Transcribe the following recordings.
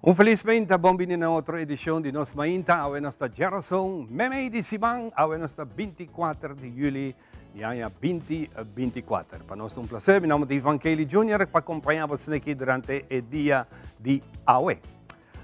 Un felis mainta, bon bini na otro edicion di Nos Mainta. Awe nos ta djarason, memey di siman, awe nos ta 24 di juli di aña 2024. Pa nos ta un placer, mi nomber ta Ivan Kelly Jr. pa acompaña bo aki durante e dia di awe.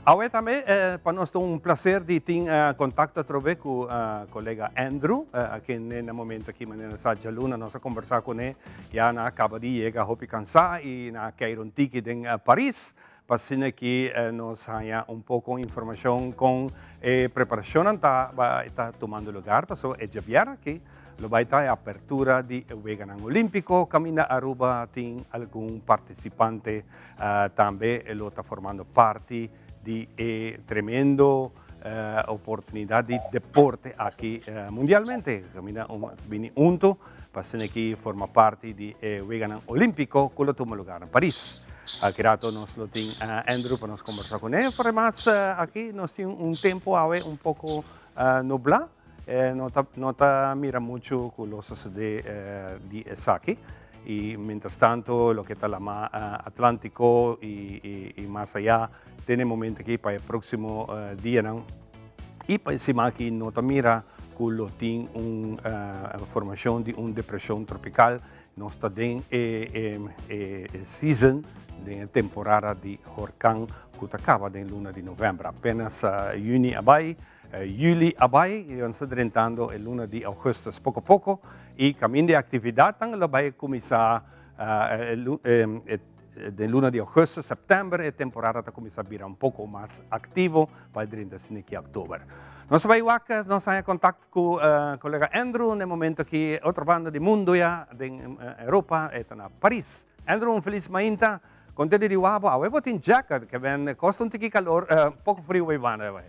Awe tambe pa nos ta un placer di tin contacto atrobe cu colega Andrew, aki na momento aki manera sa djaluna nos a conversa cune, ya nan a caba di yega hopi cansa y nan a keir un tiki den Paris. Pa asina ki nos haña un poko informashon kon e preparashonnan ta ta tumando lugar, pasobra e djabièrnè aki lo bai ta e apertura di e Weganan Olímpiko kaminda Aruba tin algun partisipante tambe lo ta formando parti di e tremendo oportunidat di deporte aki mundialmente kaminda bini hunto pa asina ki forma parti di e Weganan Olímpiko ku lo tuma lugar na Paris. Aki rato nos lo tin Andrew pa nos kombersá kuné. Por demas aki nos tin un tempu awe un poko nublá. No ta no ta mira muchu ku lo sosodé di esaki. I mientras tanto loke ta lamá Atlántiko i i mas ayá te na e momento aki pa e próksimo dianan i pa e siman aki no ta mira ku lo tin un formashon di un depreshon tropikal. Nos ta den e season, den e temporada di horkan ku ta kaba den luna di novèmber. Apenas yüni a bai, yüli a bai i nos ta drentando e luna di ougùstùs poko poko i kaminda e aktividatnan lo bai kuminsá den luna di ougùstùs, sèptèmber e temporada ta kuminsá bira un poko mas aktivo pa e drenta asina ki òktober. Nos ta bai wak, nos haña kontakto Ku kolega Andrew na e momento aki otro banda di mundo ya den Europa e ta na Paris. Andrew un felis mainta, konte di wabo awe bo tin jacket ke ben kosta un tiki kalor poko friu bay banda awe.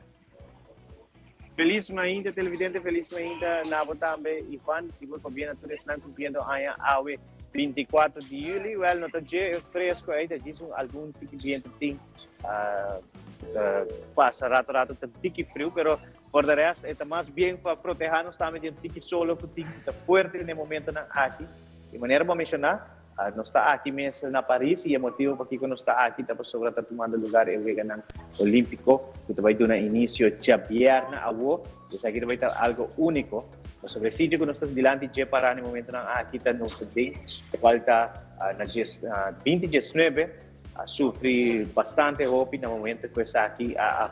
Felis mainta televidente, felis mainta na bo tambe Ivan, sigur pabia na tur esnan cumpliendo aña awe 24 di juli. Wel no ta dje fresco ey ta djis un algun tiki biento tin pasa rato rato ta tiki friu pero Por de rest, e ta mas bien pa proteha nos tambe di un tiki solo cu tin ta fuerte den e momentonan aki. Di manera bo a menciona, nos ta aki mes na Paris y e motibo pakico nos ta aki ta pasobra ta tumando lugar e Weganan Olimpico cu ta bay duna inicio djabièrnè awo. Esaki ta bay ta algo unico pasobra e sitio cu nos ta dilanti dje para na e momentonan aki ta Notre Dame, cual ta na 20 diesnuebe a sufri bastante hopi na momento cu esaki a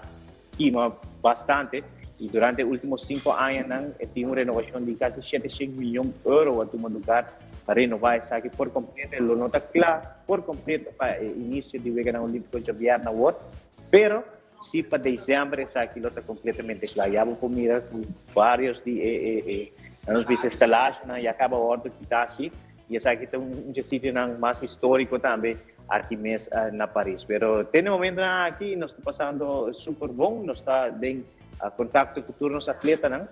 Kima bastante y durante e ultimo cinco añanan e tin un renovacion di casi 700 miyon euro a tuma lugar pa renova esaki por completo. E lo no ta cla por completo pa e inicio di Weganan Olimpico djabièrnè awor, pero si pa december esaki lo ta completamente cla. Ya bo por mira cu varios di e e nos bisa instalacionnan ya caba wordo kita asi y esaki ta un dje sitionan mas historico tambe Aki mes na Paris. Pero te na momentonan aki nos ta pasando super bon. Nos ta den contacto cu tur nos atletanan.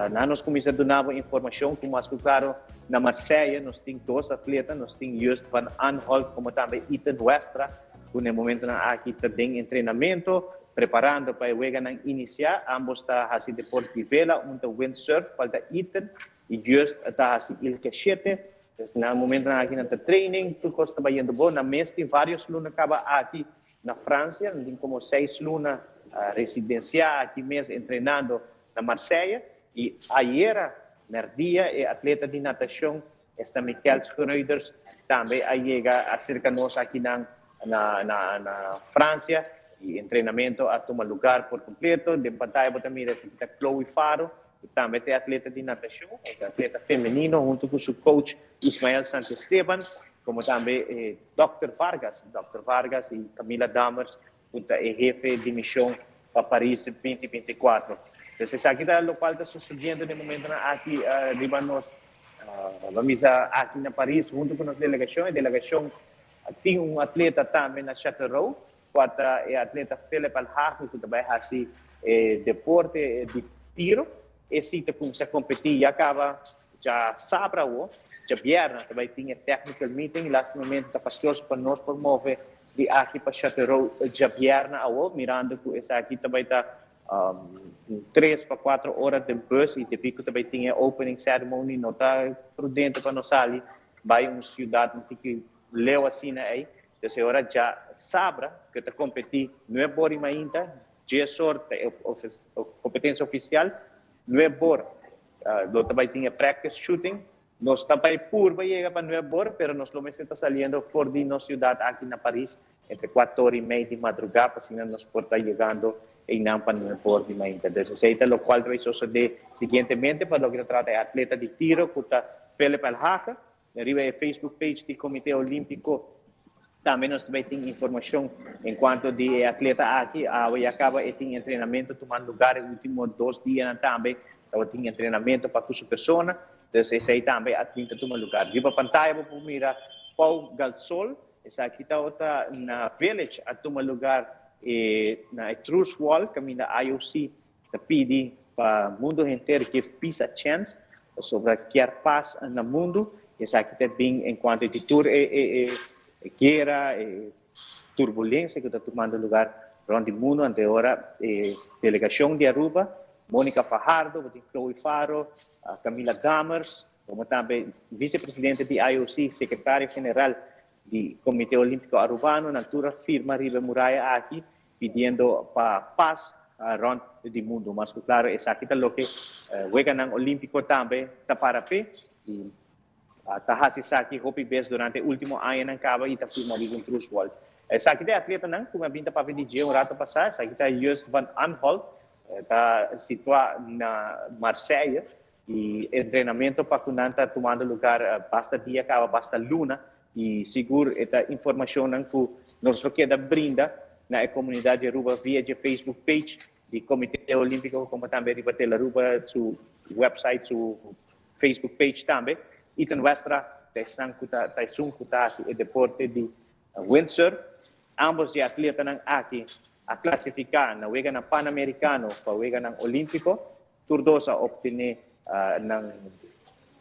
Nan nos cuminsa duna bo informacion cu mas cu claro na Marseille nos tin dos atleta. Nos tin Just van Aanholt como tambe Ethan Westra cu na e momentonan aki ta den entrenamento preparando pa e weganan inicia. Ambos ta haci deporte di vela. Un ta windsurf cual ta Ethan y Just ta haci ilke shete. Pues na momentonan aki nan ta training, tur cos ta bayendo bon. Nan mes tin varios luna caba aki na Francia, nan tin como seis luna residencia aki mes entrenando na Marseille. Y ayera merdia e atleta di natacion esta Michiel Schreuders tambe a yega acerca nos akinan na na Francia y entrenamento a tuma lugar por completo. Den pantaya bo ta mira esaki ta Chloe Faro. E tambe ta e atleta di natashon, e ta atleta femenino huntu ku su coach Ismael Santesteban, komo tambe e Dòkter Vargas, Dòkter Vargas i Camila Dammers ku ta e hefe di mishon pa Paris 2024. Pues esaki ta lokual ta sosodiendo den momentonan aki riba nos, lo misa aki na Paris huntu ku nos delegashon. E delegashon tin un atleta tambe na Châteauroux, Kua ta e atleta Philip Alhaji ku ta bai hasi e deporte di tiro. E si ta kuminsá kompetí ya kaba djasabra awo, djabièrnè ta bai tin e technical meeting. Lastimamente ta fastioso pa nos por move di aki pa Châteauroux djabièrnè awo, mirando ku esaki ta bai ta tres pa kuater ora den bus i debí ku ta bai tin e opening ceremony no ta prudente pa nos sali bai un siudat un tiki leu asina ei. Entonces e ora djasabra ku ta kompetí 9 or i mainta, 10 or ta e kompetensia ofisial, 9 or lo tambe tin practice shooting. Nos ta bai purba yega pa 9 or, pero nos lo mester ta saliendo for di nos siudat aki na Paris entre 4 or i mei di madrugá, pa asina nos por ta yegando einan pa 9 or di mainta. Entonces, esei ta loke ta sosodé siguientemente pa loke ta trata e atleta di tiro, ku ta Philip Elhage. Riba e Facebook page di Komité Olímpiko tambe nos tambe tin informashon en kuanto di atleta aki. Ya kaba tin entrenamentu tumando lugá e último 2 dianan tambe. Tin entrenamentu pa su persona. Entonces, esei tambe a tuma lugá. Riba pantaya bo mira Pau Gasol, esaki ta na Village a tuma lugá na Truce Wall, kaminda IOC ta pidi pa mundu henter give peace a chance, sobre kier pas na mundu. Esaki ta bin en kuanto di tur e guera, e turbulensia ku ta tumando lugá rònt di mundu. Anto ora, delegashon di Aruba, Mónica Fajardo, Chloe Faro, Camila Gamers, komo tambe visepresidente di IOC, sekretario general di Komité Olímpiko Arubano, nan tur a firma riba muraya aki, pidiendo pa pas rònt di mundu. Mas klaro, esaki ta loke Weganan Olímpiko tambe ta para p'e, i ta hasi esaki hopi bes durante último añanan kaba i ta firma riba un truce wall. Esaki ta atletanan, ku mi a bin ta papia di dje un ratu pasá, esaki ta Just van Anholt, ta situá na Marseille, i entrenamentu pa ku nan ta tumando lugá basta dia kaba, basta luna, i sigur e ta informashon ku nos lo keda brinda na e komunidat di Aruba via e Facebook page di Komité Olímpiko, komo tambe riba Telaruba su website, su Facebook page tambe. Ethan Westra, ta esun ku ta e deporte di windsurf. Ambos di atletanan aki a klasifiká na Weganan Panamerikano pa Weganan Olímpiko. Tur dos a optené nan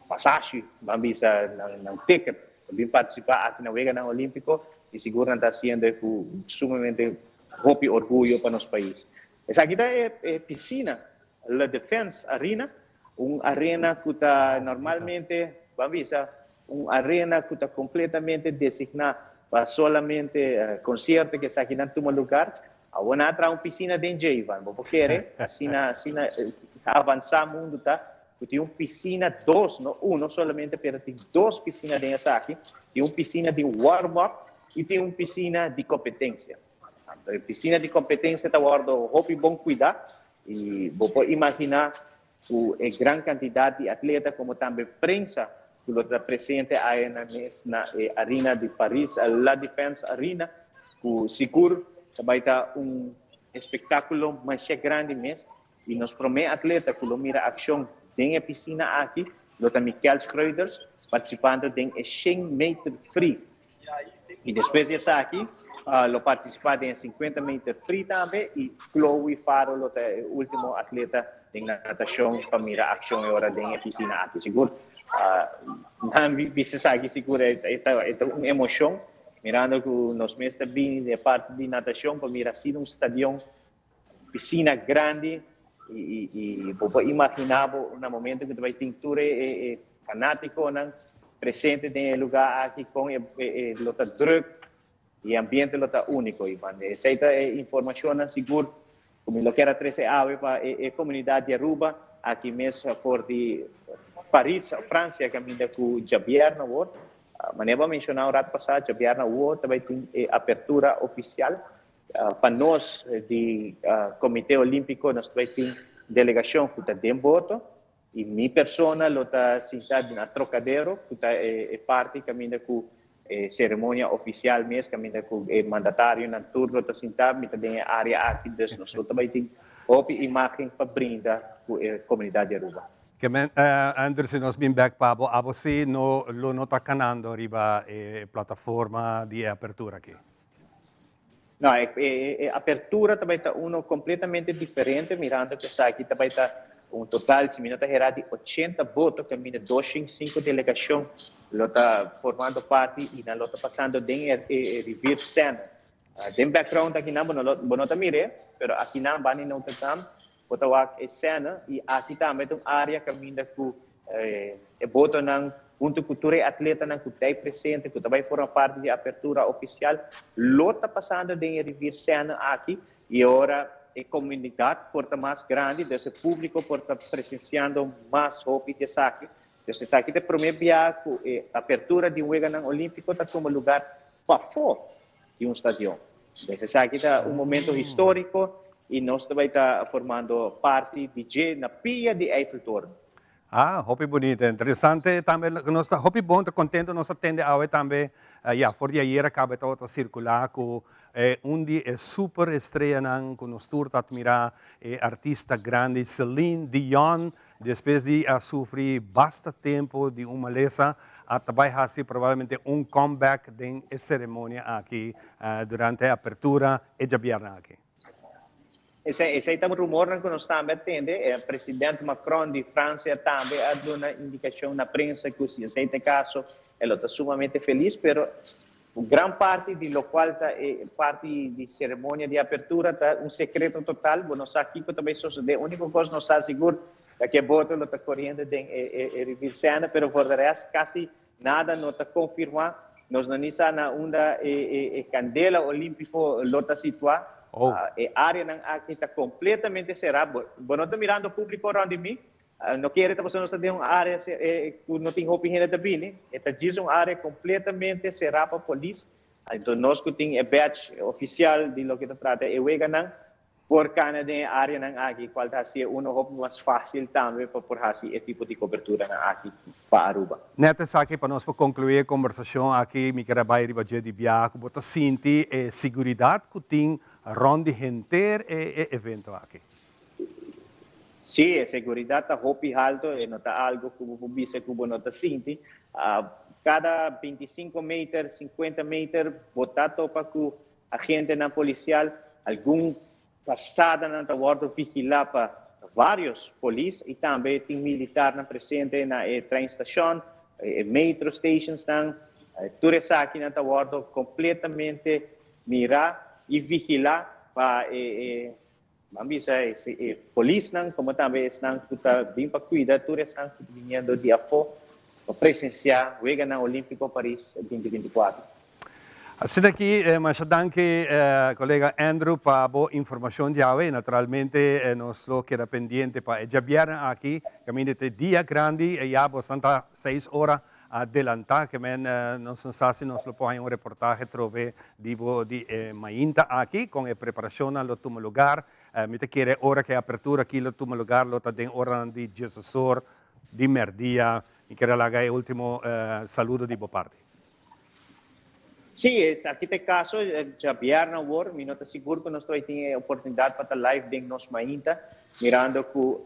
pasashi, ban bisa nan ticket, pa bin partisipá aki na Weganan Olímpiko i sigur nan ta hasiendo ku sumamente hopi orguyo pa nos pais. Esaki ta e pisina La Defense Arena, un arena ku ta normalmente, ban bisa, un arena ku ta kompletamente designá pa solamente konsierto ku esakinan tuma lugá. Awor nan a traha un pisina den dje, Ivan. Bo por kere, asina avansá mundu ta, ku tin un pisina dos, no uno solamente, pero tin dos pisina den esaki. Tin un pisina di warm-up i tin un pisina di kompetensia. E pisina di kompetensia ta wòrdu hopi bon kuidá i bo por imaginá ku e gran kantidat di atleta komo tambe prensa ku lo ta presente ei na e arena di Paris, La Défense Arena, ku sigur bai ta un espektákulo mas grandi mes. I nos promé atleta ku lo mira akshon den e pisina aki, lo ta Michael Schreuders, partisipando den 100 meter free. I despues di esaki, lo partisipá den 50 meter free tambe i Chloe Faro lo ta e último atleta den natashon pa mira akshon e ora den e pisina aki. Sigur, bisa aki sigur ta un emoshon, mirando ku nos mes ta bin di parti di natashon pa mira asina un stadion, pisina grandi i bo por imaginá na momento ku bai tin tur e fanátikonan presente den e lugá aki kon e lo ta drùk i e ambiente lo ta úniko, Ivan. Esei ta e informashon sigur ku mi lo kier trese awe pa e komunidat di Aruba aki mes for di Paris, Fransia, kaminda ku djabièrnè awor. Manera bo a menshoná un ratu pasá, djabièrnè awor tambe tin e apertura ofisial. Pa nos di Komité Olímpiko nos bai tin delegashon ku ta den boto i mi persona lo ta sintá na Trocadero, ku ta e parti kaminda ku e seremonia ofisial mes, kaminda ku e mandatarionan tur lo ta sintá. Mi ta den e área aki, dus nos lo bai tin hopi imágen pa brinda ku e komunidat di Aruba. Ke men, Anderson, nos bin bèk pa bo. Abo si no lo no ta kanando riba e plataforma di apertura aki? No, e apertura tambe ta uno kompletamente diferente, mirando ku esaki tambe ta un total, si mi no ta erá, di 80 boto, kaminda 205 delegashon lo ta formando parti i nan lo ta pasando den e rivier Seine. Den background akinan, bo no ta mir'é, pero akinan banda di Notre Dame, bo ta wak e Seine i aki tambe ta un área kaminda ku E botonan hunto cu tur e atletanan cu ta presente, cu ta bay forma parti di apertura oficial, lo ta pasando den e rivier Seine aki y ora e comunidad por ta mas grandi, dus e publico por ta presenciando mas hopi di esaki. Dus esaki ta e prome bia cu e apertura di un Weganan Olimpico ta tuma lugar pafo di un stadion. Dus esaki ta un momento historico y nos ta bay ta formando parti di dje na pia di Eiffeltoren. Ah, hopi bunita. Interesante tambe nos ta hopi bon, ta contento nos a tende awe tambe, ya, for di ayera caba e tabata circula cu e un di e super estrellanan cu nos tur ta admira, e artista grandi Celine Dion, despues di a sufri basta tempo di un malesa, a ta bay haci probablemente un comeback den e ceremonia aki durante e apertura e djabièrnè aki. Esei ta rumornan ku nos tambe a tende. E president Macron di Fransia tambe a duna indikashon na prensa ku si esei ta e kaso e lo ta sumamente felis, pero gran parti di lokual ta e parti di seremonia di apertura ta un sekreto total. Bo no sa kiko ta bai sosodé. Úniko kos nos sa sigur ta ku e boto lo ta koriendo den e rivier Seine, pero for de rest kasi nada no ta konfirmá. Nos no ni sa na unda e kandela olímpiko lo ta situá. E áreanan aki ta kompletamente será. Bo no ta mirando públiko rònt di mi. No kere ta pasobra nos ta den un área ku no tin hopi hende ta bini. E ta djis un área kompletamente será pa polis. Anto nos ku tin e badge ofisial di loke ta trata e weganan, Por cana den e areanan aki, cual ta hacié uno hopi mas facil tambe pa por haci e tipo di coberturanan aki pa Aruba. Net esaki pa nos por conclui e conversacion aki, mi kier a bay riba dje di biaha cu bo ta sinti e siguridad cu tin rond di henter e evento aki. Si, e seguridad ta hopi halto, e no ta algo cu bo por bisa cu bo no ta sinti. Cada binticinco meter, cincuenta meter bo ta topa cu Agentenan policial, algun pasadanan ta wordo vigila pa varios polis y tambe tin militarnan presente na e trein station, e metro stationsnan. Tur esakinan ta wordo completamente mira y vigila pa e ban bisa e polisnan como tambe esnan cu ta bin pa cuida tur esnan cu ta biniendo di afo pa presencia Weganan Olimpico Paris 2024. Asina aki masha danki colega Andrew pa bo informacion djawe y naturalmente nos lo keda pendiente pa e djabièrnè aki caminda ta e dia grandi y ya bosan ta seis ora adelantá ke men nos no sa si nos lo por haña un reportahe trobe di bo di e mainta aki kon e preparashonnan lo tuma lugar. Mi ta kere ora ku e apertura aki lo tuma lugar lo ta den oranan di diesesor di mèrdia. Mi kere laga e ultimo saludo di bo parti. Sí, esaki ta e kaso. Djabièrnè awor mi no ta sigur ku nos ta bai tin e oportunidat pa ta live den nos mainta mirando ku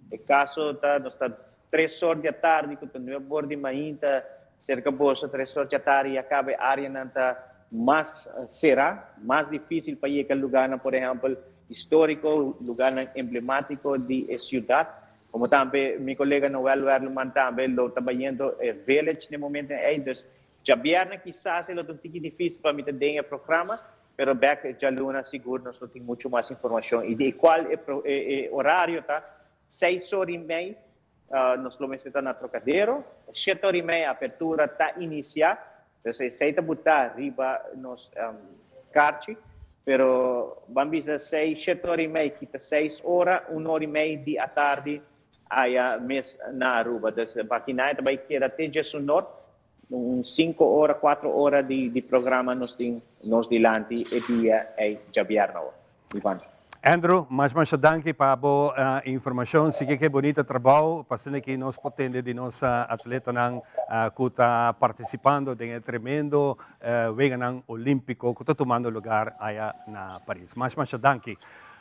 e kaso ta nos ta Tres or di atardi ku ta nuebe or di mainta serka boso tres or di atardi ya kaba e areanan ta mas será, mas difísil pa yega lugarnan por ehèmpel históriko, lugarnan emblemátiko di e siudat. Komo tambe mi kolega Noel Werleman tambe lo ta bayendo e village na e momentu ei. Dus djabièrnè kisas e lo ta un tiki difísil pa mi ta den e programa, pero bèk djaluna sigur nos lo tin muchu mas informashon i di kual e orario ta. Seis or i mei nos lo mester ta na Trocadero. Shete or i mei apertura ta inicia. Dus esei ta buta riba nos karchi. Pero ban bisa seis, shete or i mei kita seis ora, un or i mei di atardi aya mes na Aruba. Dus bakinai ta bai keda te djesunor. Un cinco ora, cuatro ora di programa nos tin nos dilanti e dia ei djabièrnè awor. Ivan. Andrew, masha masha danki pa bo informacion. Sigui ke bonita trabou pa asina ki nos por tende di nos atletanan ku ta participando den e tremendo Weganan Olimpico ku ta tumando lugar aya na Paris. Masha masha danki.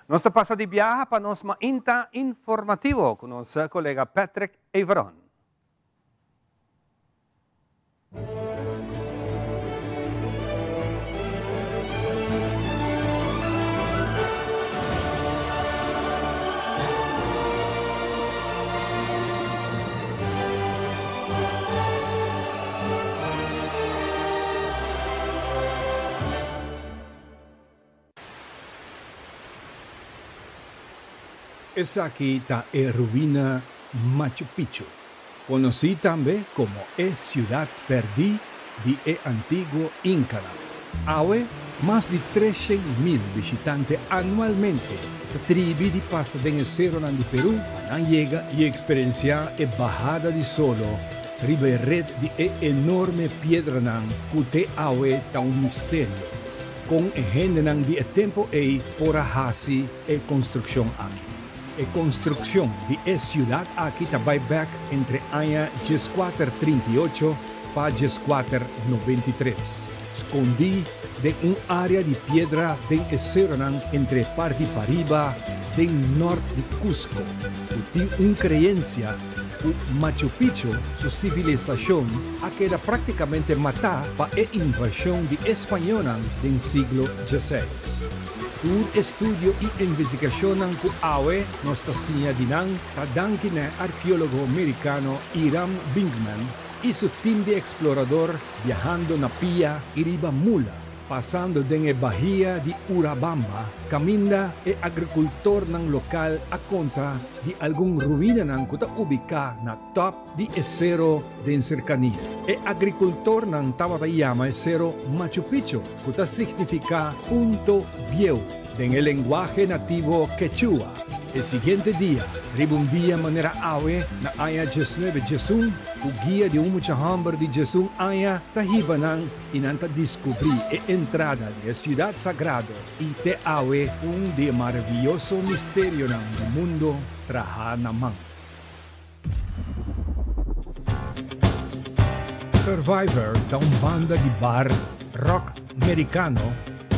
Nos ta pasa di biaha pa nos mainta informativo ku nos kolega Patrick Everon. Esaki ta e ruina Machu Picchu. Konosí tambe komo e siudat pèrdí di e antiguo Inkanan. Awe, mas di 300.000 bishitante anualmente ta tribi di pasa den e seronan di Perú pa nan yega i eksperensiá e bahada di solo riba e ret di e enorme piedranan ku te awe ta un misterio kon e hendenan di e tempu ei por a hasi e konstrukshon aki. E konstrukshon di e siudat aki ta bai bèk entre aña 1438 pa 1493, skondí den un área di piedra den e seronan entre parti pariba den nòrt di Cusco, ku tin un kreensia ku Machu Picchu su sivilisashon a keda práktikamente matá pa e invashon di e spañónan den siglo XVI. Tur estudio i investigashonnan ku awe nos ta siña di nan ta danki na e arkeólogo merikano Hiram Bingham i su tim di eksplorador biahando na pia i riba mula, pasando den e bahia di Urabamba, kaminda e agrikultornan lokal a konta di algun ruinanan ku ta ubiká na tòp di e sero den serkania. E agrikultornan tabata yama e sero Machu Picchu, ku ta signifiká punto bieu den e lenguahe nativo Quechua. E siguiente dia, riba un dia manera awe na aña 1911, ku guia di un mucha hòmber di 11 aña ta hiba nan i nan ta deskubrí e entrada di e siudat sagrado i te awe un di e maravioso misterionan di mundu trahá na man. Survivor ta un banda di bar rock merikano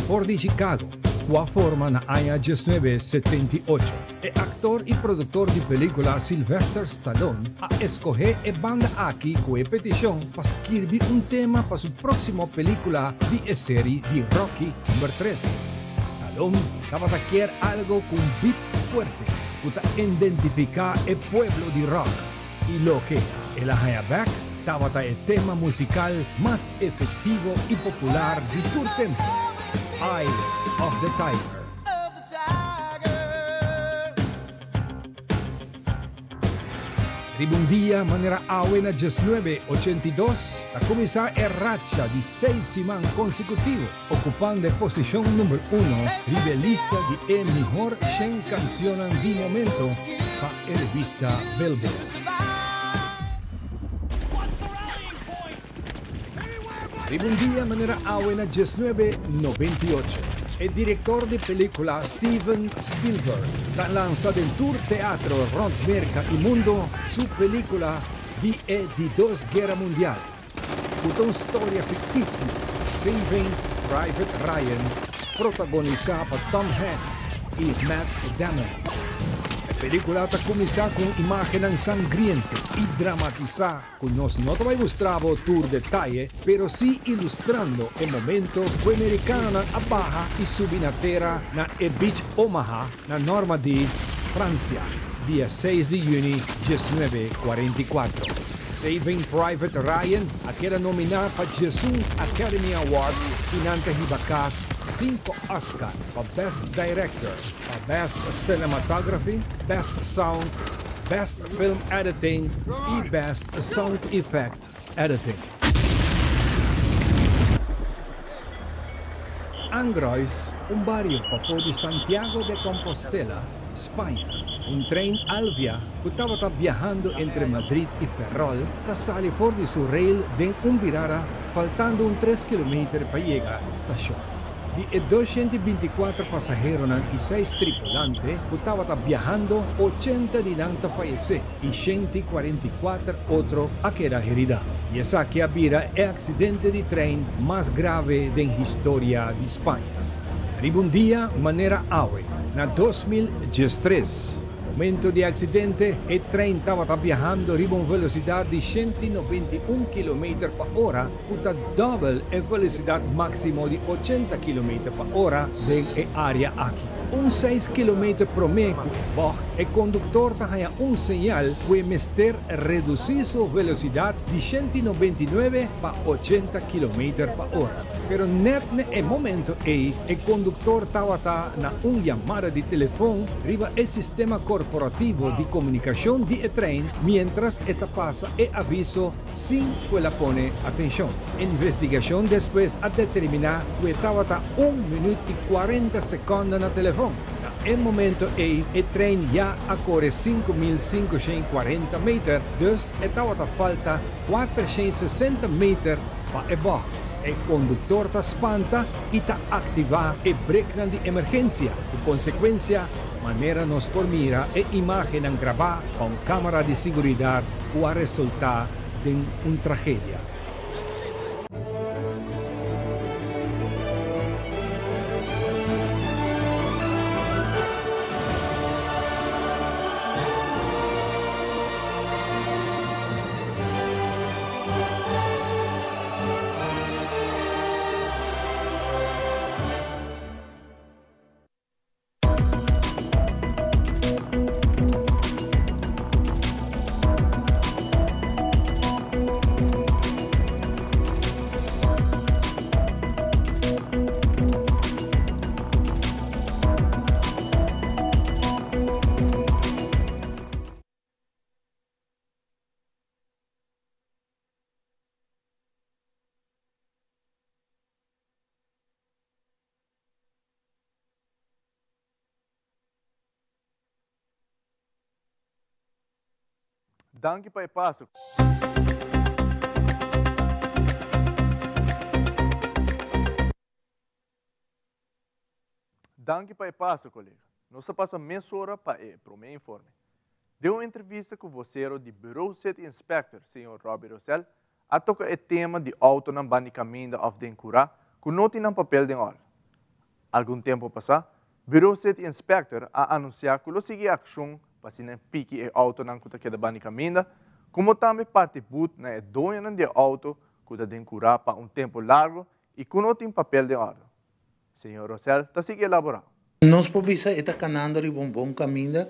for di Chicago, ku a forma na aña 1978. E aktor i produktor di pelíkula Sylvester Stallone a skohe e banda aki ku e petishon pa skirbi un tema pa su próksimo pelíkula di e serie di Rocky number 3. Stallone tabata kier algu ku un beat fuerte, ku ta identifiká e pueblo di rock i loke el a haña bèk tabata e tema musikal mas efektivo i popular di tur tempu, Eye of the Tiger. Riba un dia manera awe na 1982 a kuminsá e racha di 6 siman konsekutivo, okupando e posishon number 1 riba lista di e mihó 100 kanshon di momento pa e revista Billboard. Riba un dia manera awe na 1998, e direktor di pelíkula Steven Spielberg ta lansa den tur teatro rònt Merka i mundu su pelíkula di e di Dos Guera Mundial, ku un historia fiktisio, Saving Private Ryan, protagonisá pa Tom Hanks i Matt Damon. E pelíkula ta kuminsá ku imágen sangriento i dramatisá ku nos no ta bai mustra tur detaye, pero sí ilustrando e momento ku e merikanonan a baha i subi na tera na e Beach Omaha, na Normandy, Fransia, dia 6 di yüni 1944. Saving Private Ryan a keda nominá pa 11 Academy Awards i nan ta hiba kas 5 Oscar pa Best Director, pa Best Cinematography, Best Sound, Best Film Editing i Best Sound Effect Editing. Angrois, un bario pafó di Santiago de Compostela, Spaña. Un trein Alvia ku tabata biahando entre Madrid i Ferrol, ta sali for di su rail den un birada, faltando un 3 km pa yega stashon. Di e 224 pasaheronan i 6 tripulante ku tabata biahando, 80 di nan a fayesé i 144 otro a keda heridá. I esaki a bira e aksidente di trein mas grave den historia di Spaña. Riba un dia manera awe, na 2013, momento di aksidente, e trein tabata biahando riba un velosidat di 191 km pa ora, ku ta dòbel e velosidat máksimo di 80 km pa ora den e área aki. Un seis kilometer promé ku e bògt, e konduktor ta haña un señal ku e mester redusí su velosidat di 199 pa 80 kilometer pa ora. Pero nèt na e momento ei e konduktor tabata na un yamada di telefon riba e sistema korporativo di komunikashon di e trein miéntras e ta pasa e aviso sin ku el a pone atenshon. Investigashon despues a determiná ku e tabata un minüt i 40 sekònde na telefon. Na e momento ei e trein ya a kore 5540 meter, dus e tabata falta 460 meter pa e bògt. E konduktor ta spanta i ta aktivá e breknan di emergensia, ku konsekuensia manera nos por mira e imágennan grabá pa un kámara di siguridat ku a resultá den un tragedia. Danki pa e paso. Danki pa e paso, kolega. Nos ta pasa mesora pa e promé informe. Den un entrevista ku vosero di Bureau City Inspector, señor Robbie Rosell, a toka e tema di outonan banda di kaminda òf den kurá ku no tin nan papel den òrdu. Algun tempu pasá, Bureau City Inspector a anunsiá ku lo sigui akshon pa asina piki e outonan ku ta keda banda di kaminda, komo tambe parti but na e doñonan di e outo ku ta den kurá pa un tempu largu i ku no tin papel den òrdu. Señor Rosell ta sigui elaborá. Nos por bisa e ta kanando riba un bon kaminda,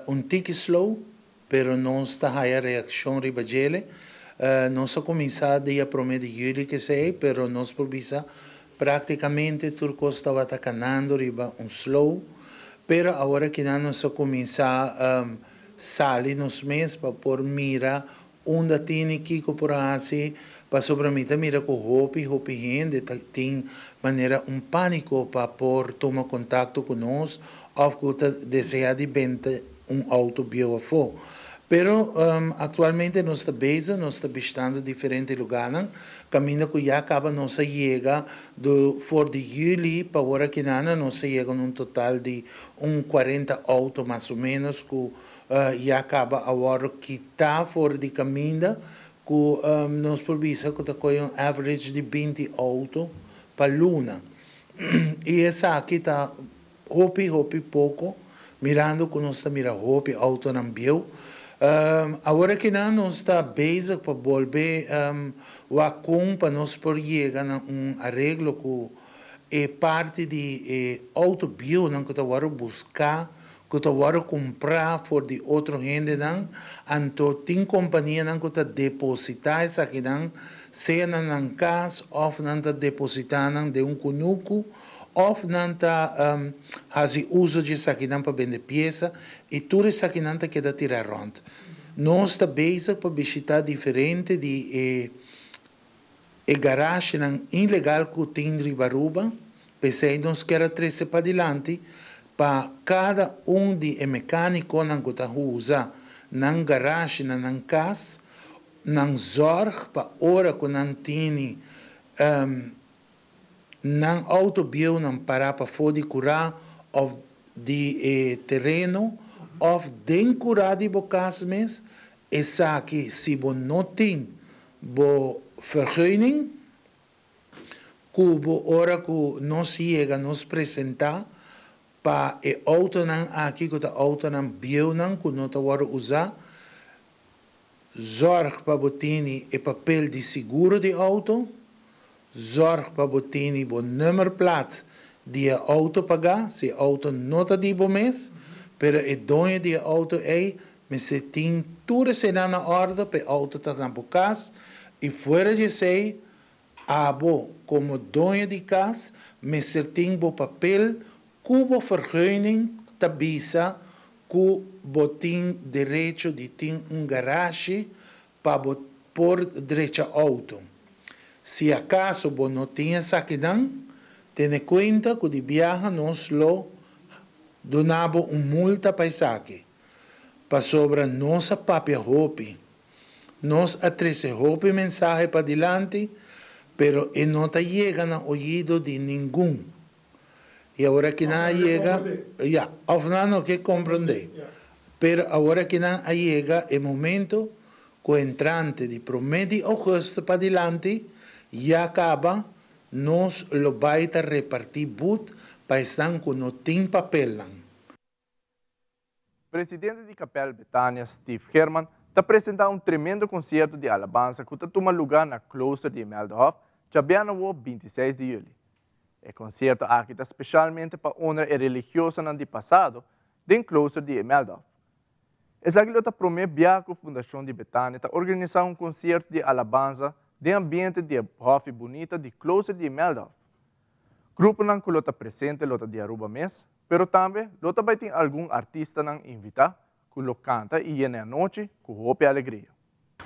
un tiki slow, pero nos ta haya reakshon riba djele. Nos a kuminsá dia promé di yüli kesei, pero nos por bisa práktikamente tur kos tabata kanando riba un slow. Pero awor akinan nos a kuminsá sali nos mes pa por mira Unda tini kiko por hasi? Pasobra mi ta mira ku hopi hopi hende ta tin manera un pániko pa por tuma kontakto ku nos òf ku ta deseá di benta un outo bieu afó. Pero aktualmente nos ta bezig, nos ta bishtando diferente lugánan kaminda ku ya kaba nos a yega do for di yüli pa wor akinana nos a yega na un total di un 40 outo mas o ménos ku Ya caba a wordo kita for di caminda cu nos por bisa cu ta coge un average di 20 auto pa luna. Y esaki ta hopi hopi poco mirando cu nos ta mira hopi autonan bieu. Awor akinan nos ta bezig pa bolbe wak con pa nos por yega na un areglo cu e parti di e auto bieunan cu ta wordo busca ku ta wòrdu kumprá for di otro hendenan, anto tin kompanianan ku ta depositá esakinan sea na nan kas òf nan ta depositá nan den un kunuku òf nan ta hasi uso di esakinan pa bende piesa i tur esakinan ta keda tirá rònt. Nos ta bezig pa bishitá diferente di e e garashenan ilegal ku tin riba Aruba, p'esei nos kier a trese padilanti pa kada un di e mekánikonan ku ta usa nan garashi na nan kas, nan zòrg pa ora ku nan tini nan outo bieunan pará pafó di kurá òf di e tereno òf den kurá di bo kas mes, esaki si bo no tin bo vergunning ku bo ora ku nos yega nos presentá pa e outonan aki ku ta outonan bieunan ku no ta wòrdu usá, zòrg pa bo tini e papel di siguro di outo, zòrg pa bo tini bo nummerplaat. di e auto paga, si e auto no ta di bo mes, pero e doño di e auto ey mester tin tur eseinan na orde pa e auto ta na bo cas y fuera di esey abo como doño di cas mester tin bo papel cu bo vergunning ta bisa cu bo tin derecho di tin un garashi pa bo por drecha auto. Si acaso bo no tin esakinan, tene cuenta cu di biaha nos lo duna bo un multa pa esaki. Pasobra nos a papia hopi. Nos a trece hopi mensahe padilanti, pero e no ta yega na oido di ningun. Y awor aki nan a yega, ya, of nan no ke comprende. Pero awor aki nan a yega e momento cu entrante di prome di augustus padilanti ya caba nos lo bay ta reparti boet pa esnan cu no tin papelnan. Presidente di Kapel Betania, Steve Geerman, ta presenta un tremendo concierto di alabansa cu ta tuma luga na Klooster di Imeldahof djabièrnè awo 26 di juli. E concierto aki ta specialmente pa honra e religiosonan di pasado den Klooster di Imeldahof. Esaki lo ta prome bia cu Fundacion di Betania ta organisa un concierto di alabansa den ambiente di e hofi bunita di Klooster di Imeldahof. Gruponan cu lo ta presente lo ta di Aruba mes, pero tambe lo ta bay tin algun artistanan invita cu lo canta y yena e anochi cu hopi alegria.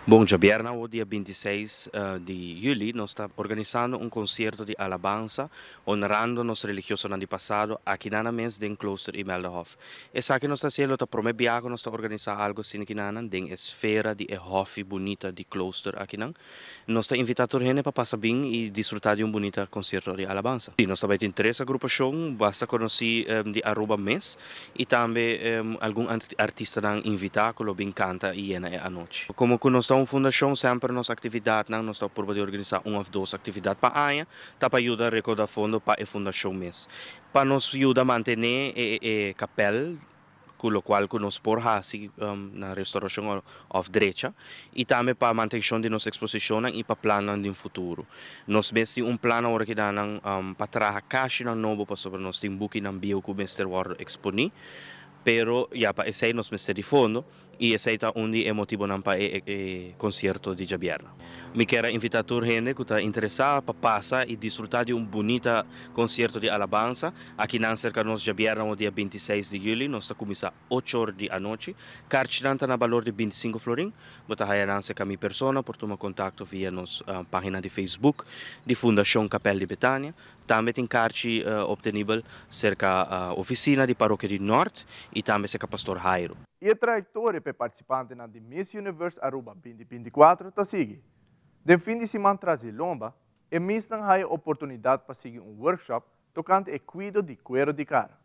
Bon, djabièrnè awo dia 26 di juli nos ta organisando un concierto di alabansa honrando nos religiosonan di pasado aki nan mes den Klooster Imeldahof. Esaki nos ta hacié lo ta prome biaha cu nos ta organisa algo asina aki nan den e sfera di e hofi bunita di Klooster aki nan. Nos ta invitá tur hende pa pasa bin i disfrutá di un bunita konsierto di alabansa. Nos ta bai tin tres agrupashon basta konosí di Aruba mes i tambe algun artistanan invitá ku lo bin kanta i yena e anochi. Komo ku nos ta un fundashon semper nos aktividatnan nos ta purba di organisá un òf dos aktividat pa aña ta pa yuda rekoudá fondo pa e fundashon mes. Pa nos yuda mantené e kapèl ku lokual ku nos por hasi na restaurashon òf drecha i tambe pa mantenshon di nos eksposishonnan i pa plannan den futuro. Nos mes tin un plan awor ki nan pa traha kashinan nobo pasobra nos tin bukinan bieu ku mester wòrdu eksponí, pero ya pa esei nos mester di fondo i esei ta un di e motibonan pa e konsierto di djabièrnè. Mi kier a invitá tur hende ku ta interesá pa pasa i disfrutá di un bunita konsierto di alabansa akinan serka nos djabièrnè o dia 26 di yüli. Nos ta kuminsá ocho or di anochi. Karchinan ta na balor di 25 florin. Bo ta haya nan serka mi persona. Por tuma kontakto via nos página di Facebook di Fundashon Kapèl di Betania. Tambe tin karchi optenibel serka ofisina di Parokia di Nort i tambe serka Pastor Jairo. E trayectoria pa e participantenan di Miss Universe Aruba 2024 ta sigui. Den fin di siman tras di lomba, e Missnan haya oportunidad pa sigui un workshop tocante e cuido di cuero di cara.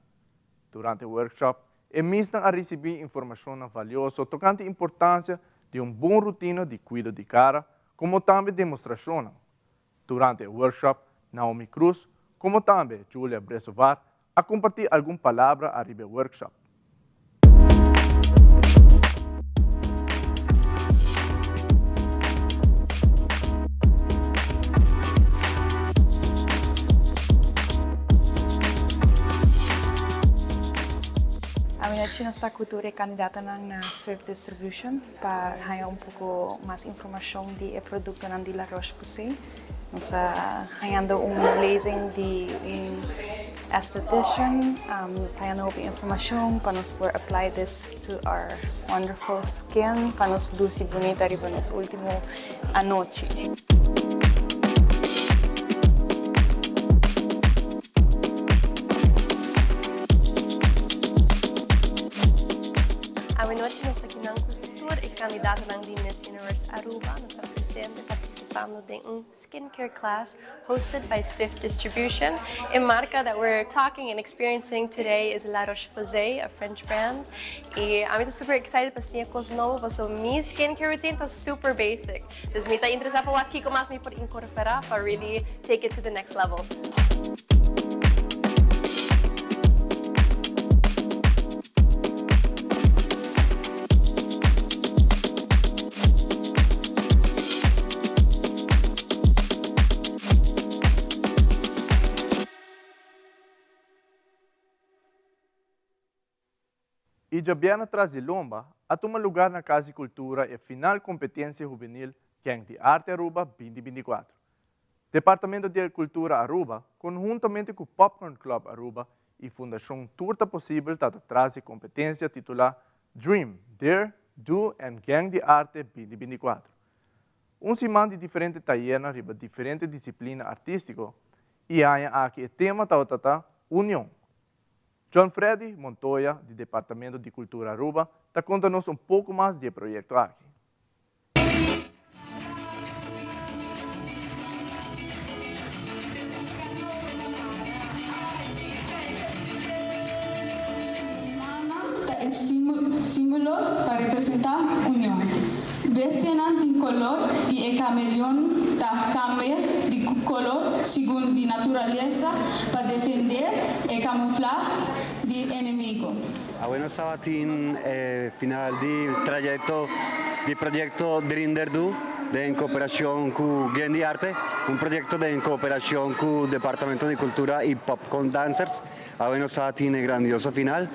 Durante e workshop, e Missnan a ricibi informacionnan valioso tocante importancia di un bon rutina di cuido di cara, como tambe demostracionnan. Durante e workshop, Naomi Cruz, como tambe Julia Bresovar a comparti algun palabra ariba e workshop. Awinochi nos ta ku tur e kandidatonan na Swift Distribution pa haña un poko mas informashon di e produktonan di La Roche-Posay. Nos ta hañando un lezing di un estetician. Nos ta hañando hopi informashon pa nos por apply this to our wonderful skin pa nos luci bunita riba nos ultimo anochi. Awenochi nos ta kinan ku tur e kandidatonan di Miss Universe Aruba. Nos ta presente partisipando den un skincare class hosted by Swift Distribution. E marca that we're talking and experiencing today is La Roche-Posay, a French brand. Y ami ta super excited pa siña cos nobo paso mi skincare routine ta super basic. Dus mi ta interesa pa wak kico mas mi por incorpora pa really take it to the next level. Y djabièrnè tras di lomba a tuma lugar na Cas di Cultura e final competencia hubenil Gang di Arte Aruba 2024. Departamento di Cultura Aruba conhuntamente cu Popcorn Club Aruba y Fundacion Tur Ta Posibel ta ta tras di competencia titula Dream, Dare, Do and Gang di Arte 2024. Un siman di diferente tayernan riba diferente disciplina artistico y aña aki e tema tabata ta Union. John Freddy Montoya di Departamento di Cultura Aruba ta conta nos un poco mas di e proyecto aki. Mana ta e símbolo pa representá union. Bestianan tin kolor i e kameleon ta kambia di kolor segun di naturalesa pa defendé e kamuflá di enemigo. Awe nos tabatin e final di trayecto di proyecto Drinder Du den cooperacion cu Gen di Arte, un proyecto den cooperacion cu Departamento di Cultura y Popcorn Dancers. Awe nos tabatin e grandioso final.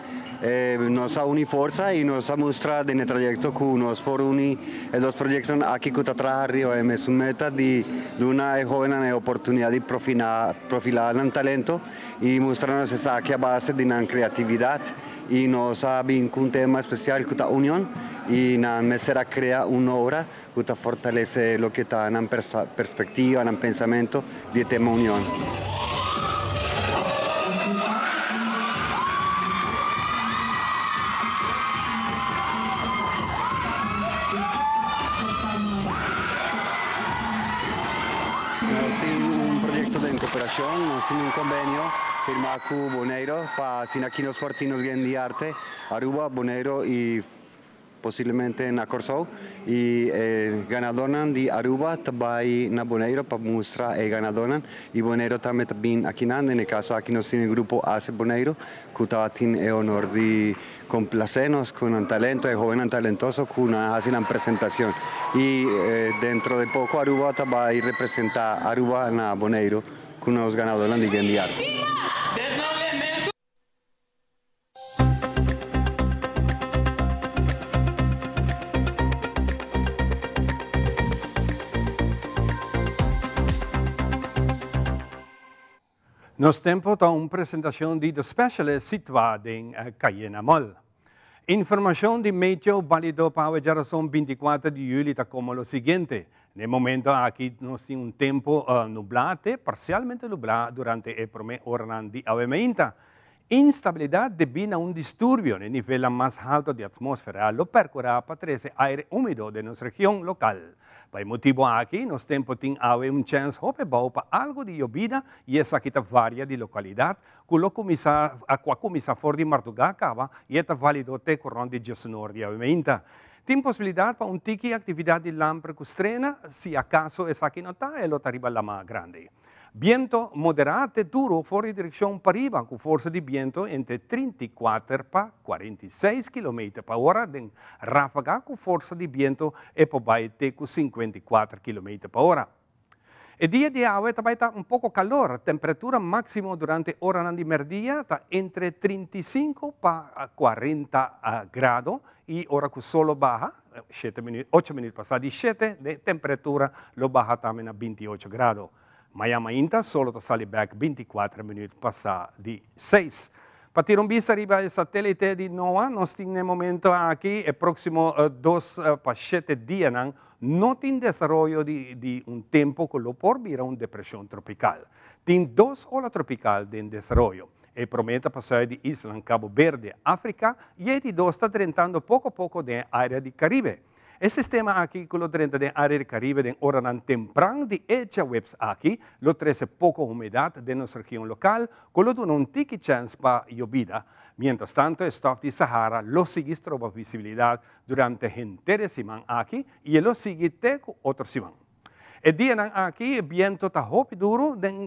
Nos a uni forsa y nos a mustra den e trayecto cu nos por uni e dos proyectonan aki cu ta traha riba e mesun meta di duna e hobennan e oportunidad di profila nan talento y mustra nos esaki a base di nan creatividad y nos a bin cu un tema especial cu ta union y nan mester a crea un obra cu ta fortalece loke ta nan perspectiva, nan pensamento di e tema union. Nos tin un proyecto den cooperacion, nos tin un convenio firma cu Boneiro pa asina aki nos por tin nos gen di arte Aruba, Boneiro y posiblemente na Kòrsou i e ganadónan di Aruba ta bai na Boneiru pa mustra e ganadónan i Boneiru tambe ta bin akinan. Den e kaso aki nos tin e grupo Ase Boneiru ku tabatin e honor di komplasé nos ku nan talento, e hóbennan talentoso ku nan a hasi nan presentashon. I dentro de poko Aruba ta bai representá Aruba na Boneiru ku nos ganadónan di Gen di Arte. Nos Tempo ta un presentacion di The Specialist situa den Cayena Mall. Informacion di meteo balido pa awe djarason 24 di juli ta como lo siguiente. Na e momento aki nos tin un tempo nubla te parcialmente nubla durante e prome oranan di awe mainta. Instabilidat debí na un disturbio na e nivelnan mas halto di atmósfera lo perkurá pa trese aire úmido den nos region lokal. Pa e motibu aki, nos tempu tin awe un chèns hopi bou pa algu di yobida i esaki ta varia di lokalidat ku lo kuminsá ku a kuminsá for di mardugá kaba i e ta válido te ku rònt di diesunor di awe meinta. Tin posibilidat pa un tiki aktividat di lamper ku strena, si akaso esaki no ta e lo ta riba lamá grandi. Biento moderá te duro for di direkshon pariba ku forsa di biento entre 34 pa 46 kilometer pa ora den ráfaga ku forsa di biento e por bai te ku 54 kilometer pa ora. E dia di awe ta bai ta un poko kalor, temperatura máksimo durante oranan di mèrdia ta entre 35 pa 40 grado i ora ku sol lo baha, shete minuut, ocho minuut pasá di shete, de temperatura lo baha tambe na 28 grado. Mañan mainta sol lo ta sali bek 24 minuut pasá di seis. Pa tira un bista riba e satelite di NOAA, nos tin na e momento aki e próksimo dos pa shete dianan no tin desaroyo di di un tempu ku lo por bira un depreshon tropikal. Tin dos ola tropikal den desaroyo. E promé ta pasá di islanan Cabo Berde, Afrika, i e di dos ta drentando poko poko den e área di Karibe. E sistema aki ku lo drenta den área di Karibe den oranan tempran di e djaweps aki lo trese poko humedat den nos region lokal ku lo duna un tiki chèns pa yobida. Miéntras tantu e stòf di Sahara lo sigui stroba visibilidat durante henter e siman aki i e lo sigui te ku otro siman. E dianan aki e biento ta hopi duru den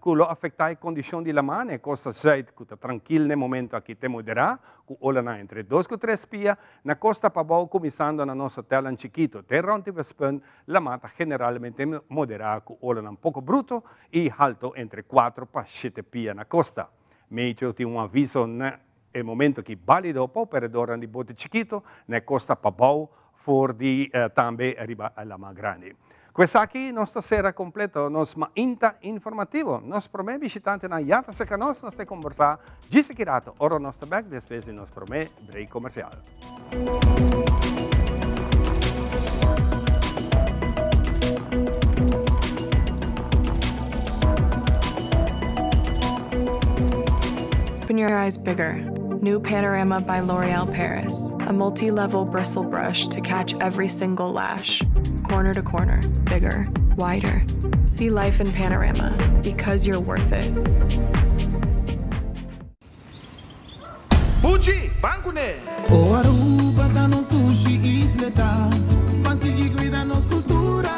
ku lo afektá e kondishon di laman na e kosta zùit ku ta trankil na e momento aki te moderá ku olanan entre dos ku tres pia. Na kosta pabou kuminsando na nos hotelnan chikito te rònt di Westpunt laman ta generalmente moderá ku olanan poko bruto i halto entre kuatro pa shete pia na kosta. Meteo tin un aviso na. e momento aki balido pa operadornan di bote chikito na e costa pabou for di tambe riba lama grandi. Cu esaki nos ta cera completo nos mainta informativo. Nos prome bishitantenan ya ta cerca nos, nos ta combersa djis aki rato ora nos ta bek despues di nos prome break comercial. Open your eyes bigger. New Panorama by L'Oreal Paris. A multi-level bristle brush to catch every single lash. Corner to corner, bigger, wider. See life in panorama, because you're worth it. Buchi, ban kuné! O Aruba ta nos dushi isleta, Ban sigui cuida nos cultura,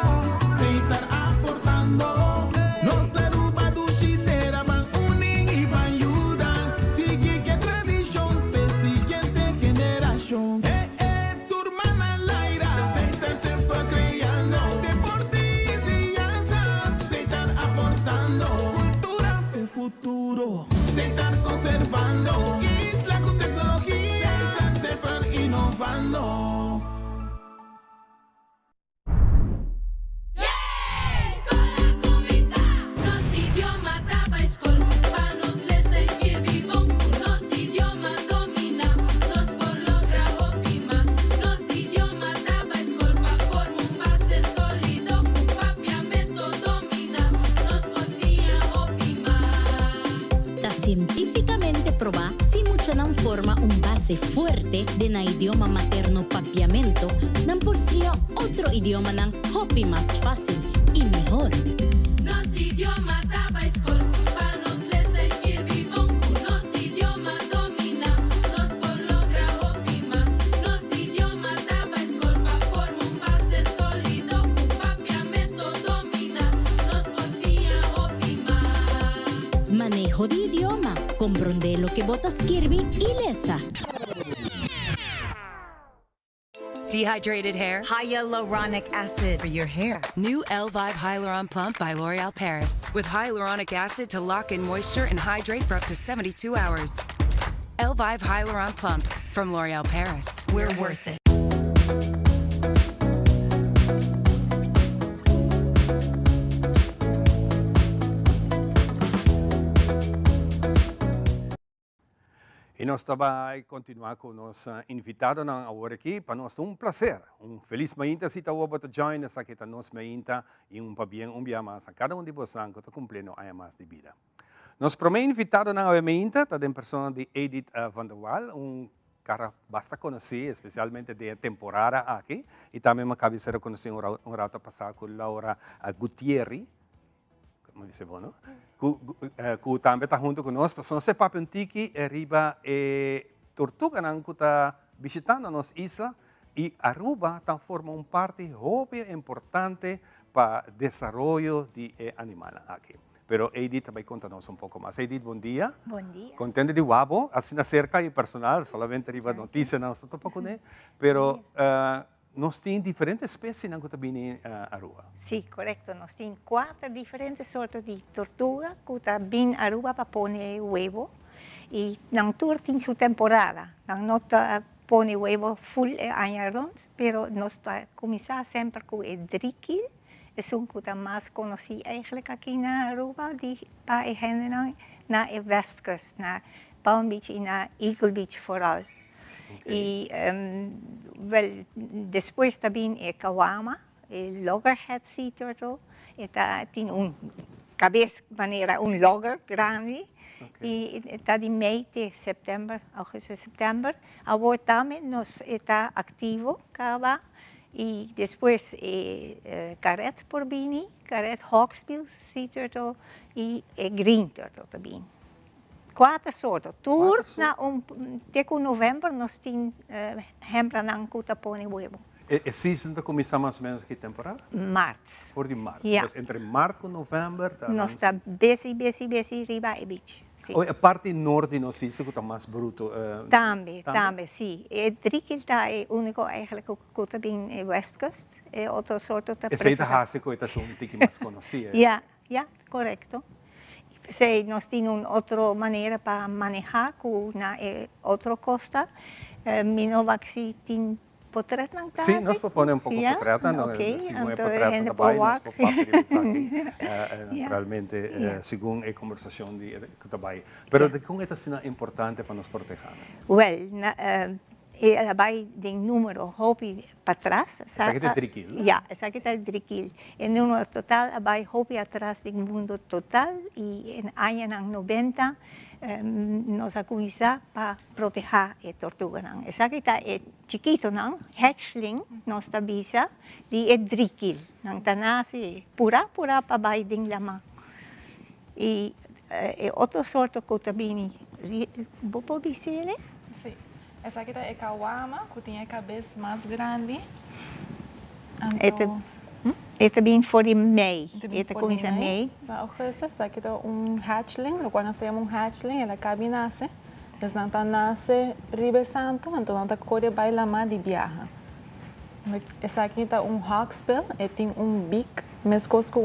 Seitar aportando. Nos Aruba dushi tera, Ban uni y ban yuda, Sigui ke tradicion p'e siguiente generacion. E e tur man al aire, Seitar semper creando, Deporte y enseñanza, Seitar aportando. Cultura p'e futuro. Seitar conservando, Isla cu tecnologia, Seitar semper innovando. Ta sientífikamente probá si muchanan forma un base fuerte den nan idioma materno Papiamento, nan por siña otro idiomanan hopi mas fásil i mihor. Nos idioma ta bai skol pa nos lesa i skirbi bon ku nos idioma dominá nos por logra hopi mas. Nos idioma ta bai skol pa forma un base sólido ku Papiamento dominá nos por siña hopi mas. Maneho di idioma, komprondé loke bo ta skirbi i lesa. Dehydrated hair? Hyaluronic acid for your hair. New Elvive Hyaluron Plump by L'Oreal Paris. With hyaluronic acid to lock in moisture and hydrate for up to 72 hours. Elvive Hyaluron Plump from L'Oreal Paris. We're worth it. Y nos ta bay continua cu nos invitadonan awor aki. Pa nos ta un placer, un feliz mainta si ta awor bo ta join esaki ta nos mainta y un pabien un bia mas na cada un di bosnan cu ta cumpliendo aña mas di bida. Nos prome invitadonan awe mainta ta den persona di Edith van der Wal, un cara basta conoci, especialmente den e temporada aki, y tambe mi a caba di ser reconoci un rato pasa cu Laura Gutierri, mi bisa bo no, cu tambe ta hunto cu nos, pasobra nos ta papia un tiki riba e tortuganan cu ta bishitando nos isla, y Aruba ta forma un parti hopi importante pa desaroyo di e animalnan aki. Pero Edith ta bay conta nos un poco mas. Edith, bon dia. Bon dia. Contento di wak bo asina cerca y personal, solamente riba noticianan nos ta topa cune. Pero nos tin diferente especienan cu ta bini Aruba. Si, corecto. Nos tin cuater diferente sorto di tortuga cu ta bin Aruba pa pone huevo. Y nan tur tin su temporada. Nan no ta pone huevo full e aña rond, pero nos ta cuminsa semper cu e drikil. Esun ku ta mas konosí eigenlijk aki na Aruba di pa e hendenan na e westkust, na Palm Beach i na Eagle Beach vooral. I wel despues ta bin e kawama, e loggerhead sea turtle, e ta tin un kabes manera un logger grandi i ta di mei te sèptèmber, augustus, sèptèmber. Awor tambe nos e ta aktivo kaba. Y despues e karet por bini, karet hawksbill sea turtle y e green turtle ta bini. Kuater sorto. Tur na un te ku november nos tin hembranan ku ta pone webo. E season ta kuminsá mas o menos ki temporada? Mart. For di mart. Ja. Dus entre mart ku november ta. Nos ta busy busy busy riba e beach. Sí. O e parti nort di nos isla ku ta mas bruto. Tambe, tambe, si. E drikil ta e úniko eigenlijk ku ta bin e westkust. E otro sorto ta Esei ta hasi ku e ta un tiki mas konosí. Ja, ja, korekto. Si nos tin un otro manera pa maneha cu na e otro costa, mi no wak si tin potretnan tambe. Si, nos por pone un poco potretnan, no, segun e potretnan ta bay, nos por papia riba esaki, naturalmente, segun e conversacion di cu ta bay. Pero dicon e ta asina importante pa nos proteha nan? Wel, e a bay den numero hopi patras. Esaki ta e drikil? Ya, esaki ta e drikil. E numero total a bai hopi atras den mundo total y en añanan 90 nos a cuminsa pa proteha e tortuganan. Esaki ta e chikitonan, hatchling nos ta bisa, di e drikil. Nan ta nace pura pura pa bai den lama. Y e otro sorto cu ta bini, bo por bisele? Si. Esaki ta e kawama ku tin e kabes mas grandi. Anto. E ta bin for di mei. E ta kuminsá mei. Na augustus esaki ta un hatchling, lokual nos ta yama un hatchling, el a kabi nase. Esnan ta nase riba e santu, anto nan ta kore bai lamá di biaha. Esaki ta un hawksbill, e tin un bik meskos ku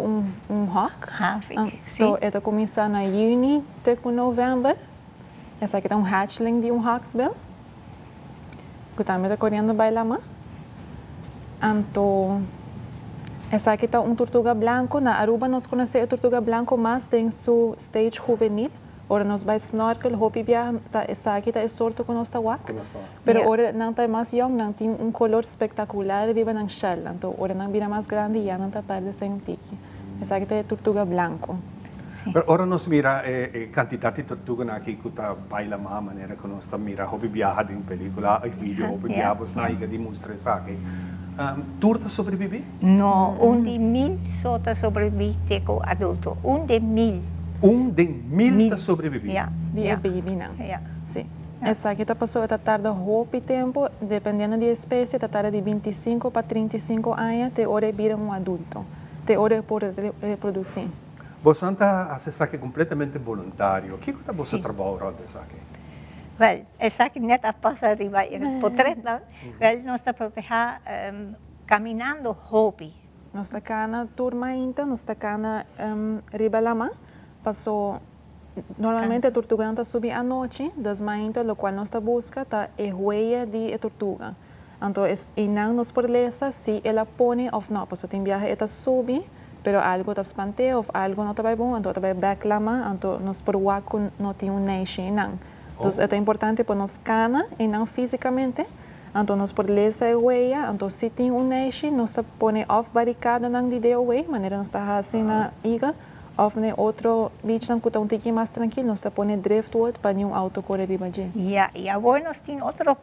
un hawk. Anto e ta kuminsá na yüni te ku novèmber. Esaki ta un hatchling di un hawksbill ku tambe ta koriendo bai lama. Anto esaki ta un turtuga blanco. Na Aruba nos konosé e turtuga blanco mas den su stage huvenil. Ora nos bai snorkel hopi biaha ta esaki ta e sorto ku nos ta wak. Pero ora nan ta mas yong nan tin un kolor spektakular riba nan shell. Anto ora nan bira mas grandi ya nan ta pèrdè sen tiki. Esaki ta e turtuga blanco. Pero ora nos mira e cantidad di tortuganan aki cu ta baila ma manera cu nos ta mira hopi biaha den pelicula y video hopi biaha pues nan a yega di mustra esaki. Tur ta sobrevivi? No, un di mil so ta sobrevivi te cu adulto. Un den mil. Un den mil ta sobrevivi? Ya. Di e babynan. Ya. Si. Esaki ta pasobra ta tarda hopi tempo, dependiendo di e especie ta tarda di 25 pa 35 aña te ora e bira un adulto, te ora e por reproduci. Boso ta hasi esaki completamente boluntario. Kiko ta boso trabou rond esaki? Wel, esaki net a pasa riba e potretnan. Wel, nos ta proteha caminando hopi. Nos ta cana tur mainta, nos ta cana riba lama, paso normalmente e tortuganan ta subi anochi, dus mainta locual nos ta busca ta e huella di e tortuga. Anto einan nos por lesa si el a pone of no, pasobra tin biaha e ta subi, pero algo ta spant'é of algo no ta bai bon, anto e ta bai bek lama, anto nos por wak ku no tin un neishi einan. Dus e ta importante pa nos kana einan físikamente, anto nos por lesa e huella, anto si tin un neishi nos ta pone of barikadanan di DOW, manera nos ta hasi na Eagle, Of na e otro beachnan cu ta un tiki mas trankil nos ta pone driftwood pa niun auto core riba dje. Ya, y awor nos tin otro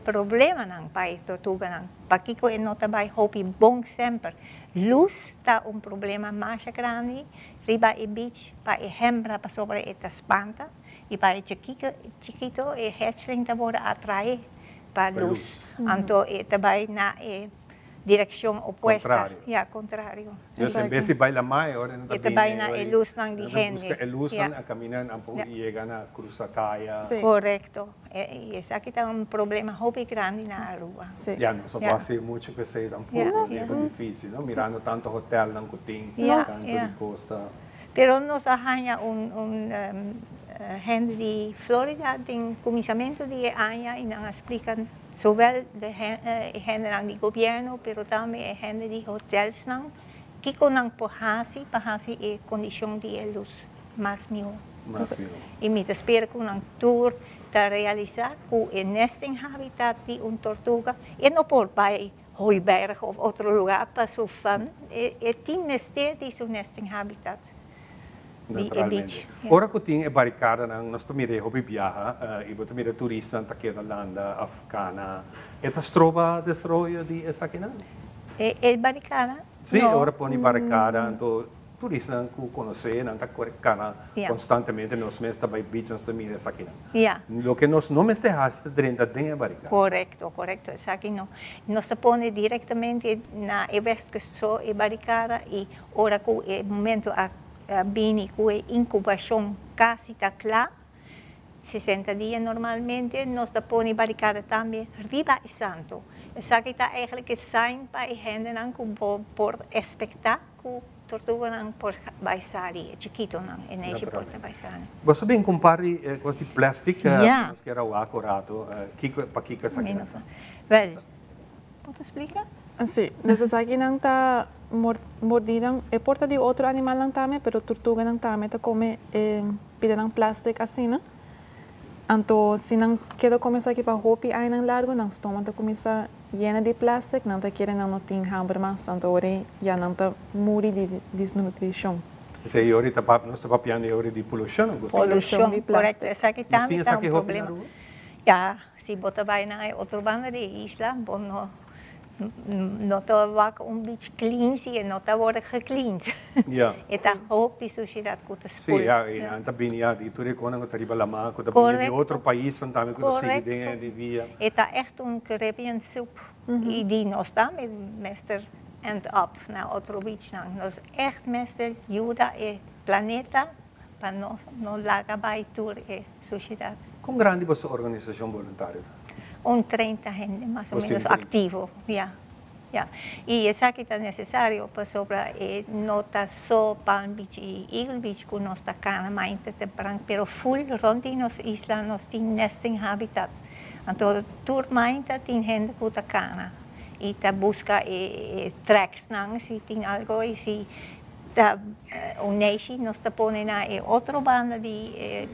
problemanan pa e tortuganan. Pakico e no ta bay hopi bon semper? Luz ta un problema masha grandi riba e beach pa e hembra pasobra e ta spanta y pa e chikito e hatchling ta worde atrae pa luz. Anto e ta bay na e Direccion opuesta. Contrario. Ya, contrario. Dus en bes di bai lamá e ora nan ta E ta bini bai na e lusnan di nan ta hende. buska e lusnan Ya. a camina nan por yega na cruza caya. Sí. Correcto. E esaki ta un problema hopi grandi na Aruba. Sí. Ya, nos a Ya. por haci mucho cu esey tampoco. Ya. Sí, ta dificil, no? Mirando tanto hotelnan cu tin, Ya, tanto ya. di costa. Pero nos a haña un un hende di Florida den cuminsamento di e aña y nan a splica Zowel de e hendenan di gobierno pero tambe e hende di hotelsnan kiko nan por hasi pa hasi e kondishon di e lus mas mihó. Mas mihó. I mi ta spera ku nan tur ta realisá ku e nesting habitat di un tortuga e no por bai Hooiberg of otro lugá pa su fam e tin mester di su nesting habitat. di e beach. Ora cu tin e baricadanan nos ta mira e hopi biaha y bo ta mira turistanan ta keda landa of cana. E ta stroba desaroyo di esakinan? E baricada? Si, ora pone baricada anto turistanan cu conoce nan ta core cana constantemente nos mes ta bay beach nos ta mira esakinan. Loke nos no mester haci ta drenta den e baricada. Corecto, corecto. Esaki no. Nos ta pone directamente na e westkust so e baricada y Ora ku e momento a bini ku e inkubashon kasi ta kla, 60 dia normalmente, nos ta pone barikada tambe riba e santu. Esaki ta eigenlijk e sign pa e hendenan ku bo por espektá ku tortuganan por bai sali, e chikitonan, e neishi por ta bai sali. Bo sa bin ku un par di kos di plastic, si nos kier a wak un rato, kiko, pakiko esakinan ta? Wel, bo ta splika? Si, dus esakinan ta mordinan, e por ta di otro animalnan tambe, pero tortuganan tambe ta kome e pidanan plastic asina. Anto si nan keda kome esaki pa hopi añanan largu, nan stoma ta kuminsá yena di plastic, nan ta kere nan no tin hamber mas, anto ora ei ya nan ta muri di disnutrishon. Esei ora ta nos ta papiando e ora di polushon ku tin. Polushon, korekto. Esaki Nos tambe tin ta un esaki hopi na problema. Aruba? Ya, si bo ta bai na e otro banda di e isla, bo no no ta wak un beach clean si e no ta worde gecleaned. Ja. E ta hopi sushidat ku ta Sí, spul. ja, i nan ta bini ya di tur e konan ku ta riba lamá, ku ta bini di otro paisnan tambe ku ta sigui den e di via. E ta echt un Caribbean soup i di nos tambe mester end up na otro beachnan. Nos echt mester yuda e planeta pa no no laga bai tur e sushidat. Kon grandi boso organisashon boluntario ta? Un 30 hende mas o Bos tin menos 30. aktivo, ya, ya. I esaki ta nesesario pasobra e no ta so Palm Beach i Eagle Beach ku nos ta kana mainta tempran, pero ful rònt di nos isla nos tin nesting habitat. Anto tur mainta tin hende ku ta kana i ta buska e tracksnan si tin algo i si Ta un neishi nos ta pone na e otro banda di e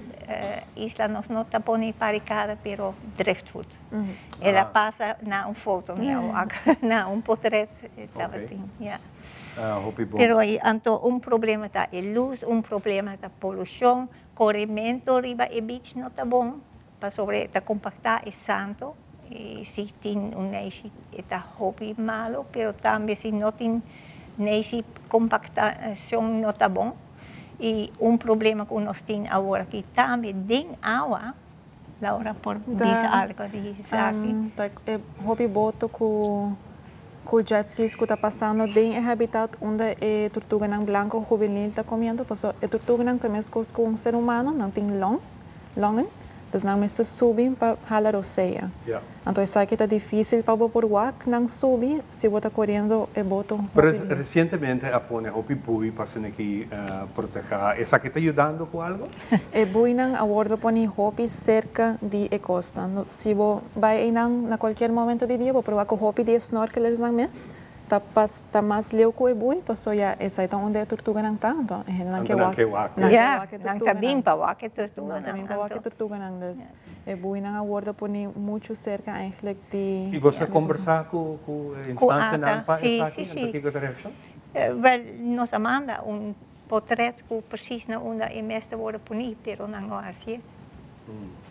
isla, nos no ta pone parikada pero driftwood. El a pasa na un foto mi a wak, na un potret e tabatin, ya. Hopi bon. Pero anto un problema ta e luz, un problema ta polushon, koremento riba e beach no ta bon pasobra e ta kompaktá e santo i si tin un neishi e ta hopi malo pero tambe si no tin neishi kompaktashon no ta bon i un problema ku nos tin awor aki tambe den awa Laura por bisa algo di esaki. Ta e hopi boto ku ku jet skis ku ta pasando den e habitat unda e turtuganan blanko hubenil ta komiendo pasobra e turtuganan ta meskos ku un ser humano nan tin long longen, dus nan mester subi pa hala rosea. Anto esaki ta dificil pa bo por wak nan subi si bo ta coriendo e boto hopi Pero lihé. recientemente a pone hopi bui pa asina ki proteha. Esaki ta yudando cu algo? E buinan a wordo poni hopi cerca di e costa. Si bo bay eynan na cualkier momento di dia bo por wak cu hopi di e snorkelersnan mes Ta pas ta mas leu ku e bui paso ya esai ta unda e turtuganan ta anto e hendenan ke Anto nan wak ke wak nan ke Ya, wak e nan ta bin turtuganan pa wak e nan ta turtuganan bin pa wak e anto. turtuganan dus e buinan a wordo poni muchu serka eigenlijk di I boso a di kombersá ku ku e Ku instansianan ata, pa si, esaki? si, Anto si. kiko ta reakshon? Wel, nos a manda un potret ku precies na unda e mes ta wordo poni pero nan no a hasié.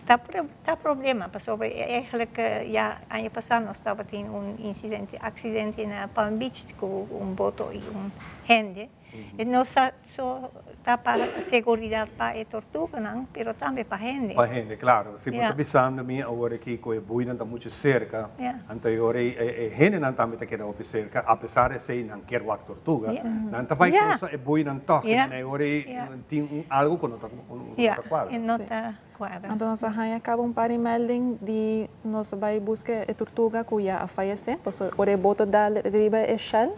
Ta ta problema pasobra eigenlijk ya aña pasa nos tabatin un incidente accidente na Palm Beach cu un boto y un hende e no sa so ta pa seguridad pa e tortuganan pero tambe pa hende. Pa hende claro si bo ta bisando mi awor aki cu e buinan ta mucho cerca anto e ora e hendenan tambe ta keda hopi cerca apesar esey nan kier wak tortuga nan ta bay crusa e buinan toch e ora tin un algo cu no ta Ja, ta cuadra. e no ta cuadra. Anto nos a haña caba un par di melding di nos a bay busca e tortuga cu ya a fayece, pasobra ora e boto dal riba e shell,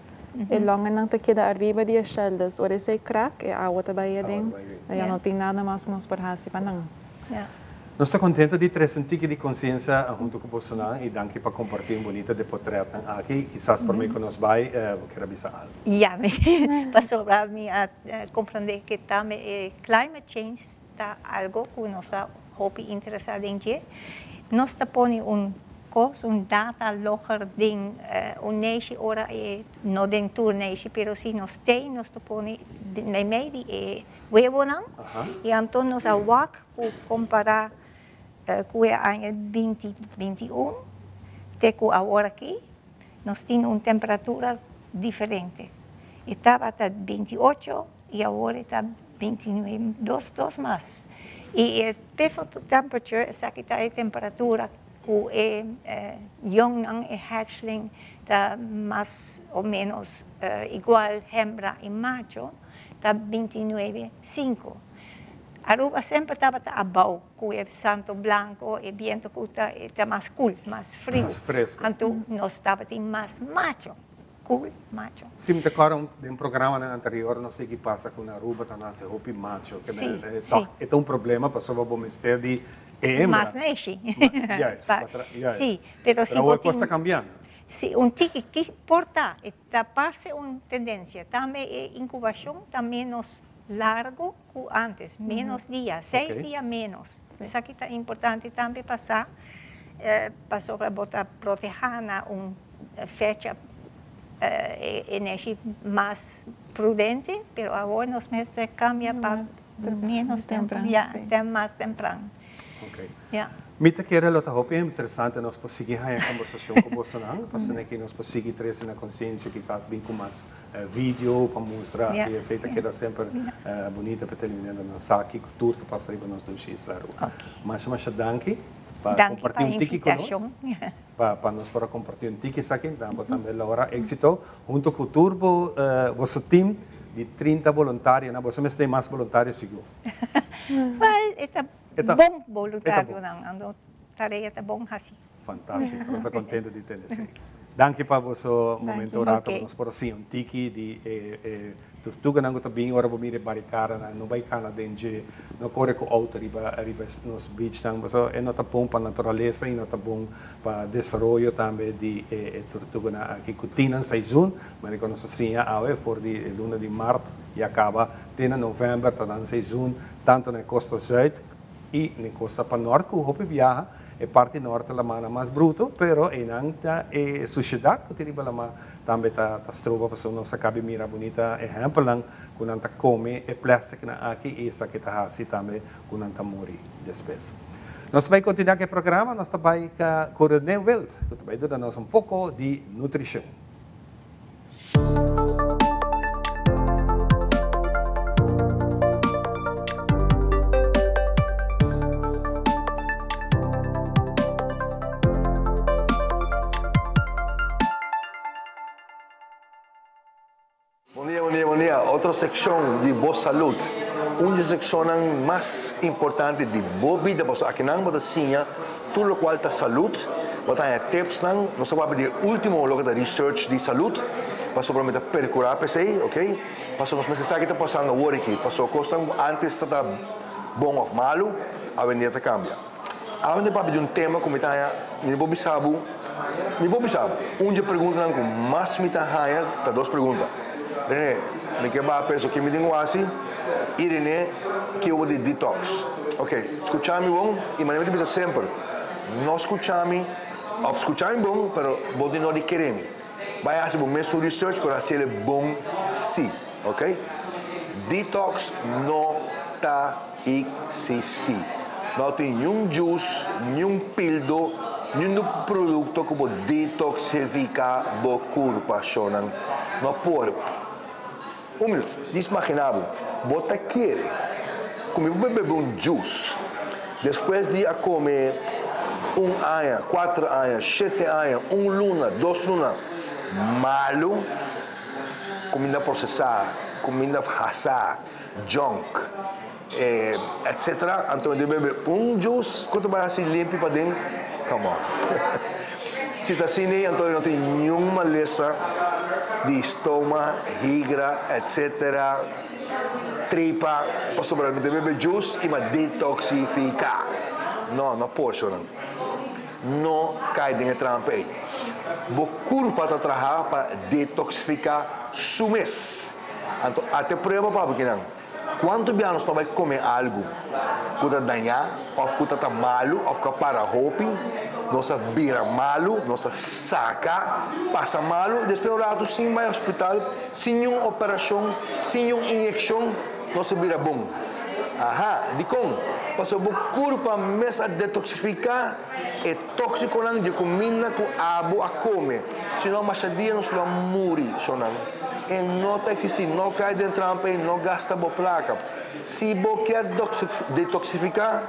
e longennan ta keda ariba di e shell, dus ora esey crack e awa ta bay aden, ya no tin nada mas cu nos por haci pa nan. Ja. Nos ta contento di trece un tiki di conciencia hunto cu bosonan y danki pa comparti un bunita de potretnan aki. Kisas prome cu nos bay bo kier a bisa algo. Ja, mi pasobra mi a comprende cu tambe e climate change ta algo cu nos ta hopi interesa den dje. Nos ta pone un cos, un data logger den un neishi ora e, no den tur neishi, pero si nos tey nos ta pone meimei di e webonan y anto nos a wak Ku kompará ku e aña binti 21 te ku awor aki, nos tin un temperatura diferente. E tabata 28 i awor e ta 29, dos dos mas. I e pivotal temperature, esaki ta e temperatura ku e yongnan, e hatchling, ta mas o ménos igual hembra i macho, ta 29, sinku. Aruba semper tabata abou cu e santo blanco, e biento cu ta e ta mas cool, mas friu. Mas fresco. Anto nos tabatin mas macho. Cool macho. Si mi ta kòrda un den programanan anterior nos sigui pasa ku na Aruba ta nase hopi macho ke men tòg e ta un problema pasobra bo mester di e hembra. Mas neshi. Juist, juist. Si, pero si Pero bo awor kos tin ta kambiando. Si, un tiki ki por ta, e ta parse un tendensia. Tambe e inkubashon ta ménos largu ku ántes, ménos dia, seis dia ménos. Esaki ta importante tambe pa sa, pasobra bo ta protehá na un fecha e neshi mas prudente, pero awor nos mester kambia pa ménos tempu, ya, mas tempran. Ya. Mi ta kere lo ta hopi interesante nos por sigui haña kombersashon ku bosonan, pasobra aki nos por sigui trese na konsiensia, kisas bin ku mas video pa mustra y esey ta keda semper bunita pa televidentenan sa kico tur ta pasa riba nos dushi isla Aruba. Masha masha danki pa comparti un tiki cu nos, pa nos por a comparti un tiki esaki, dan bo tambe logra exito hunto cu tur bo boso team di 30 voluntarionan, boso mester mas voluntario sigur. Wel, e ta bon voluntarionan, anto tarea ta bon haci. Fantástiko, nos ta kontento di tende esei. Danki pa boso momento rato ku nos por a siña un tiki di e e turtuganan ku ta bin ora bo mira e barikadanan, no bai kana den dje, no kore ku outo riba riba nos beachnan pasobra e no ta bon pa naturalesa i no ta bon pa desaroyo tambe di e e turtuganan aki ku tin nan seizoen, manera ku nos a siña awe for di e luna di mart ya kaba te na novèmber ta nan seizoen tantu na e kosta zùit i na e kosta pa nòrt ku hopi biaha. E parti nort ta lamana mas bruto, pero einan ta e sushedat ku tin riba lama tambe ta ta stroba pasobra nos a kabi mira bunita ehèmpelnan ku nan ta kome e plèstiknan aki i esaki ta hasi tambe ku nan ta muri despues. Nos ta bai kontinuá ku e programa, nos ta bai ka ku René Wild ku ta bai duna nos un poko di nutrishon. Bon dia, bon dia, bon dia. Otro seccion di Bo Salud. Un di e seccionnan mas importante di bo bida pasobra akinan bo ta siña Tur lokual ta salud, bo ta haña tipsnan, nos ta papia di e ultimo loke ta research di salud, pasobra mi ta percura p'esey, ok, pasobra nos mester sa ki ta pasando awor aki, pasobra cosnan cu antes ta ta bon of malu, awendia ta cambia. Awe mi ta papia di un tema cu mi ta haña, mi no por bisa bo, mi por bisa bo, un di e preguntanan cu mas mi ta haña ta dos pregunta, Rene, mi ke baha peso, ki mi tin cu haci? I Rene, ki obo di detox? Ok, skucha mi bon, i manera mi ta bisa semper, no skucha mi, òf skucha mi bon, pero bo tin no di kere mi. Bai hasi bo mesun research, pero hasi el e bon si, ok? Detox no ta eksistí. No tin niun juice, niun pildo, niun produkto ku bo detoxifiká bo kurpa, shownan. No por. Un minuut, dis magina bo, bo ta kere ku mi por bebe un juice despues di a kome un aña, kuater aña, shete aña, un luna, dos luna malu, kuminda prosesá, kuminda hasá, junk, etcetera, anto mi ta bebe un juice ku ta bai hasi limpi paden? Come on. Si ta asina ei anto no tin niun malesa di stoma, higra, etcetera, tripa, pasobra mi ta bebe juice i mi a detoxifica. No, no por shownan. No kai den e trampa ei. Bo kurpa ta traha pa detoxifica su mes. Anto ate prueba pa bo kinan. Kuantu bia nos no bai kome algu ku ta dañá òf ku ta ta malu òf ku a para hopi? Nos a bira malu, nos a saka, pasa malu i despues un ratu sin bai hospital, sin niun operashon, sin niun inyekshon, nos a bira bon. Aha, dikon? Pasobra bo kurpa mes a detoksifiká e tóksikonan dje kuminda ku abo a kome. Si no, masha dia nos lo a muri, shonnan. E no ta eksistí. No kai den trampa ei, no gasta bo plaka. Si bo kier detoksifiká,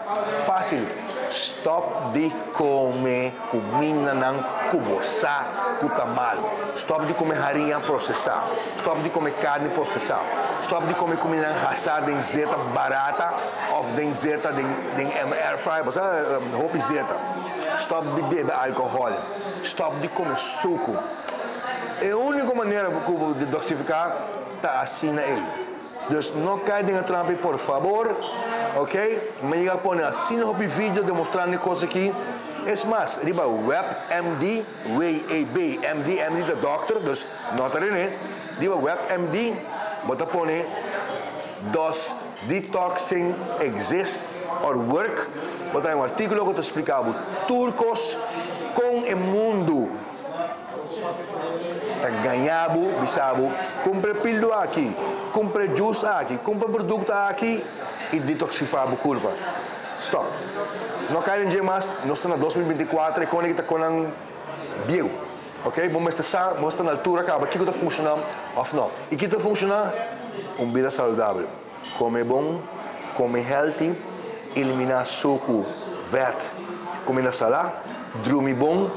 fásil. Stòp di kome kumindanan ku bo sa ku ta malu. Stòp di kome hariña prosesá. Stòp di kome karni prosesá. Stòp di kome kumindanan hasá den zeta barata òf den zeta den air fryer, bo sa hopi zeta. Stòp di bebe alkohòl. Stòp di kome suku. E úniko manera ku bo detoksifiká ta asina ei. Dus no kai den e trampa ei por fabor, ok? Mi a yega a pone asina hopi video demostrando e kos aki. Es mas, riba WebMD, W-E-B, M-D, M-D ta dòkter, dus no ta René. Riba WebMD bo ta pone Does detoxing exist or work? Bo ta haña un artíkulo ku ta splika bo tur kos kon e mundu ta gaña bo, bisa bo, kumpra e pildo aki, kumpra e juice aki, kumpra e produkto aki i detoxifá bo kurpa. Stop. No kai den dje mas, nos ta na 2024 e kone ki ta konan bieu. Ok, bo mester sa, bo mester ta na altura kaba kiko ta funshoná òf no. I ki ta funshoná? Un bida saludabel. Kome bon, kome healthy, eliminá suku, vèt, kuminda salá, drumi bon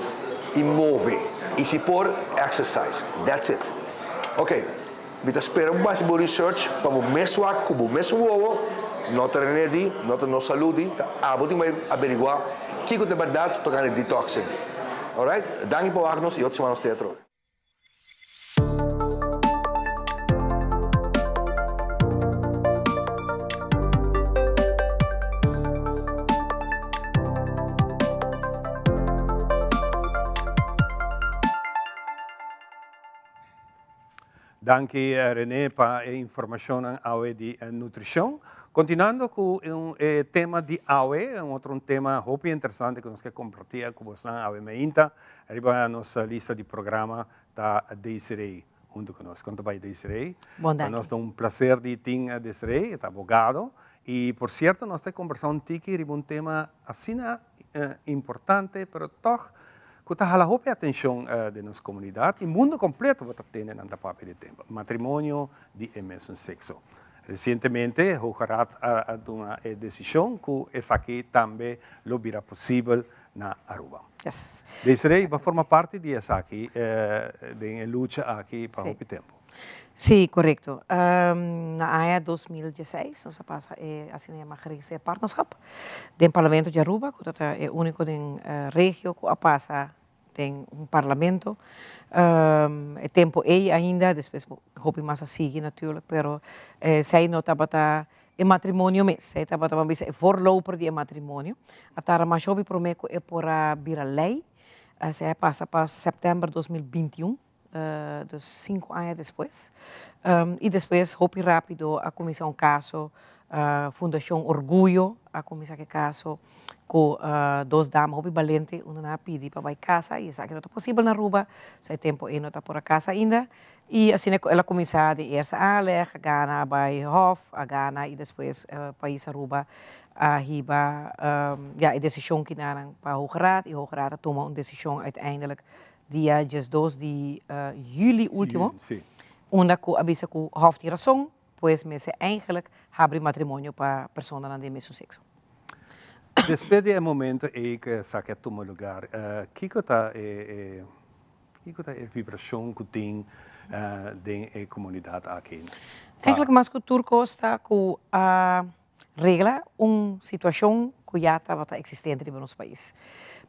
i move. I si por, exercise. That's it. Ok, mi ta spera bo basi bo research pa bo mes wak ku bo mes wowo, no ta René di, no ta nos salud di, ta abo tin bai averiguá kiko ta e bèrdat tokante detoxing. Alright, danki pa wak nos i otro siman nos te atrobe. Danki René pa e informacionnan awe di nutricion. Continuando cu e tema di awe, un otro un tema hopi interesante cu nos ke comparti cu bosnan awe meinta riba nos lista di programa ta Desiree hunto cu nos. Con ta bay Desiree? Bon Pa danki. nos ta un placer di tin Desiree, e ta abogado y por cierto nos ta combersa un tiki riba un tema asina importante pero toch Ku ta hala hopi atenshon den nos komunidat i mundu kompleto bo ta tende nan ta papia di tema, matrimonio di e mesun sekso. Resientemente Hoge Raad a tuma e desishon ku esaki tambe lo bira posibel na Aruba. Desiree bo a forma parti di esaki den e lucha aki pa hopi tempu. Sí, korekto. Na aña 2016 nos a pasa e asina yama geregistreerd partnerschap den Parlamento di Aruba, ku ta e úniko den regio ku a pasa den un parlamento. E tempu ei ainda, despues hopi mas a sigui natuurlijk, pero esei no tabata e matrimonio mes, esei tabata ban bisa e voorloper di e matrimonio. A tarda masha hopi promé ku e por a bira lei, esei a pasa pa sèptèmber 2021. Dus sinku aña despues. I despues hopi rápido a kuminsá un kaso, Fundashon Orguyo a kuminsá ku e kaso ku dos dama hopi balente, unda nan a pidi pa bai kasa i esaki no ta posibel na Aruba, so e tempu ei no ta por a kasa ainda. I asina ku el a kuminsá den eerste aanleg, a gana a bai hof, a gana i despues pais Aruba a hiba ya e desishon kinanan pa Hoge Raad i Hoge Raad a tuma un desishon uiteindelijk dia 12 di juli ultimo, unda cu a bisa cu Hof tin razon, pues mester eigenlijk habri matrimonio pa personanan di e mesun sexo. Despues di e momento ey cu esaki a tuma lugar, kico ta e kico ta e vibracion cu tin den e comunidad aki? Eigenlijk mas cu tur cos ta cu a regla un situacion cu ya tabata existente riba nos pais.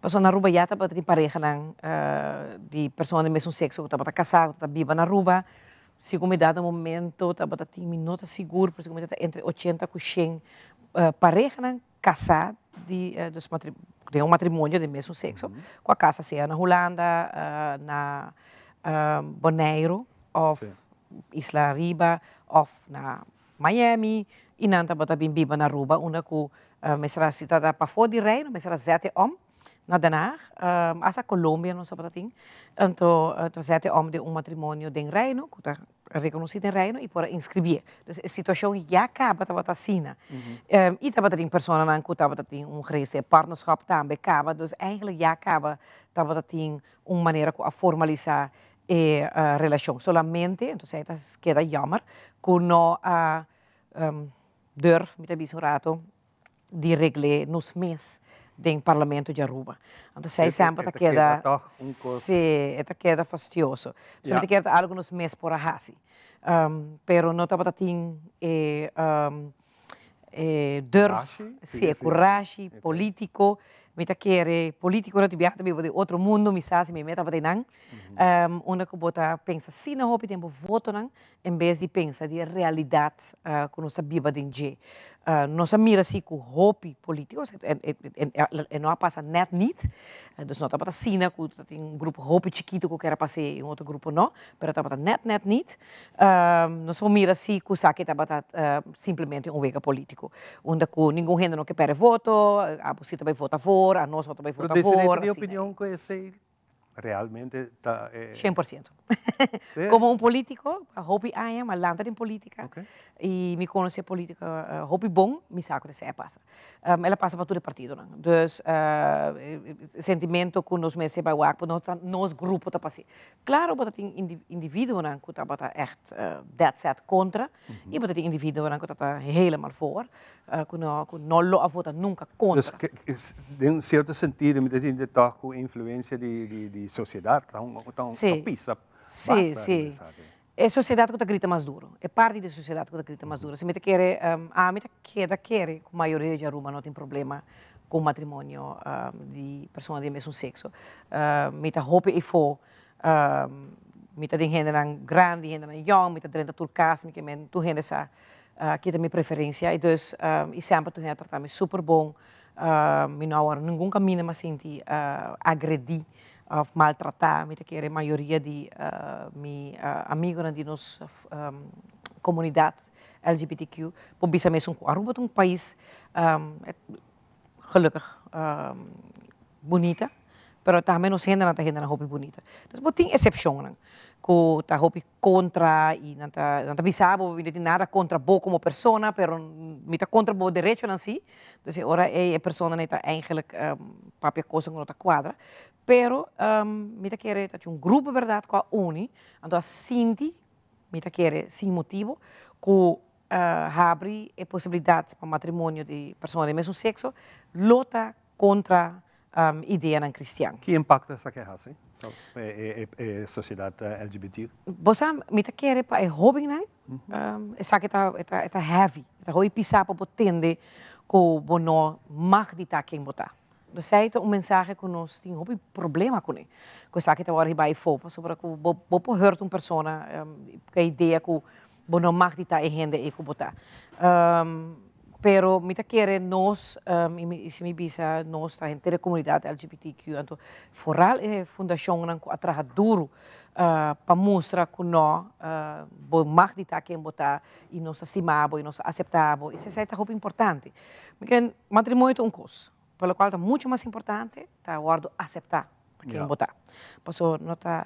Pasobra na Aruba ya tabata tin parehanan di persona di mesun sexo cu tabata casa, cu tabata biba na Aruba. Segun mi dado momento tabata tin, mi no ta sigur, pero segun mi ta entre ochenta cu shen parehanan casa di, dus den un matrimonio di mesun sexo, cu a casa sea na Hulanda, na Boneiru of Isla Riba of na Miami y nan tabata bin biba na Aruba unda cu mester a si tabata pafo di Reino mester a zet e om na Den Haag hasta Colombia nos tabata tin anto ta zet e om den un matrimonio den Reino cu ta reconoci den Reino y por a inscribie dus e situacion ya caba tabata asina y tabata tin personanan cu tabata tin un geregistreerd partnerschap tambe caba dus eigenlijk ya caba tabata tin un manera cu a formalisa e relashon solamente, entonces ei ta keda jammer ku no a durf, mi ta bisa un rato, di regl'é nos mes den parlamento di Aruba. Anto esei semper ta keda, si, e ta keda fastioso. Pasobra mi ta kere ta algu nos mes por a hasi, pero no tabata tin e e durf, si, e kurashi politiko. Mi ta kere politiconan tin biaha ta biba den otro mundo, mi sa si mi meta tabata einan, unda cu bo ta pensa asina hopi den bo votonan en bes di pensa di e realidad cu nos ta biba den dje. Nos a mira si cu hopi politico, e no a pasa net niet, dus no tabata asina cu tin un grupo hopi chikito cu kier a pasa y un otro grupo no, pero tabata net net niet. Nos por mira si cu esaki tabata simplemente un wega politico, unda cu ningun hende no ke perde voto, abo si ta bay vota voor, anos no ta bay vota Pero voor, desde di asina. opinion cu esey realmente ta e. 100%. Sí? Como un politico, pa hopi aña, m'a lanta den politica Okay. y mi conoce politica hopi bon, mi sa cu esey a pasa. El a pasa pa tur e partidonan. Dus e sentimento cu nos mester bay wak, nos ta, nos grupo ta pasi. Claro bo ta tin individuonan cu tabata echt dead set contra y bo ta tin individuonan cu tabata helemaal voor, cu no, cu no lo a vota nunca contra. Dus den un cierto sentido mi ta sinti toch cu influencia di sociedad ta un ta pisa basta riba esaki. E sociedad cu ta grita mas duro, e parti di e sociedad cu ta grita mas duro. Si mi ta kere, ami ta keda kere cu mayoria di Aruba no tin problema cu matrimonio di persona di e mesun sexo. Mi ta hopi eyfo, mi ta den hendenan grandi, hendenan yong, mi ta drenta tur cas, mi ke men tur hende sa ki ta mi preferencia. Y dus, y semper tur hende a trata mi super bon, mi no a wòrdu ningun kaminda mi a sinti agredi of maltratá. Mi ta kere mayoria di mi amigonan di nos komunidat LGBTQ por bisa mesun ku Aruba ta un pais gelukkig bunita, pero tambe nos hendenan ta hendenan hopi bunita. Dus bo tin esepshonnan ku ta hopi kontra i nan ta nan ta bisa bo mi no tin nada kontra bo komo persona pero mi ta kontra bo derechonan si. Dus e ora ei e personanan ei ta eigenlijk papia kosa ku no ta kuadra. Pero mi ta kere ta tin un grupo bèrdat ku a uni anto a sinti mi ta kere sin motibu ku habri e posibilidat pa matrimonio di persona di mesun sekso lo ta kontra ideanan kristian. Ki impakto esaki a hasi pa e sosiedat LGBT? Bo sa, mi ta kere pa e hóbennan, esaki ta e ta heavy, e ta hopi pisá pa bo tende ku bo no mag di ta ken bo ta. Esei ta un mensahe ku nos tin hopi problema kuné, ku esaki ta wòrdu hibá afó, pasobra ku bo bo por hurt un persona ku e idea ku bo no mag di ta e hende ei ku bo ta. Pero mi ta kere nos, i si mi bisa nos ta henter e komunidat LGBTQ, anto foral e fundashonnan ku a traha duru pa mustra ku no bo mag di ta ken bo ta i nos ta stima bo i nos ta aseptá bo, esei ta hopi importante. Mi kere matrimonio ta un kos, Por lo cual ta mucho mas importante ta wordo acepta pa ken bo ta. Paso no ta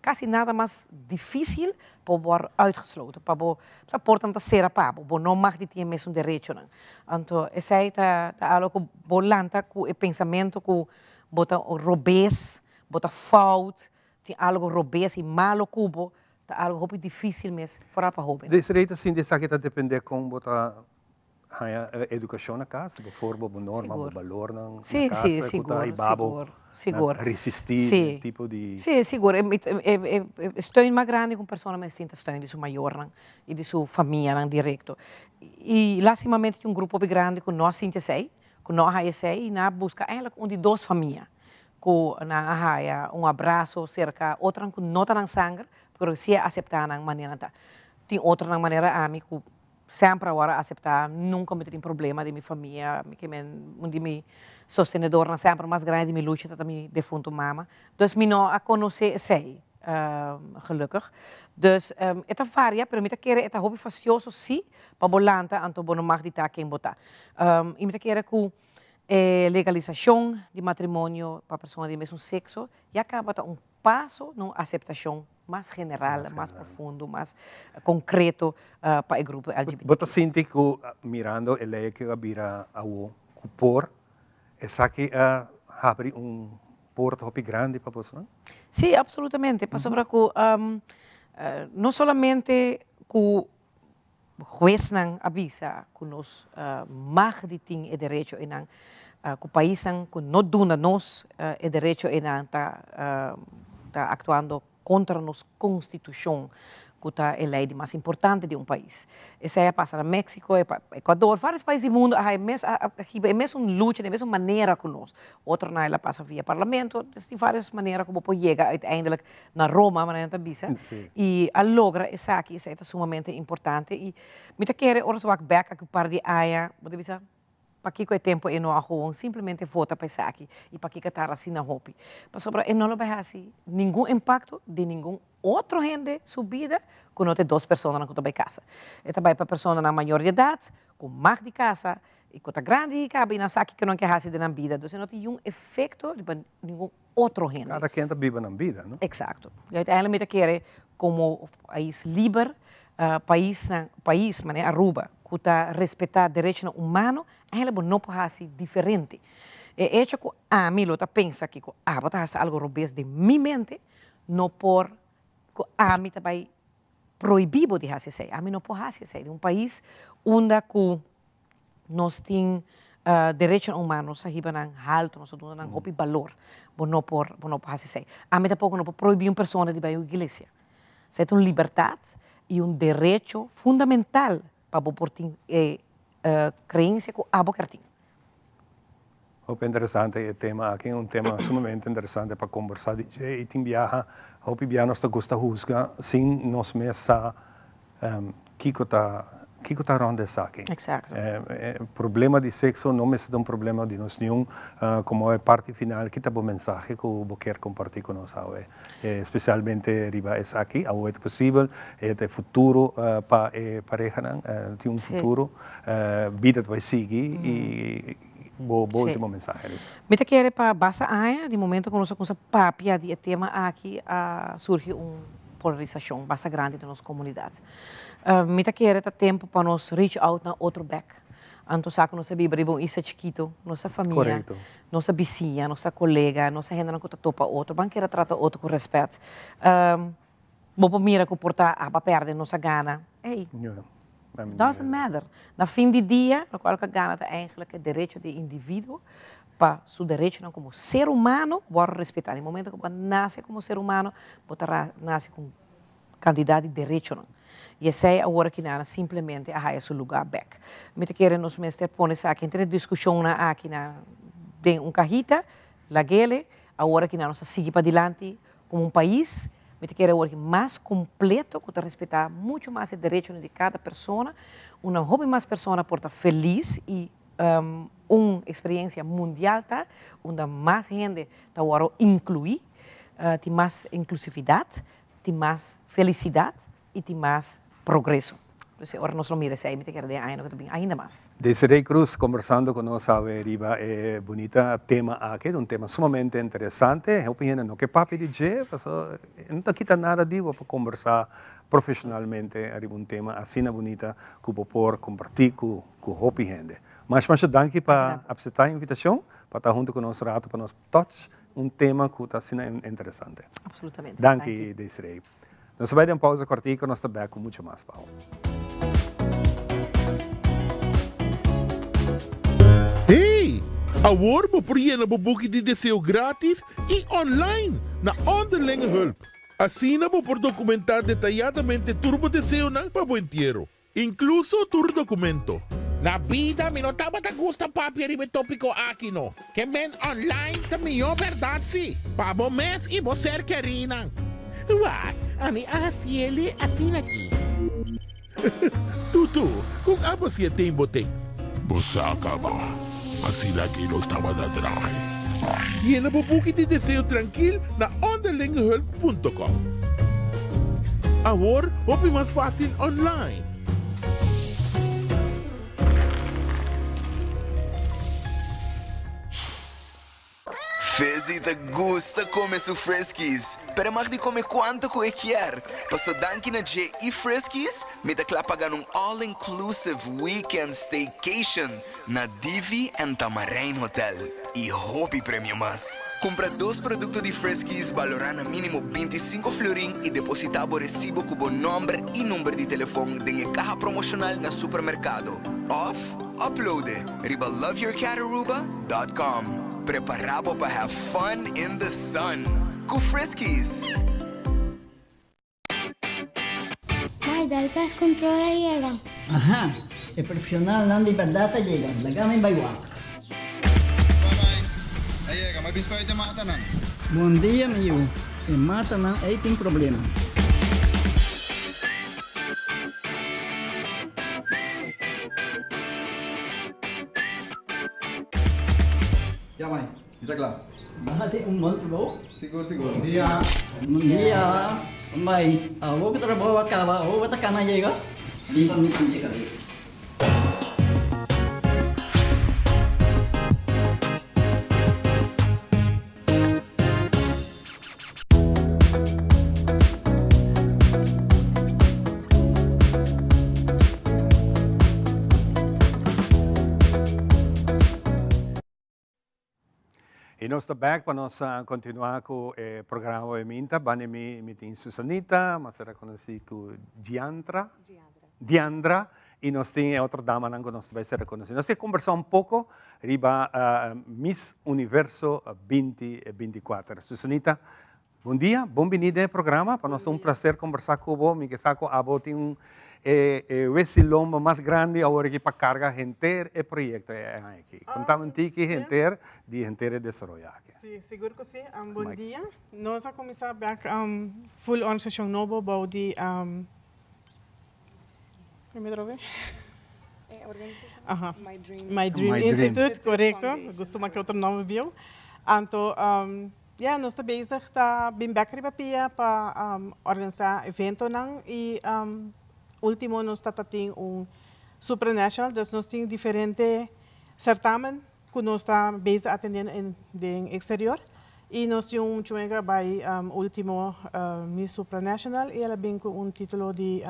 casi nada mas dificil pa bo wordo uitgesloten, pa bo sa portanan ta cera pa bo, bo no mag di tin e mesun derechonan. Anto esey ta ta algo cu bo lanta cu e pensamento cu bo ta robes, bo ta fout, tin algo robes y malo cu bo, ta algo hopi dificil mes, foral pa hobennan. Desiree ta sinti esaki ta depende con bo ta Haña edukashon na kas, bo forma bo norma, bo balornan na kas ku ta hiba bo na resistí e tipo di. Sí, sigur. E steun mas grandi ku un persona mester tin ta steun di su mayornan i di su famianan direkto. I lastimamente tin un grupo hopi grandi ku no a sinti esei, ku no a haña esei i nan a buska eigenlijk un di dos famia ku nan a haña un abraso serka otronan ku no ta nan sanger, pero si a aseptá nan manera nan ta. Tin otronan manera ami ku Semper awor a acepta, nunca mi ta tin problema den mi famia, mi ke men un di mi sostenedornan semper mas grandi di mi lucha ta mi defunto mama, dus mi no a conoce esey gelukkig. Dus e ta varia, pero mi ta kere e ta hopi fastioso si pa bo lanta anto bo no mag di ta ken bo ta. Y mi ta kere cu e legalisacion di matrimonio pa persona di e mesun sexo ya caba ta un paso na un aceptacion mas general, mas profundo, mas concreto pa e grupo LGBTQ. Bo ta sinti cu mirando e ley cu a bira awo cu por, esaki a habri un porta hopi grandi pa bosonan? Si, absolutamente, pasobra cu no solamente cu Huesnan a bisa ku nos mag di tin e derecho einan, ku paisnan ku no duna nos e derecho einan ta ta aktuando kontra nos konstitushon. ku ta e lei di mas importante di un pais. Esei a pasa na Mexico, Ecuador, varios pais di mundu a haña mes a hiba e mesun lucha den e mesun manera ku nos. Otronan el a pasa via parlamento, dus tin varios manera ku bo por yega uiteindelijk na Roma, manera nan ta bisa, i a logra esaki, esei ta sumamente importante i mi ta kere ora nos wak bek aki un par di aña, bo ta bisa, Pakiko e tempu e no a gewoon simplemente vota pa esaki i pakiko a tarda asina hopi? Pasobra e no lo bai hasi ningun impakto den ningun otro hende su bida ku no ta e dos personanan ku ta bai kasa. E ta bai pa personanan mayor di edat ku mag di kasa i ku ta grandi i kaba i nan sa kiko nan ke hasi den nan bida. Dus e no tin niun efekto riba ningun otro hende. Kada ken ta biba nan bida, no? Eksakto. I uiteindelijk mi ta kere komo pais liber, paisnan, pais manera Aruba ku ta respetá derechonan humano, eigenlijk bo no por hasi diferente. E echo ku ami lo ta pensa kiko abo ta hasi algo robes den mi mente, no por ku ami ta bai prohibí bo di hasi esei. Ami no por hasi esei. Den un pais unda ku nos tin derechonan humano, nos a hiba nan haltu, nos a duna nan hopi balor. Bo no por, bo no por hasi esei. Ami tampoko no por prohibí un persona di bai un iglesia. Esei ta un libertat i un derecho fundamental pa bo por tin e creencia cu abo kier tin. Hopi interesante e tema aki, un tema sumamente interesante pa combersa di dje y tin biaha, hopi biaha nos ta gusta huzga sin nos mes sa kico ta kico ta rond esaki. Exacto. E problema di sexo no mester ta un problema di nos niun, como e parti final ki ta bo mensahe cu bo kier comparti cu nos awe? Especialmente riba esaki, awe ta posibel, e ta e futuro pa e parehanan, tin un futuro, bida ta bai sigui y bo bo ultimo mensahe riba. Mi ta kere pa basta aña, di momento ku nos a kumsa papia di e tema aki a surgi un polarisacion basta grandi den nos comunidad. Mi ta kere ta tempo pa nos reach out na otro bek. Anto sa ku nos a biba riba un isla chikito, nos ta famia, nos ta bisiña, nos ta kolega, nos ta hendenan ku ta topa otro. Ban kere trata otro ku rèspèt. Bo por mira ku por ta aba pèrdè, nos a gana. Ey, doesn't matter. Na fin di dia, lokual ku a gana ta eigentlik e derecho di e individuo pa su derechonan komo ser humano wòrdu respetá. Na e momento ku bo a nase komo ser humano, bo ta nase ku un kantidat di derechonan. I esei awor aki nan simplemente a haya su lugá bèk. Mi ta kere nos mester pone esaki entre e diskushonnan aki nan den un kahita, lag'ele, awor aki nan nos ta sigui padilanti komo un pais, mi ta kere awor aki mas kompleto ku ta respetá muchu mas e derechonan di kada persona, unda hopi mas persona por ta felis i un eksperiencia mundial ta unda mas hende ta wòrdu inkluí, tin mas inklusividat, tin mas felisidat i tin mas progreso. Entonces ora nos lo mira esei mi ta kere den añanan ku ta bin ainda mas. Desiree Cruz kombersando ku nos awe riba e bunita tema aki, ta un tema sumamente interesante, hopi hende no ke papia di dje, pasobra e no ta kita nada di bo pa kombersá profeshonalmente riba un tema asina bunita ku bo por kompartí ku ku hopi hende. Masha masha danki pa apseptá e invitashon pa ta huntu ku nos rato pa nos touch un tema ku ta asina interesante. Absolutamente. Danki Desiree. Nos ta bai den pausa kòrtiku, nos ta bèk ku muchu mas pa bo. Hey! Awor bo por yena bo buki di deseo gratis i online na Onderlinge Hulp. Asina bo por dokumentá detayadamente tur bo deseonan pa bo entiero. Inkluso tur dokumento. Na bida mi no tabata gusta papia riba e topiko aki no. Ke men online ta mihó bèrdat si, pa bo mes i bo ser kerínan. Wak, ami a hasiele asina aki. Tutu, kon abo si e ten bo ten? Bo sa kaba, asina aki nos tabata draai. Yena bo buki di deseo trankil na onderlingehulp punto com. Awor hopi mas fácil online. Fizzy ta gusta come su Friskies, pero e mag di come cuanto cu e kier, paso danki na dje y Friskies mi ta cla pa gana un all inclusive weekend staycation na Divi en Tamarijn Hotel y hopi premio mas. Cumpra dos producto di Friskies balora na minimo 25 florin y deposita bo recibo cu bo nomber y number di telefon den e caha promocional na supermercado of upload e riba loveyourcataruba.com. Prepara bo pa have fun in the sun cu Friskies! Bai dal pest control a yega. Aha, e profesionalnan di berdad a yega, laga mi bai wak. A yega, mi a bisa e matanan. Bon dia mi yu, e matanan ei tin problema. Ya mai, mi ta kla. Bo hasi un bon trabou. Sigur sigur. Bon dia. Bon dia. Mai, awor ku trabou a kaba, awor bo ta kana yega? Lipa mi pinche kabes. Y nos ta back pa nos continua cu e programa Hoy Minta. Banda mi mi tin Susanita, mas era conoci cu Giantra. Diandra. Y nos tin e otro damanan cu nos ta bay ser reconoci. Nos tin conversa un poco riba Miss Universo 2024. Susanita, Bon dia, bon bini den e programa. Pa nos ta un placer conversa cu bo. Mi ke sa cu abo tin un e e wesi lomba mas grandi awor aki pa carga henter e proyecto e aña aki. Contame un tiki henter di henter e desaroyo aki. Si, sigur cu si. Bon dia. Nos a cuminsa bek full organisacion nobo bou di My Dream Institute, corecto. Gusto ki otro nomber bieu. Anto Ya, nos ta bezig ta bin bek riba pia pa organisa eventonan y ultimo nos ta ta tin un supranational, dus nos tin diferente certamen cu nos ta bezig atendiendo den exterior y nos tin un muchacho a bay ultimo Miss Supranational y el a bin cu un titulo di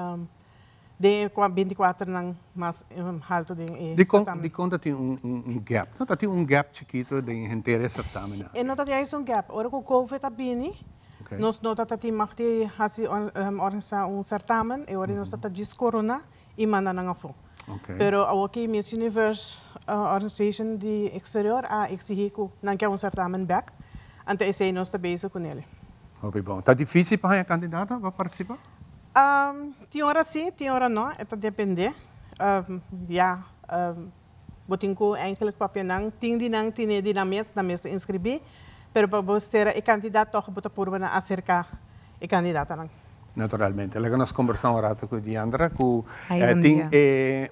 Den e kua bintikuater nan mas haltu den e Dikon, certamen. dikon ta tin un, un, un gap? No ta tin un gap chikito den henter e certamen aki. E no ta juist un gap. Ora ku covid a bini, Oké. nos no ta ta tin mag di hasi organisá un certamen, e ora nos ta ta djis korona i manda nan afó. Oké. Pero awoki Miss Universe Organization di exterior a exigí ku nan ke un certamen bèk, anto esei nos ta bezig kunele. Hopi bon. Ta difícil pa haña kandidata pa partisipá? Tin ora si, tin ora no, e ta depende. Ya, bo tin ku enkele papia nan, tin di nan tene di nan mes, nan mes ta inskribí, pero pa bo sera e kandidat tòg bo ta purba na aserká e kandidatanan. Naturalmente. Laga nos kombersá un rato ku Diandra ku tin e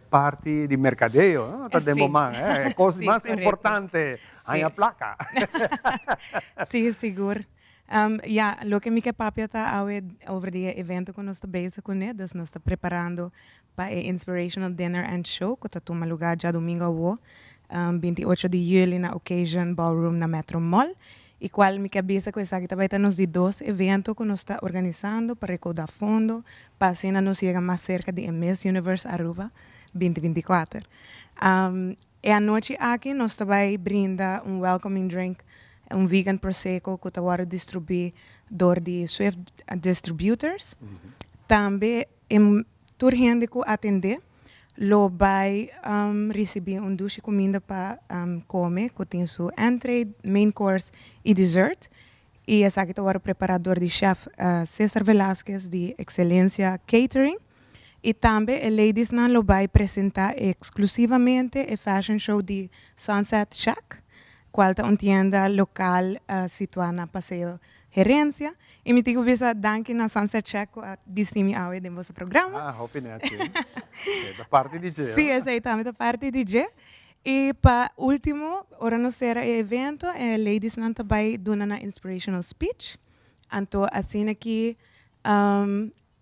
parti di merkadeo, no? Ta den bo man, e kos mas importante, haña plaka. Si, sigur. Ya, loke mi ke papia ta awe over di e evento ku nos ta bezig kuné, dus nos ta preparando pa e Inspirational Dinner and Show ku ta tuma lugá djadumingu awo, 28 di yüli na Occasion Ballroom na Metro Mall, i kual mi ke bisa ku esaki ta bai ta nos di dos evento ku nos ta organisando pa rekoudá fondo pa asina nos yega mas serka di e Miss Universe Aruba 2024. E anochi aki nos ta bai brinda un welcoming drink, un vegan prosecco cu ta wordo distribuí door di Swift Distributors. Tambe e tur hende cu atende lo bai ricibi un dushi cuminda pa come cu tin su entree, main course y dessert. Y esaki ta wordo prepara door di chef Cesar Velasquez di Excelencia Catering. Y tambe e ladiesnan lo bay presenta exclusivamente e fashion show di Sunset Shack, cual ta un tienda local situa na Paseo Herencia. Y mi tin cu bisa danki na Sunset Shack cu a bisti mi awe den boso programa. Ah, hopi nechi. Esey ta parti di dje. Si, esey tambe ta parti di dje. Y pa ultimo, ora nos cera e evento, e ladiesnan ta bay duna nan inspirational speech. Anto asina ki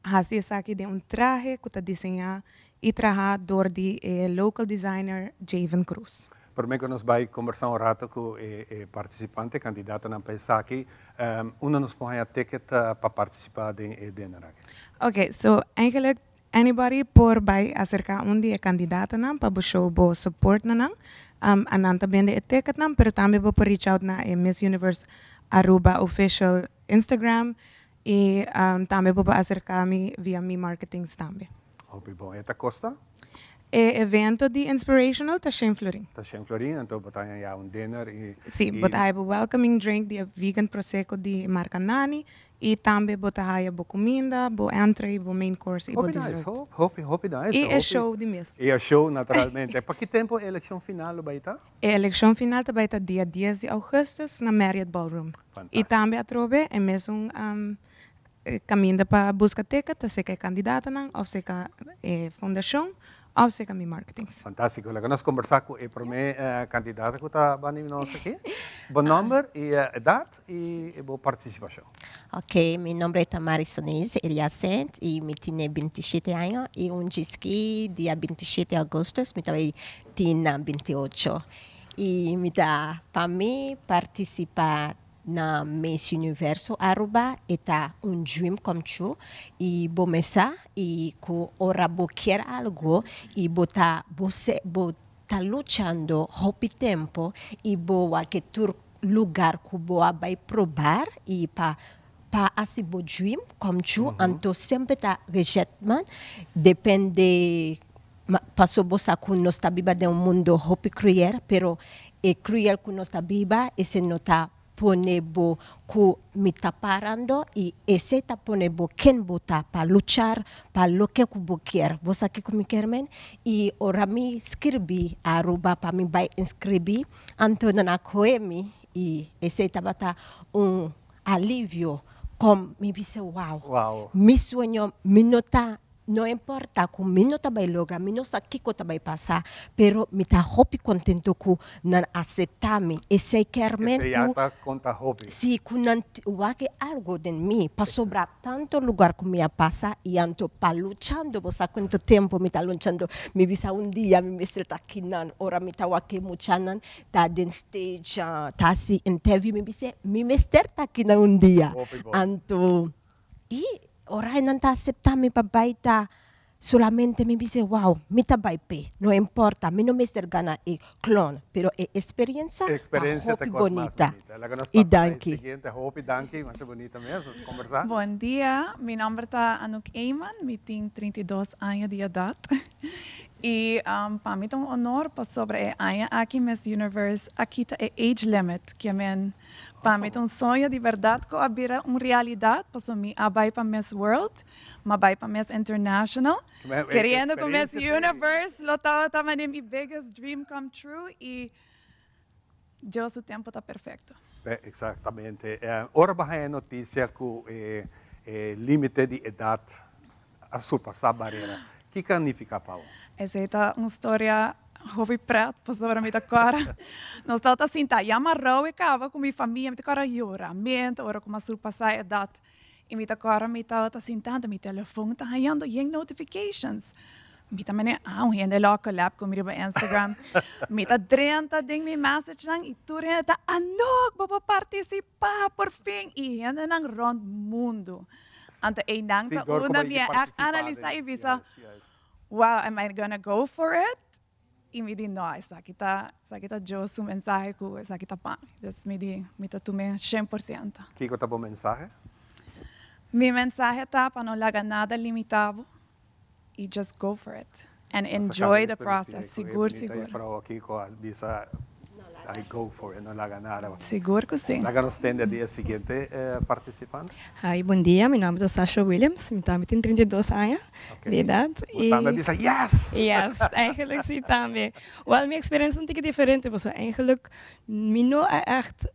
Hasi esaki den un trahe ku ta diseñá i trahá dor di e local designer Javen Cruz. Promé ku nos bai kombersá un rato ku e partisipante, kandidatonan pa esaki, unda nos por haña ticket pa partisipá den e dinner aki? Ok, so eigenlijk anybody por bai aserká un di e kandidatonan pa bo show bo support na nan. Anan ta bende e ticketnan, pero tambe bo por reach out na e Miss Universe Aruba official Instagram I tambe bo por aserká mi via mi marketings tambe. Hopi bon. E ta kosta? E evento di Inspirational ta shen florin. Ta shen florin, anto bo ta haña ya un dinner y. Sí, bo ta haya bo welcoming drink di e vegan prosecco di marca Nani y tambe bo ta haya bo cuminda, bo entree, bo main course y bo Hopi dessert. nice, hopi, hopi nice. Y e show di mes. Y e show naturalmente. Pa ki tempo e eleccion final lo bay ta? E eleccion final ta bay ta dia dies di augustus na Marriott Ballroom. Fantastico. Y tambe atrobe e mesun Caminda pa busca ticket ta seca e candidatonan of seca e fundacion of seca mi marketings. Fantastico. Laga nos conversa cu e prome candidato cu ta bani nos aki. Bo nomber y edad y bo participacion. Ok, mi nomber ta Marisonise Eliasent y mi tine bintishete aña y un djiski dia bintishete augustus mi ta bay tin bintiocho y mi ta pa mi participa Na Miss Universo Aruba e ta un dream come true y bo mesa y cu ora bo kier algo y bo ta bo bo ta luchando hopi tempo y bo wak tur lugar cu bo a bay probar y pa pa haci bo dream come true anto semper ta rejectman depende paso bo sa cu nos ta biba den un mundo hopi cruel pero E cruel cu nos ta biba, ese no ta pone bo cu mi ta parando y ese ta pone bo ken bo ta pa luchar pa loke cu bo kier. Bo sa kico mi kier men? Y ora mi skirbi Aruba pa mi bay inscribi, anto nan a cohe mi y esey tabata un alivio com mi bisa wow, mi sueño mi no ta No importa ku mi no ta bai logra, mi no sa kiko ta bai pasa, pero mi ta hopi kontento ku nan aseptá mi. Esei kier men Esei ya ku ta konta hopi. si ku nan wak algu den mi pasobra tantu lugar ku mi a pasa i anto pa luchando, bo sa kuantu tempu mi ta luchando, mi bisa un dia mi mester ta kinan ora mi ta wak e muchanan ta den stage ta hasi interview mi bisa mi mester ta kinan un dia. Hopi bon. Anto I ora e nan ta aseptá mi pa bai ta solamente mi bisa wow, mi ta bai p'e, no importa, mi no mester gana e klon, pero e esperiensa ta Experiencia ta hopi kos mas bonita. bunita. Laga nos I pasa na e danki. siguiente. Hopi danki, masha bunita mes nos kombersá. Bon dia, mi nomber ta Anouk Eman, mi tin 32 aña di edat i pa mi ta un honor pasobra e aña aki Miss Universe a kita e age limit, ke men Pa mi ta un soño di berdad cu a bira un realidad pasobra mi a bay pa Miss World, m'a bay pa Miss International, keriendo cu Miss Universe lo tabata manera mi biggest dream come true y Dios su tempo ta perfecto. Exactamente. Ora bo a haña e noticia cu e limite di edad a surpasa barera, kiko a nifica pa bo? Esey ta un storia hopi pret pasobra mi ta kòrda nos tabata sinta yama rou e kaba ku mi famia mi ta kòrda yoramento ora ku mi a surpasá edat i mi ta kòrda mi tabata sintando mi telefon ta hañando yen notifications mi ta mene ah un hende lo a collab ku mi riba Instagram mi ta drenta den mi messagenan i tur hende ta Anouk bo por partisipá por fin i hendenan rònt mundu anto einan ta unda mi a ègt analisá i bisa. Wow, am I gonna go for it? I mi di, no, esaki ta, esaki ta Dios su mensahe ku esaki ta pa mi. Dus mi di, mi ta tum'é 100%. Kiko ta bo mensahe? Mi mensahe ta pa no laga nada limitá bo i just go for it and enjoy the process. Sigur, sigur. Mevrouw Kiko a bisa I go for it, no laga nada. Sigur ku si. Laga nos tende di e siguiente participante. Hi, bon dia. Mi nomber ta Sasha Williams. Mi tambe tin 32 aña di edad. Bo tambe a bisa yes! Yes, eigenlijk si tambe. Wel, mi experiencia un tiki diferente pasobra eigenlijk mi no a echt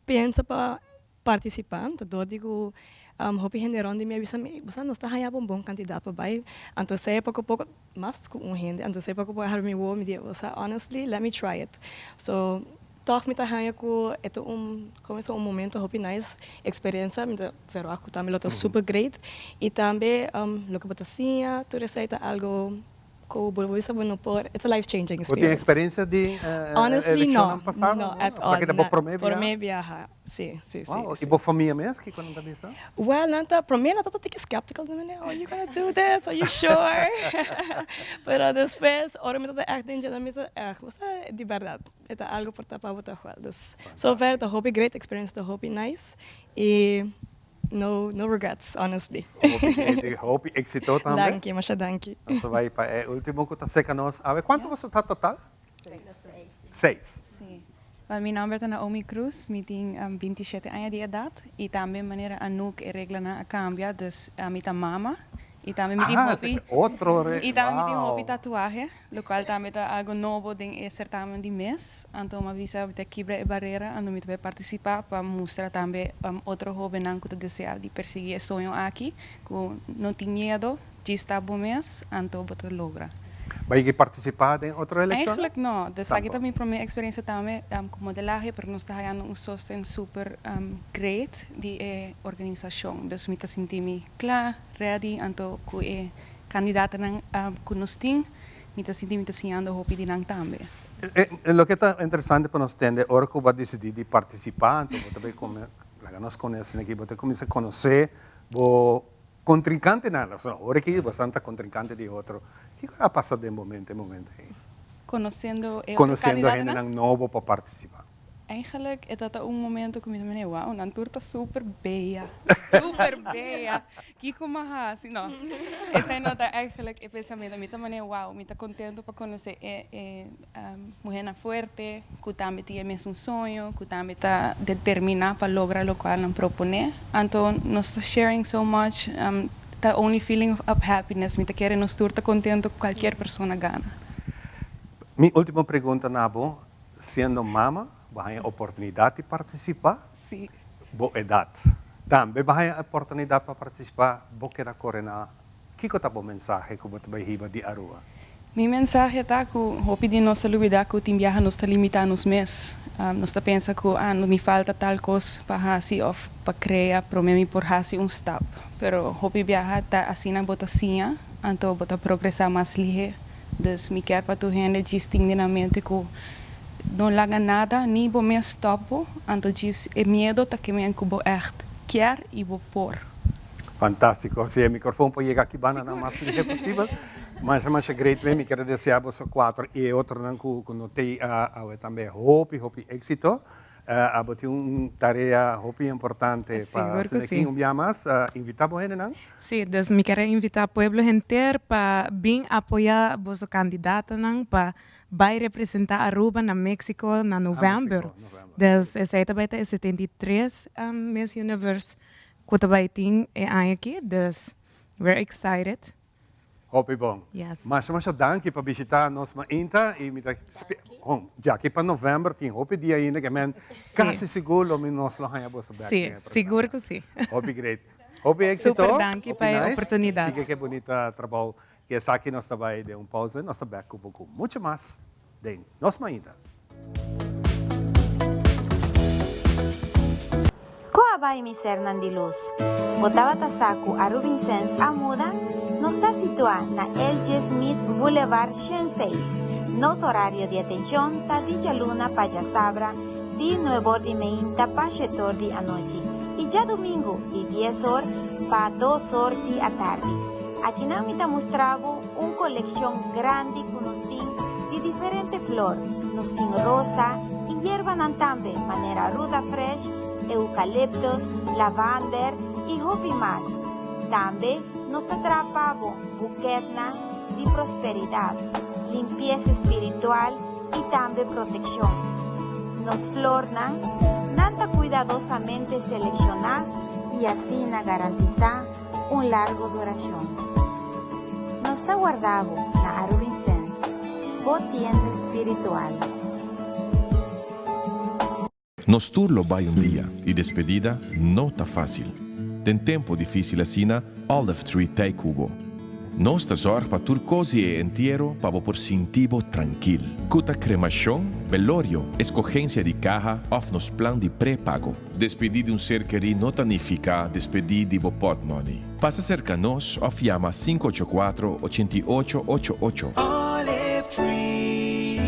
pensa pa participa. Ta dor di cu hopi hende rond di mi a bisa mi, bo sa nos ta haña bo un bon cantidad pa bay. Anto esey poco poco, mas cu un hende, anto esey poco poco a habri mi wowo, mi di, bo sa, honestly, let me try it. So, tog mi ta haña cu e ta un, como un momento hopi nice, experiencia, mi ta verwacht cu tambe lo ta super great. Y tambe loke bo ta siña, tur esey ta algo Cu bo bisa bo no por, it's a life changing Bo tin experience. experiencia di Honestly eleccionnan no, pasado? no at all, Esaki ta bo na, prome biaha? prome biaha, si, si, si, Wow, y si. bo famia mes kico nan ta bisa? Well, nan ta, prome nan ta tiki skeptical, nan ta mene, are you gonna do this, are you sure? Pero despues ora mi ta echt den dje nan bisa, eh, bo sa di berdad e ta algo por ta pa bo ta huel. Dus so far ta hopi great experience, ta hopi nice y. No, no regrets, honestly. Hopi, hopi éxito tambe. Danki, masha danki. Nos ta bai pa e último ku ta serka nos. Awe, kuantu boso ta total? Seis. Sí. Wel, mi nomber ta Naomi Cruz, mi tin 27 aña di edat i tambe manera Anouk e reglanan a kambia, dus mi ta mama i tambe mi tin Ah, hopi otro re, i tambe mi tin hopi wow. tatuahe, lokual tambe ta algo nobo den e sertamen di mes. Anto mi a bisa mi ta kibra e barera, anto mi ta bai partisipá pa mustra tambe otro hóbennan ku ta deseá di persiguí e soño aki, ku no tin miedo, Djis ta bo mes, anto bo ta logra. Bo yega partisipá den otro elekshon? Eigenlijk no. Dus aki ta mi promé eksperensia tambe ku modelahe, pero nos ta hayando un sosten super great di e organisashon. Dus mi ta sinti mi kla, ready, anto ku e kandidatonan ku nos tin, mi ta sinti mi ta siñando hopi di nan tambe. Loke ta interesante pa nos tende, ora ku bo a disidí di partisipá, anto bo ta bay kome, laga nos konosé aki, bo ta kuminsá konosé bo Contrincantenan, pasobra ora ki bosan ta contrincante di otro, kico a pasa den bo mente e momento ei? Conociendo e otro Conociendo candidato nan? hendenan nobo pa participa. Eigenlijk e ta ta un momento cu mi ta mene, wow, nan tur ta super bella, super bella, kico mi a haci? No, esai no ta eigenlijk e pensamento, mi ta mane, wow, mi ta contento pa conoce e e muhernan fuerte cu tambe tin e mesun soño, cu tambe ta determina pa logra locual nan propone. Anto nos ta sharing so much, ta only feeling of happiness, mi ta kere nos tur ta contento cu cualkier persona gana. Mi ultimo pregunta na bo, siendo mama, bo haña oportunidad di participa? Si. Bo edad tambe bo haña oportunidad pa participa, bo keda core na Kiko ta bo mensahe ku bo ta bai hiba di Aruba? Mi mensahe ta ku hopi di nos ta lubidá ku tin biaha nos ta limitá nos mes. Nos ta pensa ku, ah, mi falta tal kos pa hasi òf pa krea promé mi por hasi un stap. Pero hopi biaha ta asina bo ta siña, anto bo ta progresá mas lihé. Dus mi kier pa tur hende djis tin den nan mente ku no laga nada ni bo mes stòp bo, anto djis e miedo ta kemen ku bo ègt kier i bo por. Fantástiko. Si e microfoon por yega aki banda nan mas lihe posibel. Masha masha great men. Mi ker a desea boso cuatro y e otronan cu cu no tey awe tambe hopi hopi exito. Abo tin un tarea hopi importante pa Sigur cu haci. si. Kin un bia mas invita bo hendenan? Si, dus mi ker a invita pueblo henter pa bin apoya boso candidatonan pa bay representa Aruba na Mexico na november. Dus esey ta bay ta e 73 Miss Universe Cu ta bay tin e aña aki, dus we're excited. Hopi bon. Yes. Masha masha danki pa bishita nos mainta y mi ta hon djaki pa november tin hopi dia ainda ke men casi sigur lo mi nos lo haña boso bek Si, den e programa. sigur cu si. Hopi great. Hopi exito. Super danki Hopi pa e nice. oportunidad. Sigui ke bunita trabou. Ke esaki nos ta bay den un pausa y nos ta bek cu bo cu mucho mas den nos mainta. Ko a bai mi sernan di lus? Bo tabata sa ku Arubinsens a muda? Nos ta situá na LG. Smith Boulevard 106. Nos orario di atenshon ta di djaluna pa djasabra di nuebor di meinta pa shetor di anochi i djadumingu di dies or pa dos or di atardi. Akinan mi ta mustra bo un kolekshon grandi ku nos tin di diferente flor. Nos tin rosa i yerbanan tambe manera ruda fresh, eukaliptus, lavander i hopi mas. Tambe nos ta traha pa bo buketnan di prosperidat, limpiesa spiritual i tambe protekshon. Nos flornan nan ta kuidadosamente selekshoná i asina garantisá un largo durashon. Nos ta warda bo na Arubinsens, bo tienda spiritual. Nos tur lo bai un dia y despedida no ta facil. Den tempo dificil asina, Olive Tree t'ey cu bo. Nos ta zorg pa tur cos di e entiero pa bo por sinti bo trankil. Cu ta cremacion, velorio, escogencia di caha of nos plan di prepago. Despedí di un ser kerí no ta nifiká despedí di bo pòtmòni. Pasa serka nos òf yama 584 88 88. Olive Tree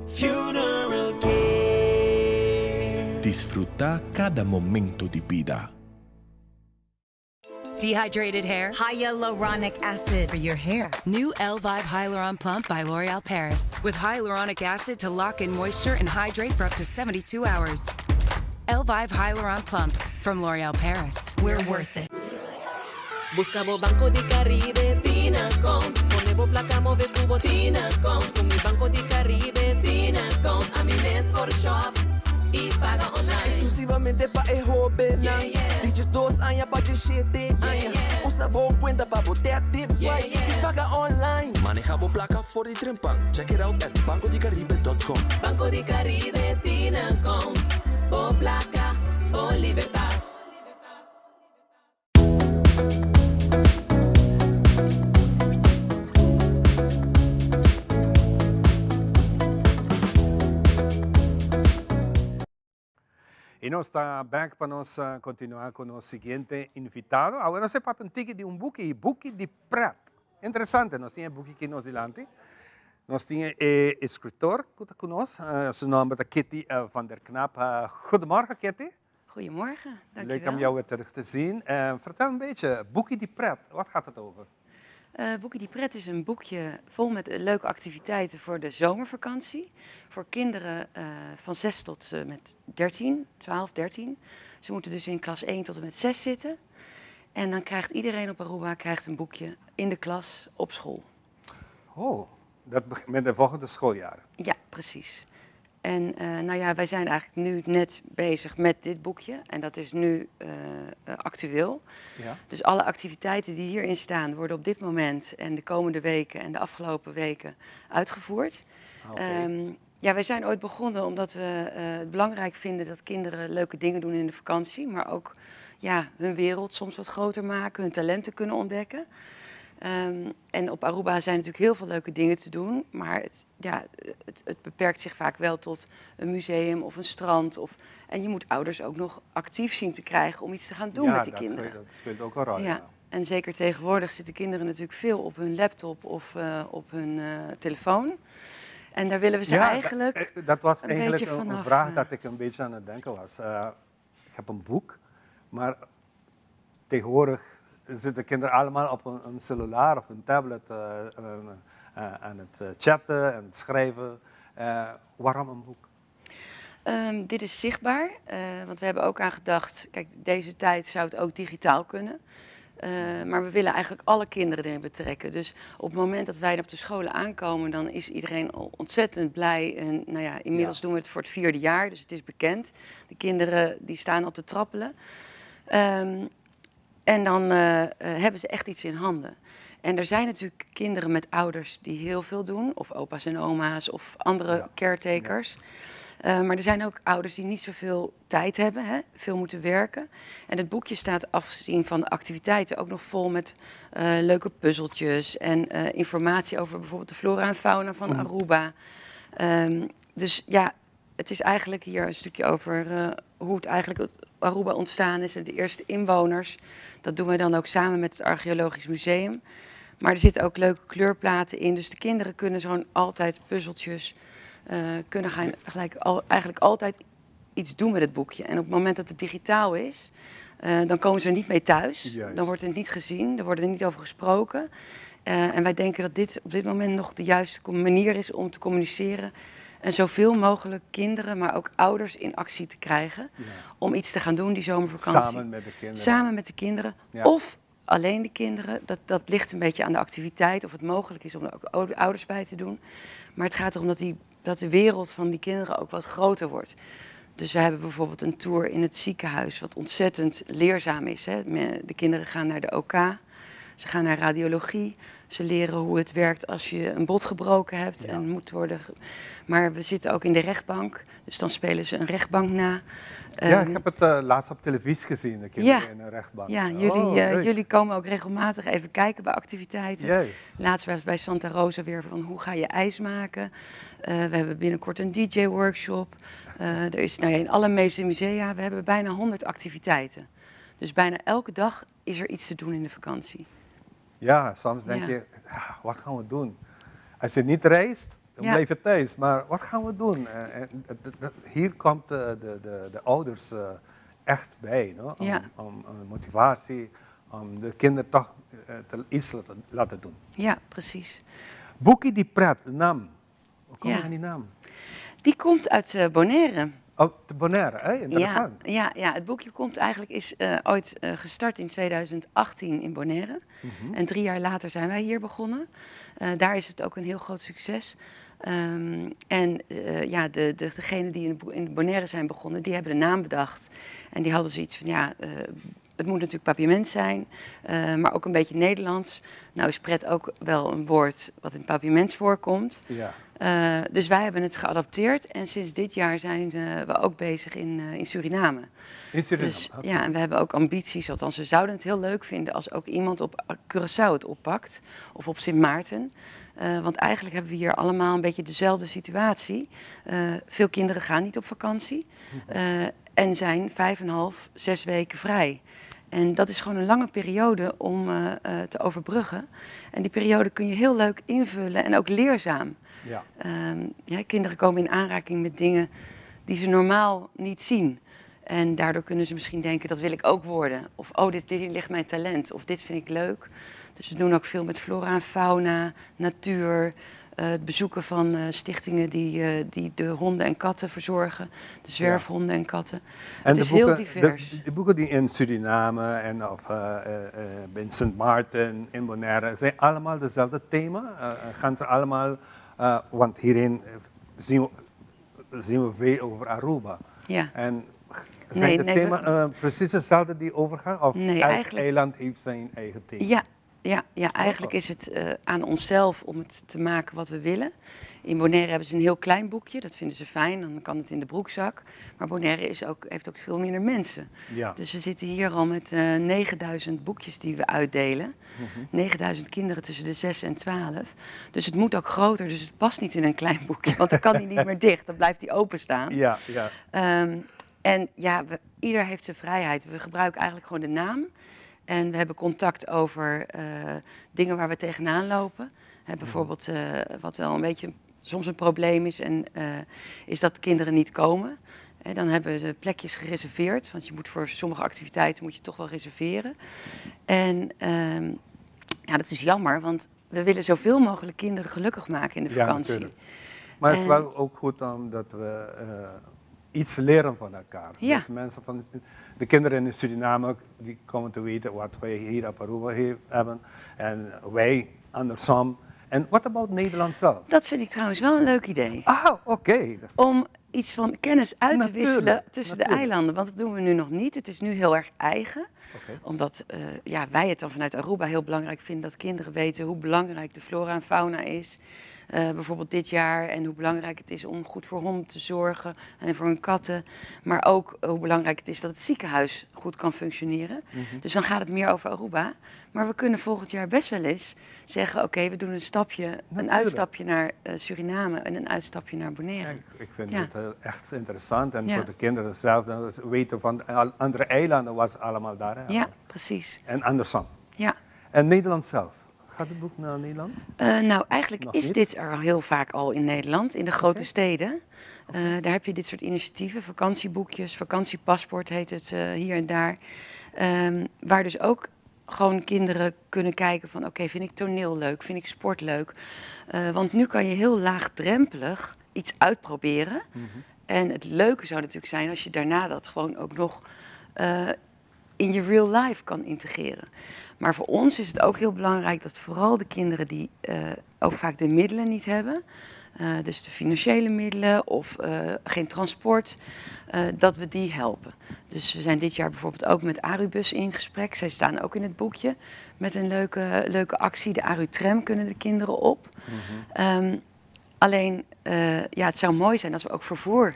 Funeral Care. Disfrutá kada momento di bida. Dehydrated hair? Hyaluronic acid for your hair. New Elvive Hyaluron Plump by L'Oreal Paris. With hyaluronic acid to lock in moisture and hydrate for up to 72 hours. Elvive Hyaluron Plump from L'Oreal Paris. We're worth it. Busca bo Banco di Caribe tin account. Pone bo placa move cu bo tin account. Cu mi Banco di Caribe tin account. Ami mes por shop y paga online. Exclusivamente pa e hobennan di 12 aña pa 17 aña. Usa bo cuenta pa bo tap, tip, swipe y paga online. Maneha bo placa for di trempan. Check it out at bancodicaribe.com. Banco di Caribe tin account. Bo placa, bo libertad. Y nos ta back pa nos continua cu nos siguiente invitado. Awe nos e papia un tiki di un buki, buki di pret. Interesante, nos tin e buki aki nos dilanti. Nos tin e escritor cu ta cu nos, su nomber ta Kitty van der Knaap. Goedemorgen Kitty. Goedemorgen, dankjewel. Leuk om jou weer terug te zien. Vertel een beetje, Boekie die Pret, wat gaat het over? Boekie die Pret is een boekje vol met leuke activiteiten voor de zomervakantie. Voor kinderen van 6 tot met 13, 12, 13. Ze moeten dus in klas 1 tot en met 6 zitten. En dan krijgt iedereen op Aruba een boekje in de klas op school. Oh, dat met de volgende schooljaar? Ja, precies. En wij zijn eigenlijk nu net bezig met dit boekje. En dat is nu actueel. Dus alle activiteiten die hierin staan worden op dit moment en de komende weken en de afgelopen weken uitgevoerd. Wij zijn ooit begonnen omdat we het belangrijk vinden dat kinderen leuke dingen doen in de vakantie. Maar ook hun wereld soms wat groter maken, hun talenten kunnen ontdekken. En op Aruba zijn natuurlijk heel veel leuke dingen te doen, maar het beperkt zich vaak wel tot een museum of een strand. En je moet ouders ook nog actief zien te krijgen om iets te gaan doen Ja, met die kinderen. dat speelt ook een rol, ja. En zeker tegenwoordig zitten kinderen natuurlijk veel op hun laptop of op hun telefoon. En daar willen we ze Ja, eigenlijk dat was een eigenlijk beetje een vanaf, vraag dat ik een beetje aan het denken was. Ik heb een boek, maar tegenwoordig zitten kinderen allemaal op een celular of een tablet aan het chatten en het schrijven. Waarom een boek? Dit is zichtbaar, want we hebben ook aan gedacht, deze tijd zou het ook digitaal kunnen. Maar we willen eigenlijk alle kinderen erin betrekken. Dus op het moment dat wij op de scholen aankomen, dan is iedereen al ontzettend blij. En inmiddels doen we het voor het 4e jaar, dus het is bekend. De kinderen die staan al te trappelen. En dan hebben ze echt iets in handen. En er zijn natuurlijk kinderen met ouders die heel veel doen. Of opa's en oma's of andere caretakers. Maar er zijn ook ouders die niet zoveel tijd hebben, hè, veel moeten werken. En het boekje staat afgezien van de activiteiten ook nog vol met leuke puzzeltjes en informatie over bijvoorbeeld de flora en fauna van Aruba. Dus het is eigenlijk hier een stukje over hoe het eigenlijk Aruba ontstaan is en de eerste inwoners. Dat doen wij dan ook samen met het Archeologisch Museum. Maar er zitten ook leuke kleurplaten in, dus de kinderen kunnen zo'n altijd puzzeltjes kunnen gaan, gelijk al, eigenlijk altijd iets doen met het boekje. En op het moment dat het digitaal is, dan komen ze er niet mee thuis. Dan wordt het niet gezien, er wordt er niet over gesproken. En wij denken dat dit op dit moment nog de juiste manier is om te communiceren. En zoveel mogelijk kinderen, maar ook ouders in actie te krijgen. Om iets te gaan doen die zomervakantie. Samen met de kinderen. Samen met de kinderen. Of alleen de kinderen. Dat ligt een beetje aan de activiteit. Of het mogelijk is om er ook ouders bij te doen. Maar het gaat erom dat de wereld van die kinderen ook wat groter wordt. Dus we hebben bijvoorbeeld een tour in het ziekenhuis, wat ontzettend leerzaam is. Hè. De kinderen gaan naar de OK, ze gaan naar radiologie. Ze leren hoe het werkt als je een bot gebroken hebt en moet worden maar we zitten ook in de rechtbank, dus dan spelen ze een rechtbank na. Ja, ik heb het laatst op televisie gezien, de kinderen in een rechtbank. Ja, Oh, leuk. jullie komen ook regelmatig even kijken bij activiteiten. Laatst was bij Santa Rosa weer van hoe ga je ijs maken. We hebben binnenkort een D J-workshop. Er is, in alle meeste musea, we hebben bijna 100 activiteiten. Dus bijna elke dag is er iets te doen in de vakantie. Ja, soms denk je, wat gaan we doen? Als je niet reist, dan blijf je thuis. Maar wat gaan we doen? Hier komt de ouders echt bij, no? Om motivatie, om de kinderen toch iets laten doen. Ja, precies. Boekie die Pret, de naam. Hoe kom je aan die naam? Die komt uit Bonaire. Oh, te Bonaire, hè? Interessant. Ja, ja, ja, het boekje komt eigenlijk, is ooit gestart in 2018 in Bonaire. En 3 jaar later zijn wij hier begonnen. Daar is het ook een heel groot succes. En ja, degenen die in Bonaire zijn begonnen, die hebben de naam bedacht. En die hadden zoiets van, ja, het moet natuurlijk papiaments zijn, maar ook een beetje Nederlands. Nou is pret ook wel een woord wat in papiaments voorkomt. Dus wij hebben het geadapteerd en sinds dit jaar zijn we ook bezig in Suriname. In Suriname, Dus, oké. ja, en we hebben ook ambities, althans we zouden het heel leuk vinden als ook iemand op Curaçao het oppakt of op Sint Maarten. Want eigenlijk hebben we hier allemaal een beetje dezelfde situatie. Veel kinderen gaan niet op vakantie en zijn 5,5, 6 weken vrij. En dat is gewoon een lange periode om te overbruggen. En die periode kun je heel leuk invullen en ook leerzaam. Ja, kinderen komen in aanraking met dingen die ze normaal niet zien. En daardoor kunnen ze misschien denken, dat wil ik ook worden. Of, oh, dit ligt mijn talent. Of dit vind ik leuk. Dus we doen ook veel met flora en fauna, natuur. Het bezoeken van stichtingen die de honden en katten verzorgen. De zwerfhonden en katten. En Het de is heel boeken, divers. de boeken die in Suriname en of in Sint Maarten, in Bonaire, zijn allemaal dezelfde thema? Gaan ze allemaal, want hierin zien we veel over Aruba. En zijn Nee, de nee, thema precies hetzelfde die overgaan? Of Nee, elk eigenlijk- eiland heeft zijn eigen thema? Ja, eigenlijk is het aan onszelf om het te maken wat we willen. In Bonaire hebben ze een heel klein boekje, dat vinden ze fijn, dan kan het in de broekzak. Maar Bonaire heeft ook veel minder mensen. Dus we zitten hier al met 9000 boekjes die we uitdelen. 9000 kinderen tussen de 6 en 12. Dus het moet ook groter, dus het past niet in een klein boekje, want dan kan die niet meer dicht, dan blijft die openstaan. En ja, ieder heeft zijn vrijheid. We gebruiken eigenlijk gewoon de naam. En we hebben contact over dingen waar we tegenaan lopen. Hè, bijvoorbeeld, wat wel een beetje soms een probleem is, is dat kinderen niet komen. Hè, dan hebben ze plekjes gereserveerd, want je moet voor sommige activiteiten moet je toch wel reserveren. En ja, dat is jammer, want we willen zoveel mogelijk kinderen gelukkig maken in de Ja, vakantie. natuurlijk. Maar het is wel ook goed omdat we iets leren van elkaar. Dus mensen van de kinderen in Suriname die komen te weten wat wij hier op Aruba hebben. En wij andersom. En what about Nederland zelf? Dat vind ik trouwens wel een leuk idee. Ah, oké. Om iets van kennis uit te wisselen tussen de eilanden. Want dat doen we nu nog niet. Het is nu heel erg eigen. Omdat ja, wij het dan vanuit Aruba heel belangrijk vinden dat kinderen weten hoe belangrijk de flora en fauna is. Bijvoorbeeld dit jaar en hoe belangrijk het is om goed voor honden te zorgen en voor hun katten. Maar ook hoe belangrijk het is dat het ziekenhuis goed kan functioneren. Dus dan gaat het meer over Aruba. Maar we kunnen volgend jaar best wel eens zeggen: oké, we doen een stapje, een uitstapje naar Suriname en een uitstapje naar Bonaire. Ik vind het echt interessant. En voor de kinderen zelf, dan weten van andere eilanden wat ze allemaal daar hebben. Ja, precies. En andersom. Ja. En Nederland zelf? Gaat het boek naar Nederland? Nou, eigenlijk Nog is niet? dit er al heel vaak al in Nederland, in de grote steden. Daar heb je dit soort initiatieven, vakantieboekjes, vakantiepaspoort heet het hier en daar. Waar dus ook gewoon kinderen kunnen kijken van oké, vind ik toneel leuk, vind ik sport leuk? Want nu kan je heel laagdrempelig iets uitproberen. En het leuke zou natuurlijk zijn als je daarna dat gewoon ook nog in je real life kan integreren. Maar voor ons is het ook heel belangrijk dat vooral de kinderen die ook vaak de middelen niet hebben, dus de financiële middelen of geen transport, dat we die helpen. Dus we zijn dit jaar bijvoorbeeld ook met Arubus in gesprek. Zij staan ook in het boekje met een leuke, leuke actie. De Arutram kunnen de kinderen op. Alleen, ja, het zou mooi zijn als we ook vervoer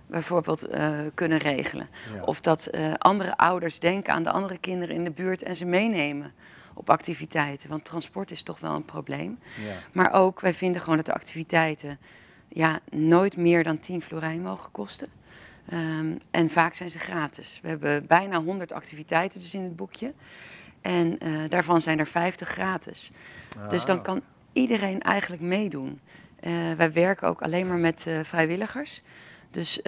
bijvoorbeeld kunnen regelen. Of dat andere ouders denken aan de andere kinderen in de buurt en ze meenemen op activiteiten. Want transport is toch wel een probleem. Maar ook, wij vinden gewoon dat de activiteiten, ja, nooit meer dan 10 florijn mogen kosten. En vaak zijn ze gratis. We hebben bijna 100 activiteiten dus in het boekje. En daarvan zijn er 50 gratis. Dus dan kan iedereen eigenlijk meedoen. Wij werken ook alleen maar met vrijwilligers. Dus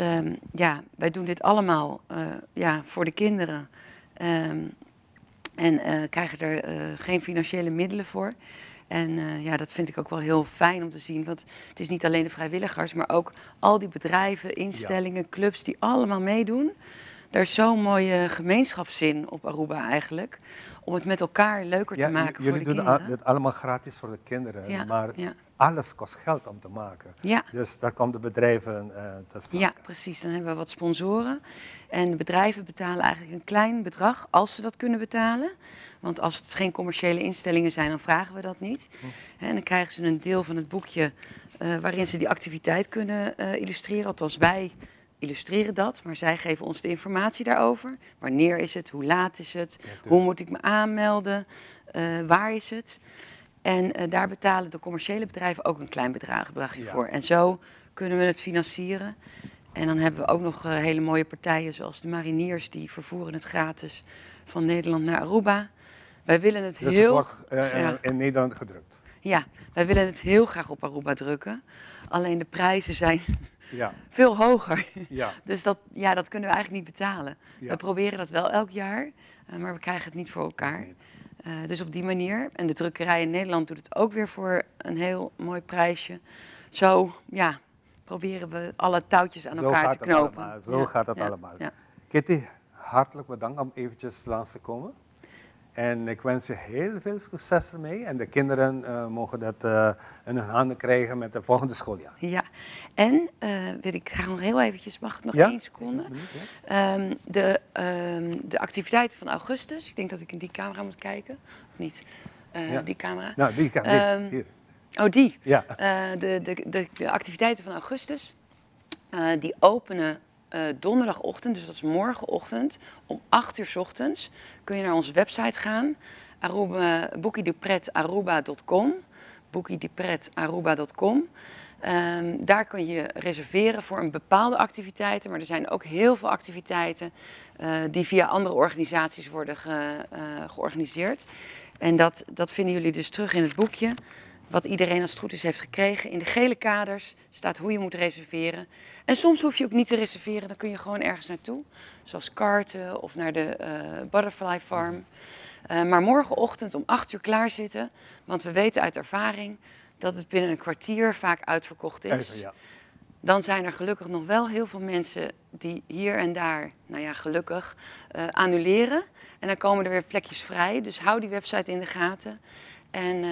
ja, wij doen dit allemaal ja, voor de kinderen. En krijgen er geen financiële middelen voor. En ja, dat vind ik ook wel heel fijn om te zien. Want het is niet alleen de vrijwilligers, maar ook al die bedrijven, instellingen, clubs die allemaal meedoen. Daar is zo'n mooie gemeenschapszin op Aruba eigenlijk. Om het met elkaar leuker te maken voor de Jullie doen kinderen. Dit allemaal gratis voor de kinderen, maar alles kost geld om te maken. Dus daar komen de bedrijven te sprake. Ja, precies. Dan hebben we wat sponsoren. En de bedrijven betalen eigenlijk een klein bedrag, als ze dat kunnen betalen. Want als het geen commerciële instellingen zijn, dan vragen we dat niet. En dan krijgen ze een deel van het boekje waarin ze die activiteit kunnen illustreren. Althans, wij illustreren dat, maar zij geven ons de informatie daarover. Wanneer is het? Hoe laat is het? Hoe moet ik me aanmelden? Waar is het? En daar betalen de commerciële bedrijven ook een klein bedragje voor. En zo kunnen we het financieren. En dan hebben we ook nog hele mooie partijen zoals de mariniers, die vervoeren het gratis van Nederland naar Aruba. Wij willen het Dus het heel wordt graag in Nederland gedrukt? Ja, wij willen het heel graag op Aruba drukken. Alleen de prijzen zijn veel hoger. Dus dat kunnen we eigenlijk niet betalen. We proberen dat wel elk jaar, maar we krijgen het niet voor elkaar. Dus op die manier. En de drukkerij in Nederland doet het ook weer voor een heel mooi prijsje. Zo proberen we alle touwtjes aan Zo elkaar gaat te het knopen. allemaal. Zo gaat het allemaal. Kitty, hartelijk bedankt om eventjes langs te komen. En ik wens je heel veel succes ermee. En de kinderen mogen dat in hun handen krijgen met de volgende schooljaar. Ja, en wil ik graag nog heel eventjes, mag het nog Ja? 1 seconde? Een minuut, ja. De activiteiten van augustus, ik denk dat ik in die camera moet kijken, of niet? Die camera. Nou, die camera, hier. Oh, die. Ja. De activiteiten van augustus, die openen donderdagochtend, dus dat is morgenochtend, om 8 uur 's ochtends kun je naar onze website gaan, Aruba, boekidiepretaruba punt com, boekidiepretaruba punt com. Daar kun je reserveren voor een bepaalde activiteiten, maar er zijn ook heel veel activiteiten die via andere organisaties worden georganiseerd. En dat vinden jullie dus terug in het boekje, wat iedereen als het goed is heeft gekregen. In de gele kaders staat hoe je moet reserveren. En soms hoef je ook niet te reserveren, dan kun je gewoon ergens naartoe. Zoals karten of naar de Butterfly Farm. Maar morgenochtend om 8 uur klaar zitten, want we weten uit ervaring dat het binnen een kwartier vaak uitverkocht is. Even, ja. Dan zijn er gelukkig nog wel heel veel mensen die hier en daar, nou ja, gelukkig, annuleren. En dan komen er weer plekjes vrij, dus hou die website in de gaten. En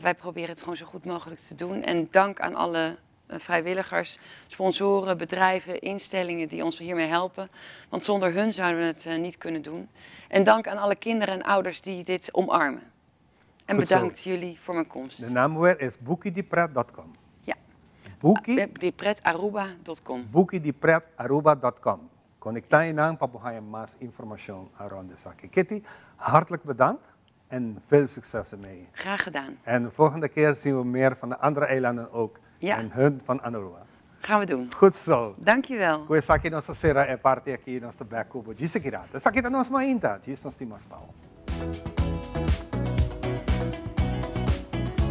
wij proberen het gewoon zo goed mogelijk te doen. En dank aan alle vrijwilligers, sponsoren, bedrijven, instellingen die ons hiermee helpen. Want zonder hun zouden we het niet kunnen doen. En dank aan alle kinderen en ouders die dit omarmen. En Goed zo. bedankt jullie voor mijn komst. De naam weer is boekidiepret punt com. Ja. Boekie? Boekidipretaruba punt com. Boekidipretaruba punt com. Conecta je naam, papa, ga je maar informatie rond de zaak. Kitty, hartelijk bedankt. En veel succes ermee. Graag gedaan. En de volgende keer zien we meer van de andere eilanden ook. En hun van Aruba. Gaan we doen. Goed zo. Dankjewel. Ku esaki nos ta sera e parti aki, nos ta bek ku bo. Djis aki rato. Esaki ta Nos Mainta. Djis nos tin mas pa bo.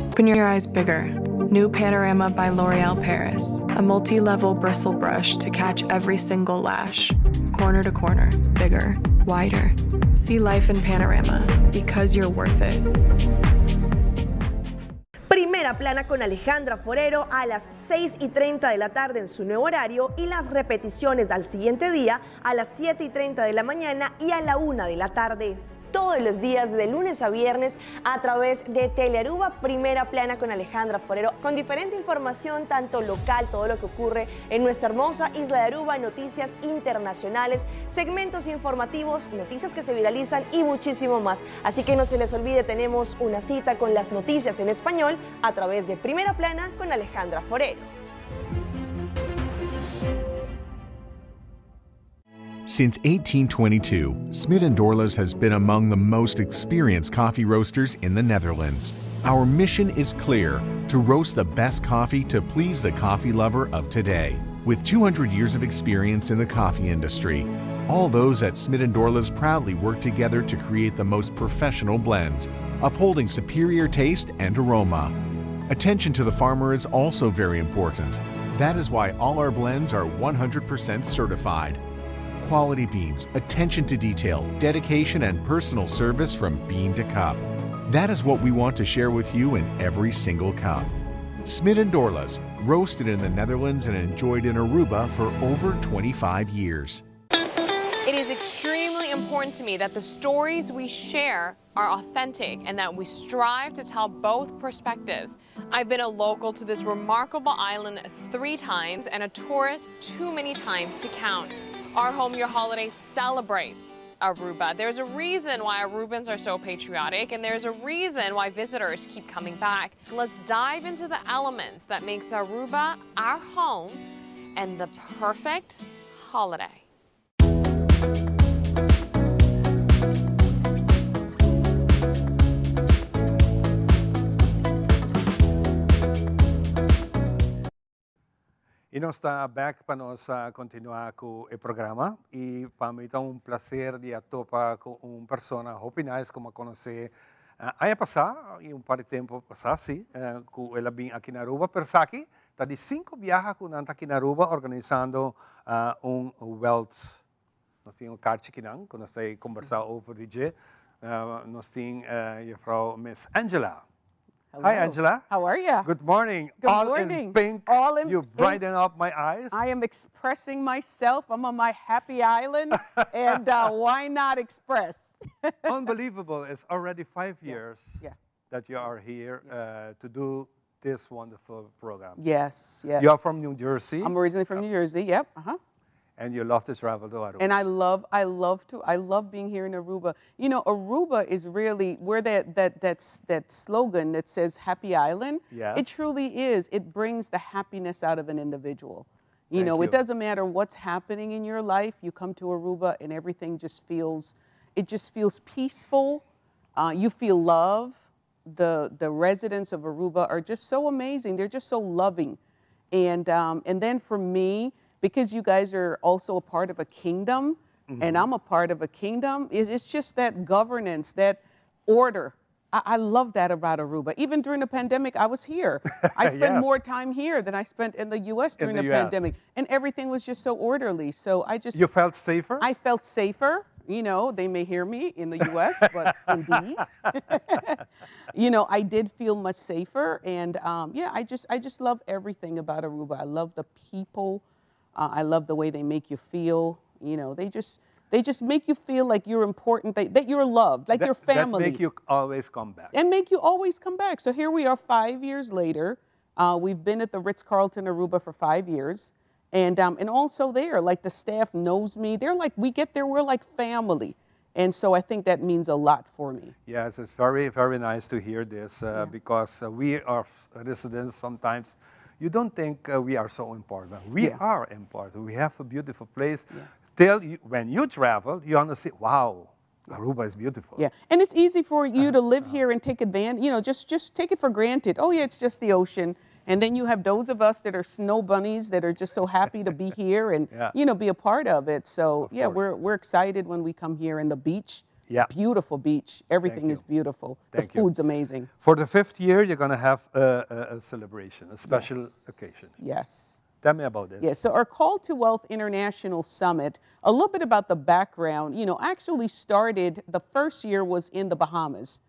Open your eyes bigger. New Panorama by L'Oreal Paris. A multi-level bristle brush to catch every single lash. Corner to corner. Bigger. Wider. See life in panorama. Because you're worth it. Primera Plana con Alejandra Forero a las 6:30 de la tarde en su nuevo horario y las repeticiones al siguiente día a las 7:30 de la mañana y a la 1 de la tarde. Todos los días de lunes a viernes a través de Telearuba, Primera Plana con Alejandra Forero, con diferente información, tanto local, todo lo que ocurre en nuestra hermosa isla de Aruba, noticias internacionales, segmentos informativos, noticias que se viralizan y muchísimo más. Así que no se les olvide, tenemos una cita con las noticias en español a través de Primera Plana con Alejandra Forero. Since 1822, Smit & Dorlas has been among the most experienced coffee roasters in the Netherlands. Our mission is clear: to roast the best coffee to please the coffee lover of today. With 200 years of experience in the coffee industry, all those at Smit & Dorlas proudly work together to create the most professional blends, upholding superior taste and aroma. Attention to the farmer is also very important. That is why all our blends are 100% certified. Quality beans, attention to detail, dedication, and personal service from bean to cup. That is what we want to share with you in every single cup. Smit and Dorlas, roasted in the Netherlands and enjoyed in Aruba for over 25 years. It is extremely important to me that the stories we share are authentic and that we strive to tell both perspectives. I've been a local to this remarkable island three times and a tourist too many times to count. Our Home Your Holiday celebrates Aruba. There's a reason why Arubans are so patriotic and there's a reason why visitors keep coming back. Let's dive into the elements that makes Aruba our home and the perfect holiday. Y nos ta back pa nos continua cu e programa y pa mi ta un placer di a topa cu un persona hopi nice cu mi a conoce aña pasa y un par di tempo pasa si cu el a bin aki na Aruba pero esaki ta di cinco biaha cu nan ta aki na Aruba organisando un wealth nos tin un kaartje kinan cu nos ta combersa over di dje nos tin juffrouw Miss Angela. Hello. Hi, Angela. How are you? Good morning. Good All morning. in pink. All in You pink. brighten up my eyes. I am expressing myself. I'm on my happy island, and uh, why not express? Unbelievable. It's already five years Yeah. that you are here uh, to do this wonderful program. Yes, yes. You are from New Jersey. I'm originally from New Jersey. Yep. Uh-huh. And you love to travel to Aruba. And I love, I love to, I love being here in Aruba. You know, Aruba is really where that that that's that slogan that says "Happy Island." Yes. It truly is. It brings the happiness out of an individual. You Thank know, you. it doesn't matter what's happening in your life. You come to Aruba, and everything just feels, it just feels peaceful. Uh, you feel love. The the residents of Aruba are just so amazing. They're just so loving. And, um, and then for me, because you guys are also a part of a kingdom, and Mhm. I'm a part of a kingdom, it- it's just that governance, that order. I, I love that about Aruba. Even during the pandemic, I was here. I spent Yes. more time here than I spent in the US In during the the, US. pandemic. And everything was just so orderly. So I just. You felt safer? I felt safer. You know, they may hear me in the US, but indeed. you know, I did feel much safer. And um, yeah, I just, I just love everything about Aruba. I love the people. Uh, I love the way they make you feel. You know, they just, they just make you feel like you're important, that, that you're loved, like That- your family. That make you always come back. And make you always come back. So here we are five years later. Uh, we've been at the Ritz Carlton Aruba for five years. And, um, and also there, like the staff knows me. They're like, we get there, we're like family. And so I think that means a lot for me. Yes, it's very, very nice to hear this uh, because uh, we are residents sometimes. You don't think uh, we are so important. We Yeah. are important. We have a beautiful place. Till you, when you travel, you understand, wow, Aruba is beautiful. Yeah, and it's easy for you to live here and take advantage, you know, just just take it for granted. Oh yeah, it's just the ocean. And then you have those of us that are snow bunnies that are just so happy to be here and Yeah. you know be a part of it. So yeah, course. we're we're excited when we come here and the beach. Yeah. Beautiful beach. Everything is beautiful. Thank the you. food's amazing. For the fifth year, you're going to have a, a, a celebration, a special occasion. Yes. Tell me about this. Yeah, so our Call to Wealth International Summit, a little bit about the background, you know, actually started, the first year was in the Bahamas.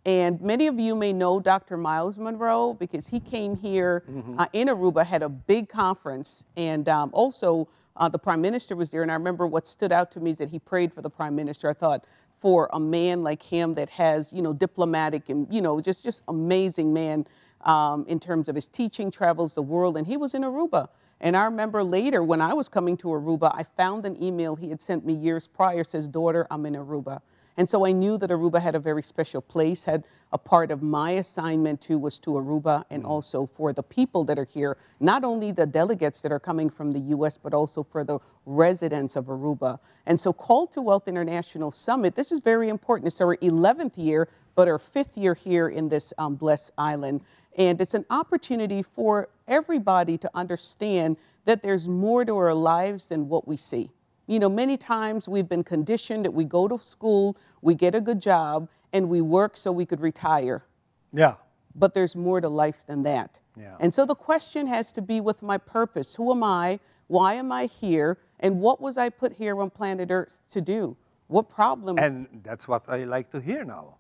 And many of you may know Dr. Miles Monroe because he came here Mm-hmm. uh, in Aruba, had a big conference, and um, also uh, the prime minister was there. And I remember what stood out to me is that he prayed for the prime minister. I thought, for a man like him that has, you know, diplomatic and, you know, just, just amazing man um, in terms of his teaching, travels the world, and he was in Aruba. And I remember later when I was coming to Aruba, I found an email he had sent me years prior, says, daughter, I'm in Aruba. And so I knew that Aruba had a very special place, had a part of my assignment too was to Aruba and also for the people that are here, not only the delegates that are coming from the US, but also for the residents of Aruba. And so Call to Wealth International Summit, this is very important. It's our 11th year, but our fifth year here in this um, blessed island. And it's an opportunity for everybody to understand that there's more to our lives than what we see. You know, many times we've been conditioned that we go to school, we get a good job, and we work so we could retire. Yeah. But there's more to life than that. Yeah. And so the question has to be with my purpose. Who am I? Why am I here? And what was I put here on planet Earth to do? What problem? And that's what I like to hear now.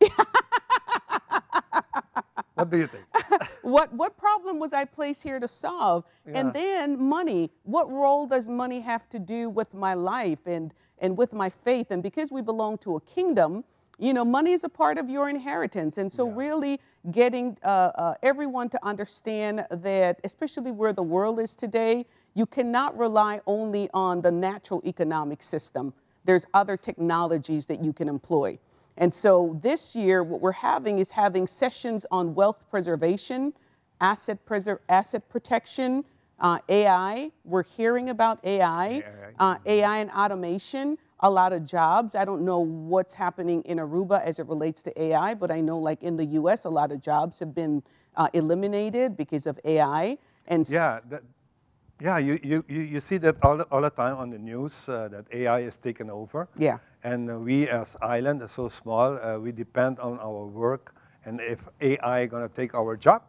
What do you think? What problem was I placed here to solve? And then money. What role does money have to do with my life and with my faith? And because we belong to a kingdom, money is a part of your inheritance. And so really getting everyone to understand that, especially where the world is today, you cannot rely only on the natural economic system. There's other technologies that you can employ. And so this year, what we're having is having sessions on wealth preservation, asset protection, AI. We're hearing about AI, AI and automation, a lot of jobs. I don't know what's happening in Aruba as it relates to AI, but I know, like, in the US, a lot of jobs have been eliminated because of AI. And Yeah, you see that all the time on the news that AI is taken over. And we as island are so small, we depend on our work. And if AI gonna take our job,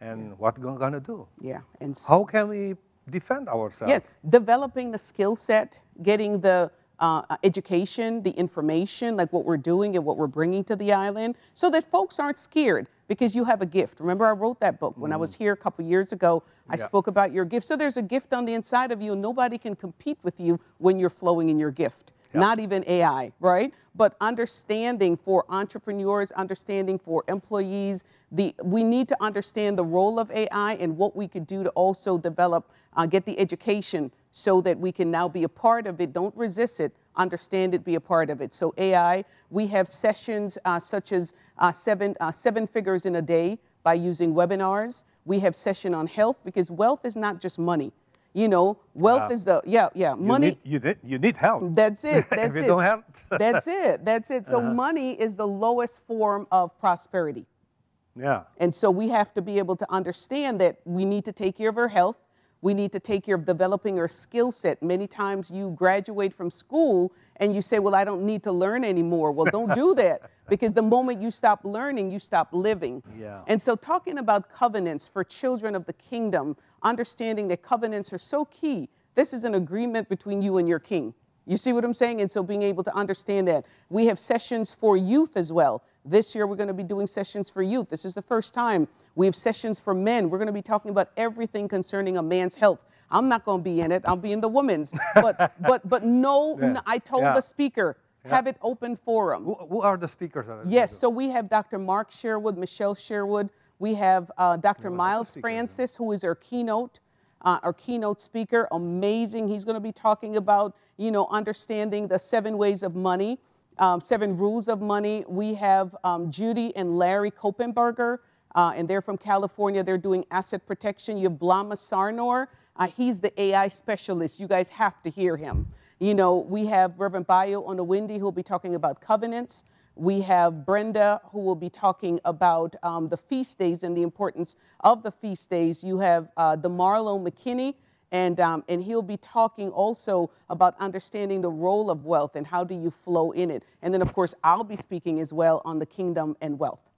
and what we gonna do? Yeah. And how can we defend ourselves? Yeah, developing the skill set, getting the education, the information, like what we're doing and what we're bringing to the island, so that folks aren't scared because you have a gift. Remember, I wrote that book when I was here a couple years ago. I spoke about your gift. So there's a gift on the inside of you, and nobody can compete with you when you're flowing in your gift. Not even AI, right? But understanding for entrepreneurs, understanding for employees, we need to understand the role of AI and what we could do to also develop, get the education so that we can now be a part of it. Don't resist it, understand it, be a part of it. So AI, we have sessions such as seven figures in a day by using webinars. We have session on health because wealth is not just money. Wealth is the, yeah, money. You need health. That's it. That's If you it. don't have. That's it. That's it. So money is the lowest form of prosperity. And so we have to be able to understand that we need to take care of our health. We need to take care of developing our skill set. Many times you graduate from school and you say, "Well, I don't need to learn anymore." Well, don't do that, because the moment you stop learning, you stop living. And so talking about covenants for children of the kingdom, understanding that covenants are so key. This is an agreement between you and your king. You see what I'm saying? And so being able to understand that. We have sessions for youth as well. This year we're going to be doing sessions for youth. This is the first time we have sessions for men. We're going to be talking about everything concerning a man's health. I'm not going to be in it. I'll be in the women's. But no, I told the speaker, have it open forum. Who are the speakers? Yes, so we have Dr. Mark Sherwood, Michelle Sherwood. We have Dr. Miles speaker, Francis, who is our keynote. Our keynote speaker, amazing. He's going to be talking about understanding the seven ways of money, seven rules of money. We have Judy and Larry Koppenberger, and they're from California. They're doing asset protection. You have Blama Sarnor. He's the AI specialist. You guys have to hear him. We have Reverend Bayo Onawindi, who will be talking about covenants. We have Brenda, who will be talking about the feast days and the importance of the feast days. You have the Marlo McKinney, and he'll be talking also about understanding the role of wealth and how do you flow in it. And then, of course, I'll be speaking as well on the kingdom and wealth.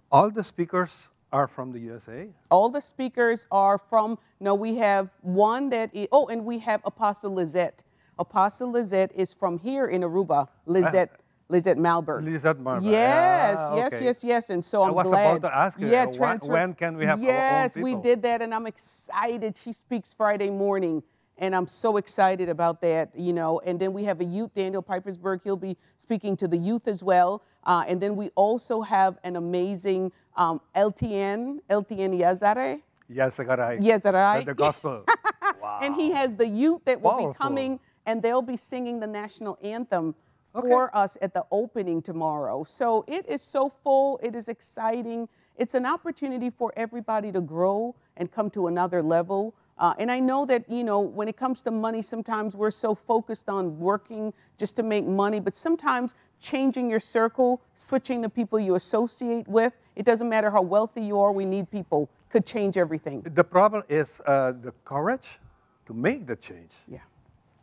All the speakers are from the USA? All the speakers are from, no, we have one that, is, oh, and we have Apostle Lizette. Apostle Lizette is from here in Aruba, Lizette. Lizette Malberg. Lizette Malberg. Yes, yes, yes. And so I I'm was glad. about to ask you, Yeah, transfer. when can we have our own Yes, we people? did that, and I'm excited. She speaks Friday morning, and I'm so excited about that. And then we have a youth, Daniel Pipersberg. He'll be speaking to the youth as well. And then we also have an amazing LTN, LTN Yazare. Yes, I got it. Yazarai. The gospel. Wow. And he has the youth that will be Powerful. coming, and they'll be singing the national anthem for us at the opening tomorrow. So it is so full. It is exciting. It's an opportunity for everybody to grow and come to another level. And I know that when it comes to money, sometimes we're so focused on working just to make money, but sometimes changing your circle, switching the people you associate with, it doesn't matter how wealthy you are, we need people, could change everything. The problem is the courage to make the change.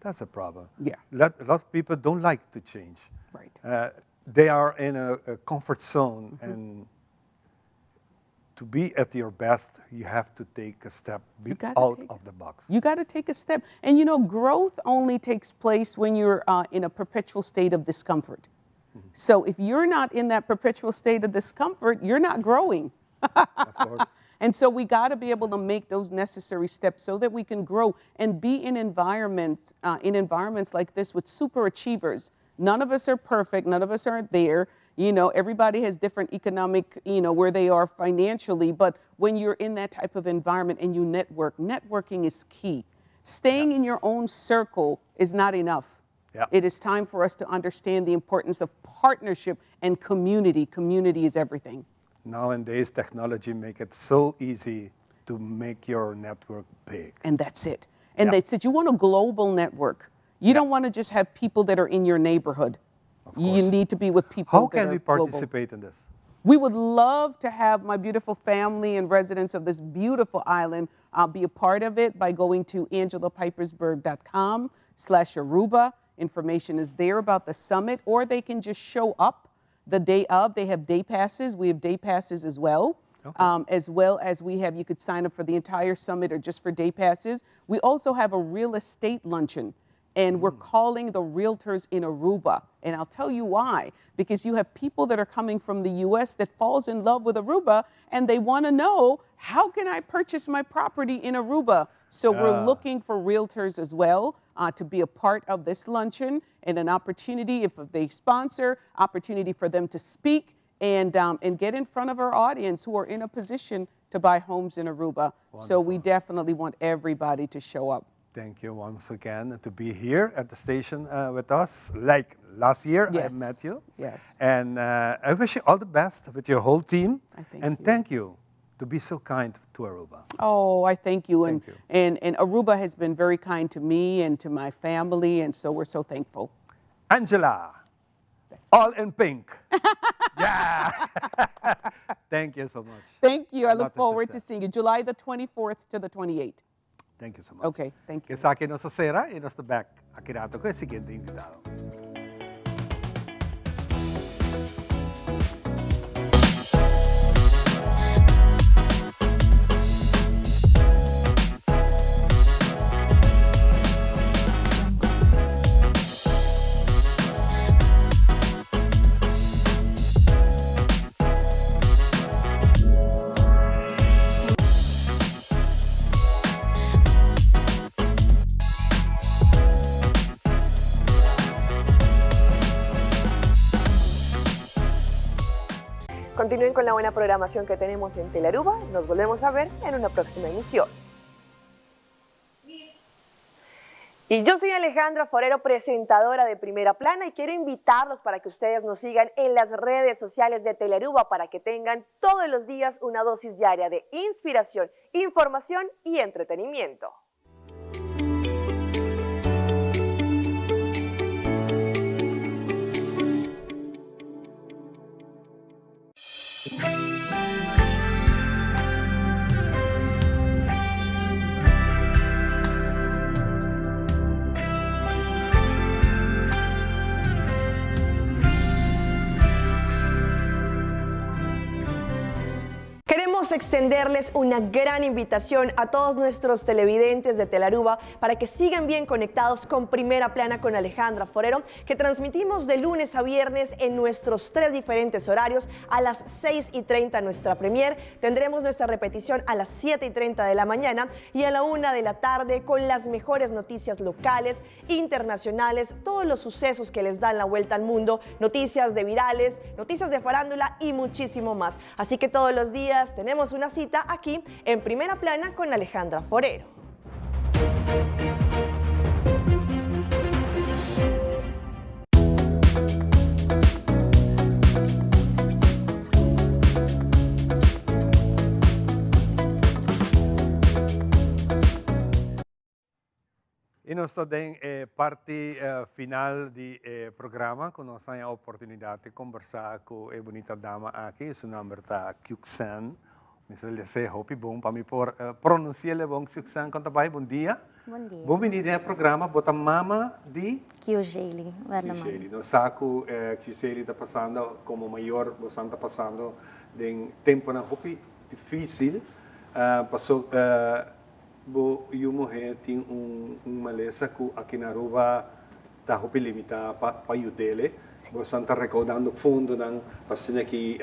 That's a problem. A lot of people don't like to change. They are in a comfort zone, and to be at your best, you have to take a step You got to out take of the box. You got to take a step. And growth only takes place when you're in a perpetual state of discomfort. So if you're not in that perpetual state of discomfort, you're not growing. Of course. And so we got to be able to make those necessary steps so that we can grow and be in environments, in environments like this with super achievers. None of us are perfect. None of us aren't there. Everybody has different economic, where they are financially. But when you're in that type of environment and you network, networking is key. Staying in your own circle is not enough. It is time for us to understand the importance of partnership and community. Community is everything. Nowadays, technology make it so easy to make your network big. And that's it. And that's it. You want a global network. You don't want to just have people that are in your neighborhood. You need to be with people How that can are we global. participate in this? We would love to have my beautiful family and residents of this beautiful island be a part of it by going to angelapijpersberg.com/Aruba. Information is there about the summit, or they can just show up the day of. They have day passes. We have day passes as well. As well as we have, you could sign up for the entire summit or just for day passes. We also have a real estate luncheon, and we're calling the realtors in Aruba. And I'll tell you why. Because you have people that are coming from the U.S. that falls in love with Aruba, and they want to know, how can I purchase my property in Aruba? So we're looking for realtors as well to be a part of this luncheon, and an opportunity, if they sponsor, opportunity for them to speak and get in front of our audience who are in a position to buy homes in Aruba. So we Wonderful. definitely want everybody to show up. Thank you once again to be here at the station with us. Like last year, I met you. And I wish you all the best with your whole team. I thank And you. thank you to be so kind to Aruba. Oh, I thank you. And, Thank you. and Aruba has been very kind to me and to my family, and so we're so thankful. Angela, That's all in pink. Yeah. Thank you so much. Thank you. I look Lot of forward to success. seeing you. July the 24th to the 28th. Thank you so much. Okay, thank you. Esaki nos ta sera y nos ta back aki rato cu e siguiente invitado. Continúen con la buena programación que tenemos en Telearuba. Nos volvemos a ver en una próxima emisión. Y yo soy Alejandra Forero, presentadora de Primera Plana, y quiero invitarlos para que ustedes nos sigan en las redes sociales de Telearuba para que tengan todos los días una dosis diaria de inspiración, información y entretenimiento. Queremos extenderles una gran invitación a todos nuestros televidentes de Telearuba para que sigan bien conectados con Primera Plana con Alejandra Forero, que transmitimos de lunes a viernes en nuestros 3 diferentes horarios. A las 6:30 nuestra premier, tendremos nuestra repetición a las 7:30 de la mañana y a la 1 de la tarde con las mejores noticias locales, internacionales, todos los sucesos que les dan la vuelta al mundo, noticias de virales, noticias de farándula y muchísimo más. Así que todos los días tenemos una cita aquí en Primera Plana con Alejandra Forero. Y nos ta den parti final di programa, cu nos a oportunidad di combersa cu e bunita dama aki. Su nomber ta Kyuxen. Mi sa lesa hopi bon pa mi por pronuncia le bon. Kyuxen, con ta bay? Bon dia. Bon dia. Bon bini den programa. Bo ta mama di? Kyuxeli, Werleman. Kyuxeli. Nos sa cu Kyuxeli ta pasando, como mayor, bo ta pasando den temponan hopi dificil. Paso, bo yiu muhe tin un malesa cu aki na Aruba ta hopi limita pa yudele. Boso ta recaudando fondonan pa asina aki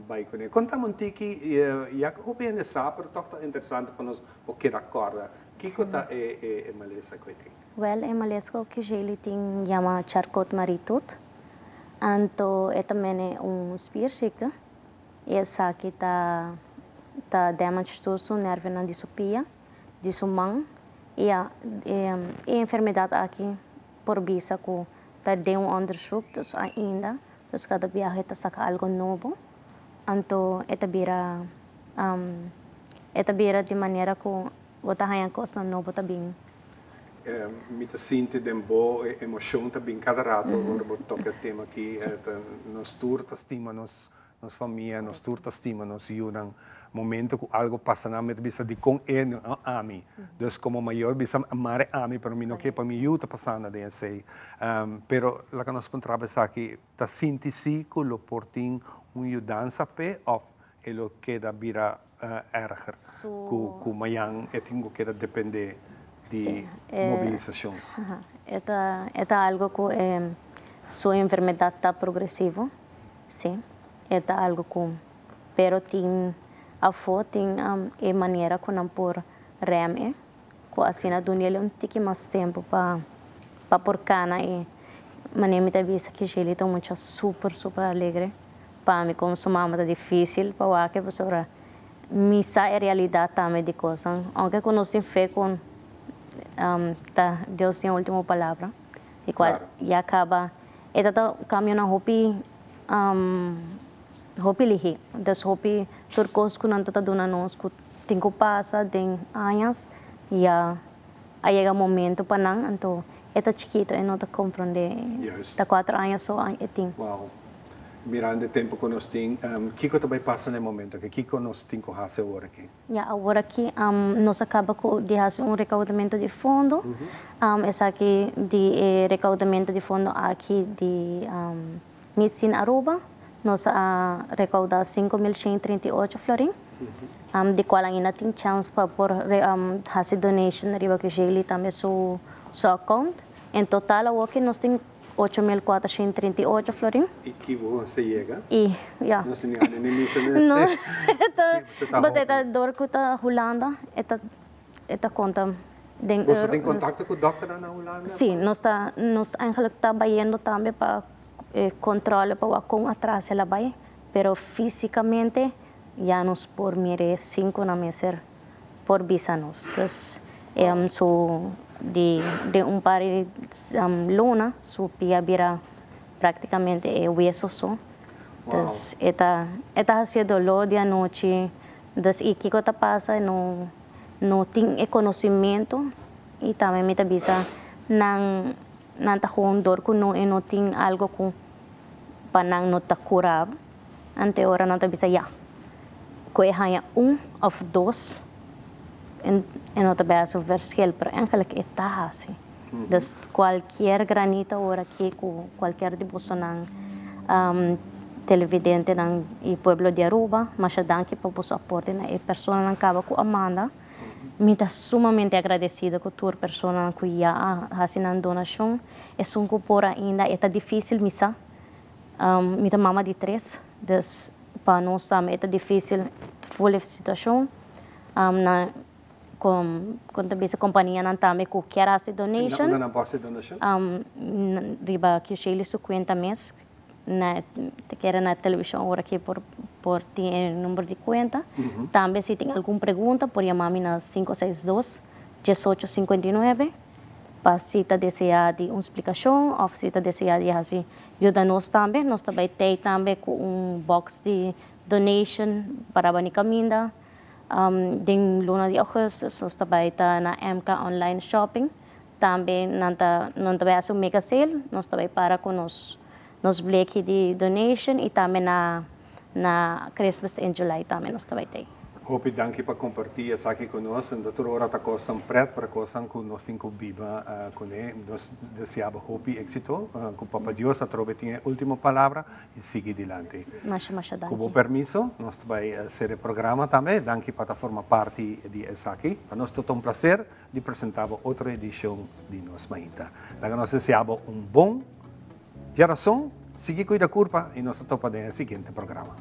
bay cune. Conta mi un tiki, ya cu hopi hende sa, pero toch ta interesante pa nos por keda corda. Kico ta e malesa cu e tin? Wel, e malesa cu Kishaylee tin yama Charcot Marie Tooth. Anto e ta mene un spierziekte. Y esaki ta ta damage tur su nervionan di su pia, di su man. Y ya, e enfermedad aki por bisa cu ta den un onderzoek, dus ainda, dus cada biaha e ta saca algo nobo, anto e ta bira e ta bira di manera cu bo ta haña cosnan nobo ta bin. Mi ta sinti den bo e emocion ta bin cada rato ora bo toca e tema aki, nos tur ta stima nos Nos famia, nos tur ta stima nos yunan. Momento ku algo pasa nan mi ta bisa dikon e no ami. Dus komo mayor bisa mare ami pero mi no ke pa mi yu ta pasando den esei. Pero laga nos puntra bo esaki, ta sinti si ku lo por tin un yudansa p'e òf e lo keda bira erger ku ku mayan e tin ku keda depende di mobilisashon? E ta e ta algo ku su enfermedat ta progresivo. Sí, e ta algo cu pero tin afo tin e manera cu nan por rem e, cu asina dunele un tiki mas tempo pa pa por cana e manera mi ta bisa cu Shelly ta un mucha super super alegre, pa mi como su mama ta dificil pa wak e pasobra mi sa e realidad tambe di cosnan, aunke cu nos tin fe cu ta Dios tin e ultimo palabra di cual ya caba. E ta ta cambionan hopi hopi lihi. Dus hopi tur cos cu nan ta ta duna nos cu tin cu pasa den añas ya a yega momento pa nan anto e ta chikito e no ta comprende ta cuatro aña so e tin. Wow. Mirando e tempo cu nos tin kico ta bay pasa na e momento aki? Kico nos tin cu haci awor aki? Ya awor aki nos a kaba ku di hasi un rekaudamentu di fondo. Esaki di e rekaudamentu di fondo aki di Midsin Aruba nos a rekaudá 5138 florin, di kual ainda tin chans pa por hasi donation riba Kishaylee tambe su account. En total awoki nos tin 8438 florin. Y ki bo se yega? Y, ya. No se ni ane ni misha ni No, eta, bas eta door cu ta Hulanda, eta, eta conta den euro. Boso tin contacto cu dokternan na Hulanda? Si, nos ta, nos eigenlijk ta bayendo tambe pa e controle pa wak con atras el a bay, pero fisicamente ya nos por mire sin cu nan mester por bisa nos. Dus su di den un par di luna su pia bira prácticamente e weso so. Dus e ta e ta hacié doló di anochi. Dus i kiko ta pasa no no tin e conocimento i tambe mi ta bisa nan nan ta gewoon dor cu no e no tin algo cu pa nan no ta cura Ante ora nan ta bisa ya ku e haña un òf dos e no ta bes un verschil pero eigenlijk e ta hasi. Dus kualkier granito awor aki ku kualkier di bosonan televidentenan i pueblo di Aruba masha danki pa boso aporte na e personanan kaba ku a manda. Mi ta sumamente agradesido ku tur personanan ku ya a hasi nan donashon. Esun ku por ainda e ta difisil mi sa. Mi ta mama di tres, dus pa nos tambe e ta difícil ful e situacion. Na con con ta bisa companianan tambe cu kier haci donation. Unda nan por haci donation? Riba Kyushaily su cuenta mes, na ta kere na television ora ki por por tin e number di cuenta. Tambe si tin algun pregunta por yama mi na 562 1859. Pa si ta desea di un splicacion of si ta desea di haci yuda nos tambe, nos ta bay tey tambe cu un box di donation para bani caminda. Den luna di augustus nos ta bay ta na MK Online Shopping, tambe nan ta nan ta bay haci un mega sale, nos ta bay para cu nos nos bleki di donation y tambe na Na Christmas in July tambe nos ta bai tei. Hopi danki pa kompartí esaki ku nos. Enta tur ora ta kosnan pret, pero kosnan ku nos tin ku biba kuné. Nos deseá bo hopi éksito. Ku Papa Dios atrobe tin e último palabra i sigui dilanti. Masha masha danki. Ku bo permiso nos ta bai sera e programa tambe. Danki pa ta forma parti di esaki. Pa nos ta un plaser di presentá bo otro edishon di Nos Mainta. Laga nos deseá bo un bon djarason. Sigui cuida curpa y nos ta topa den e siguiente programa.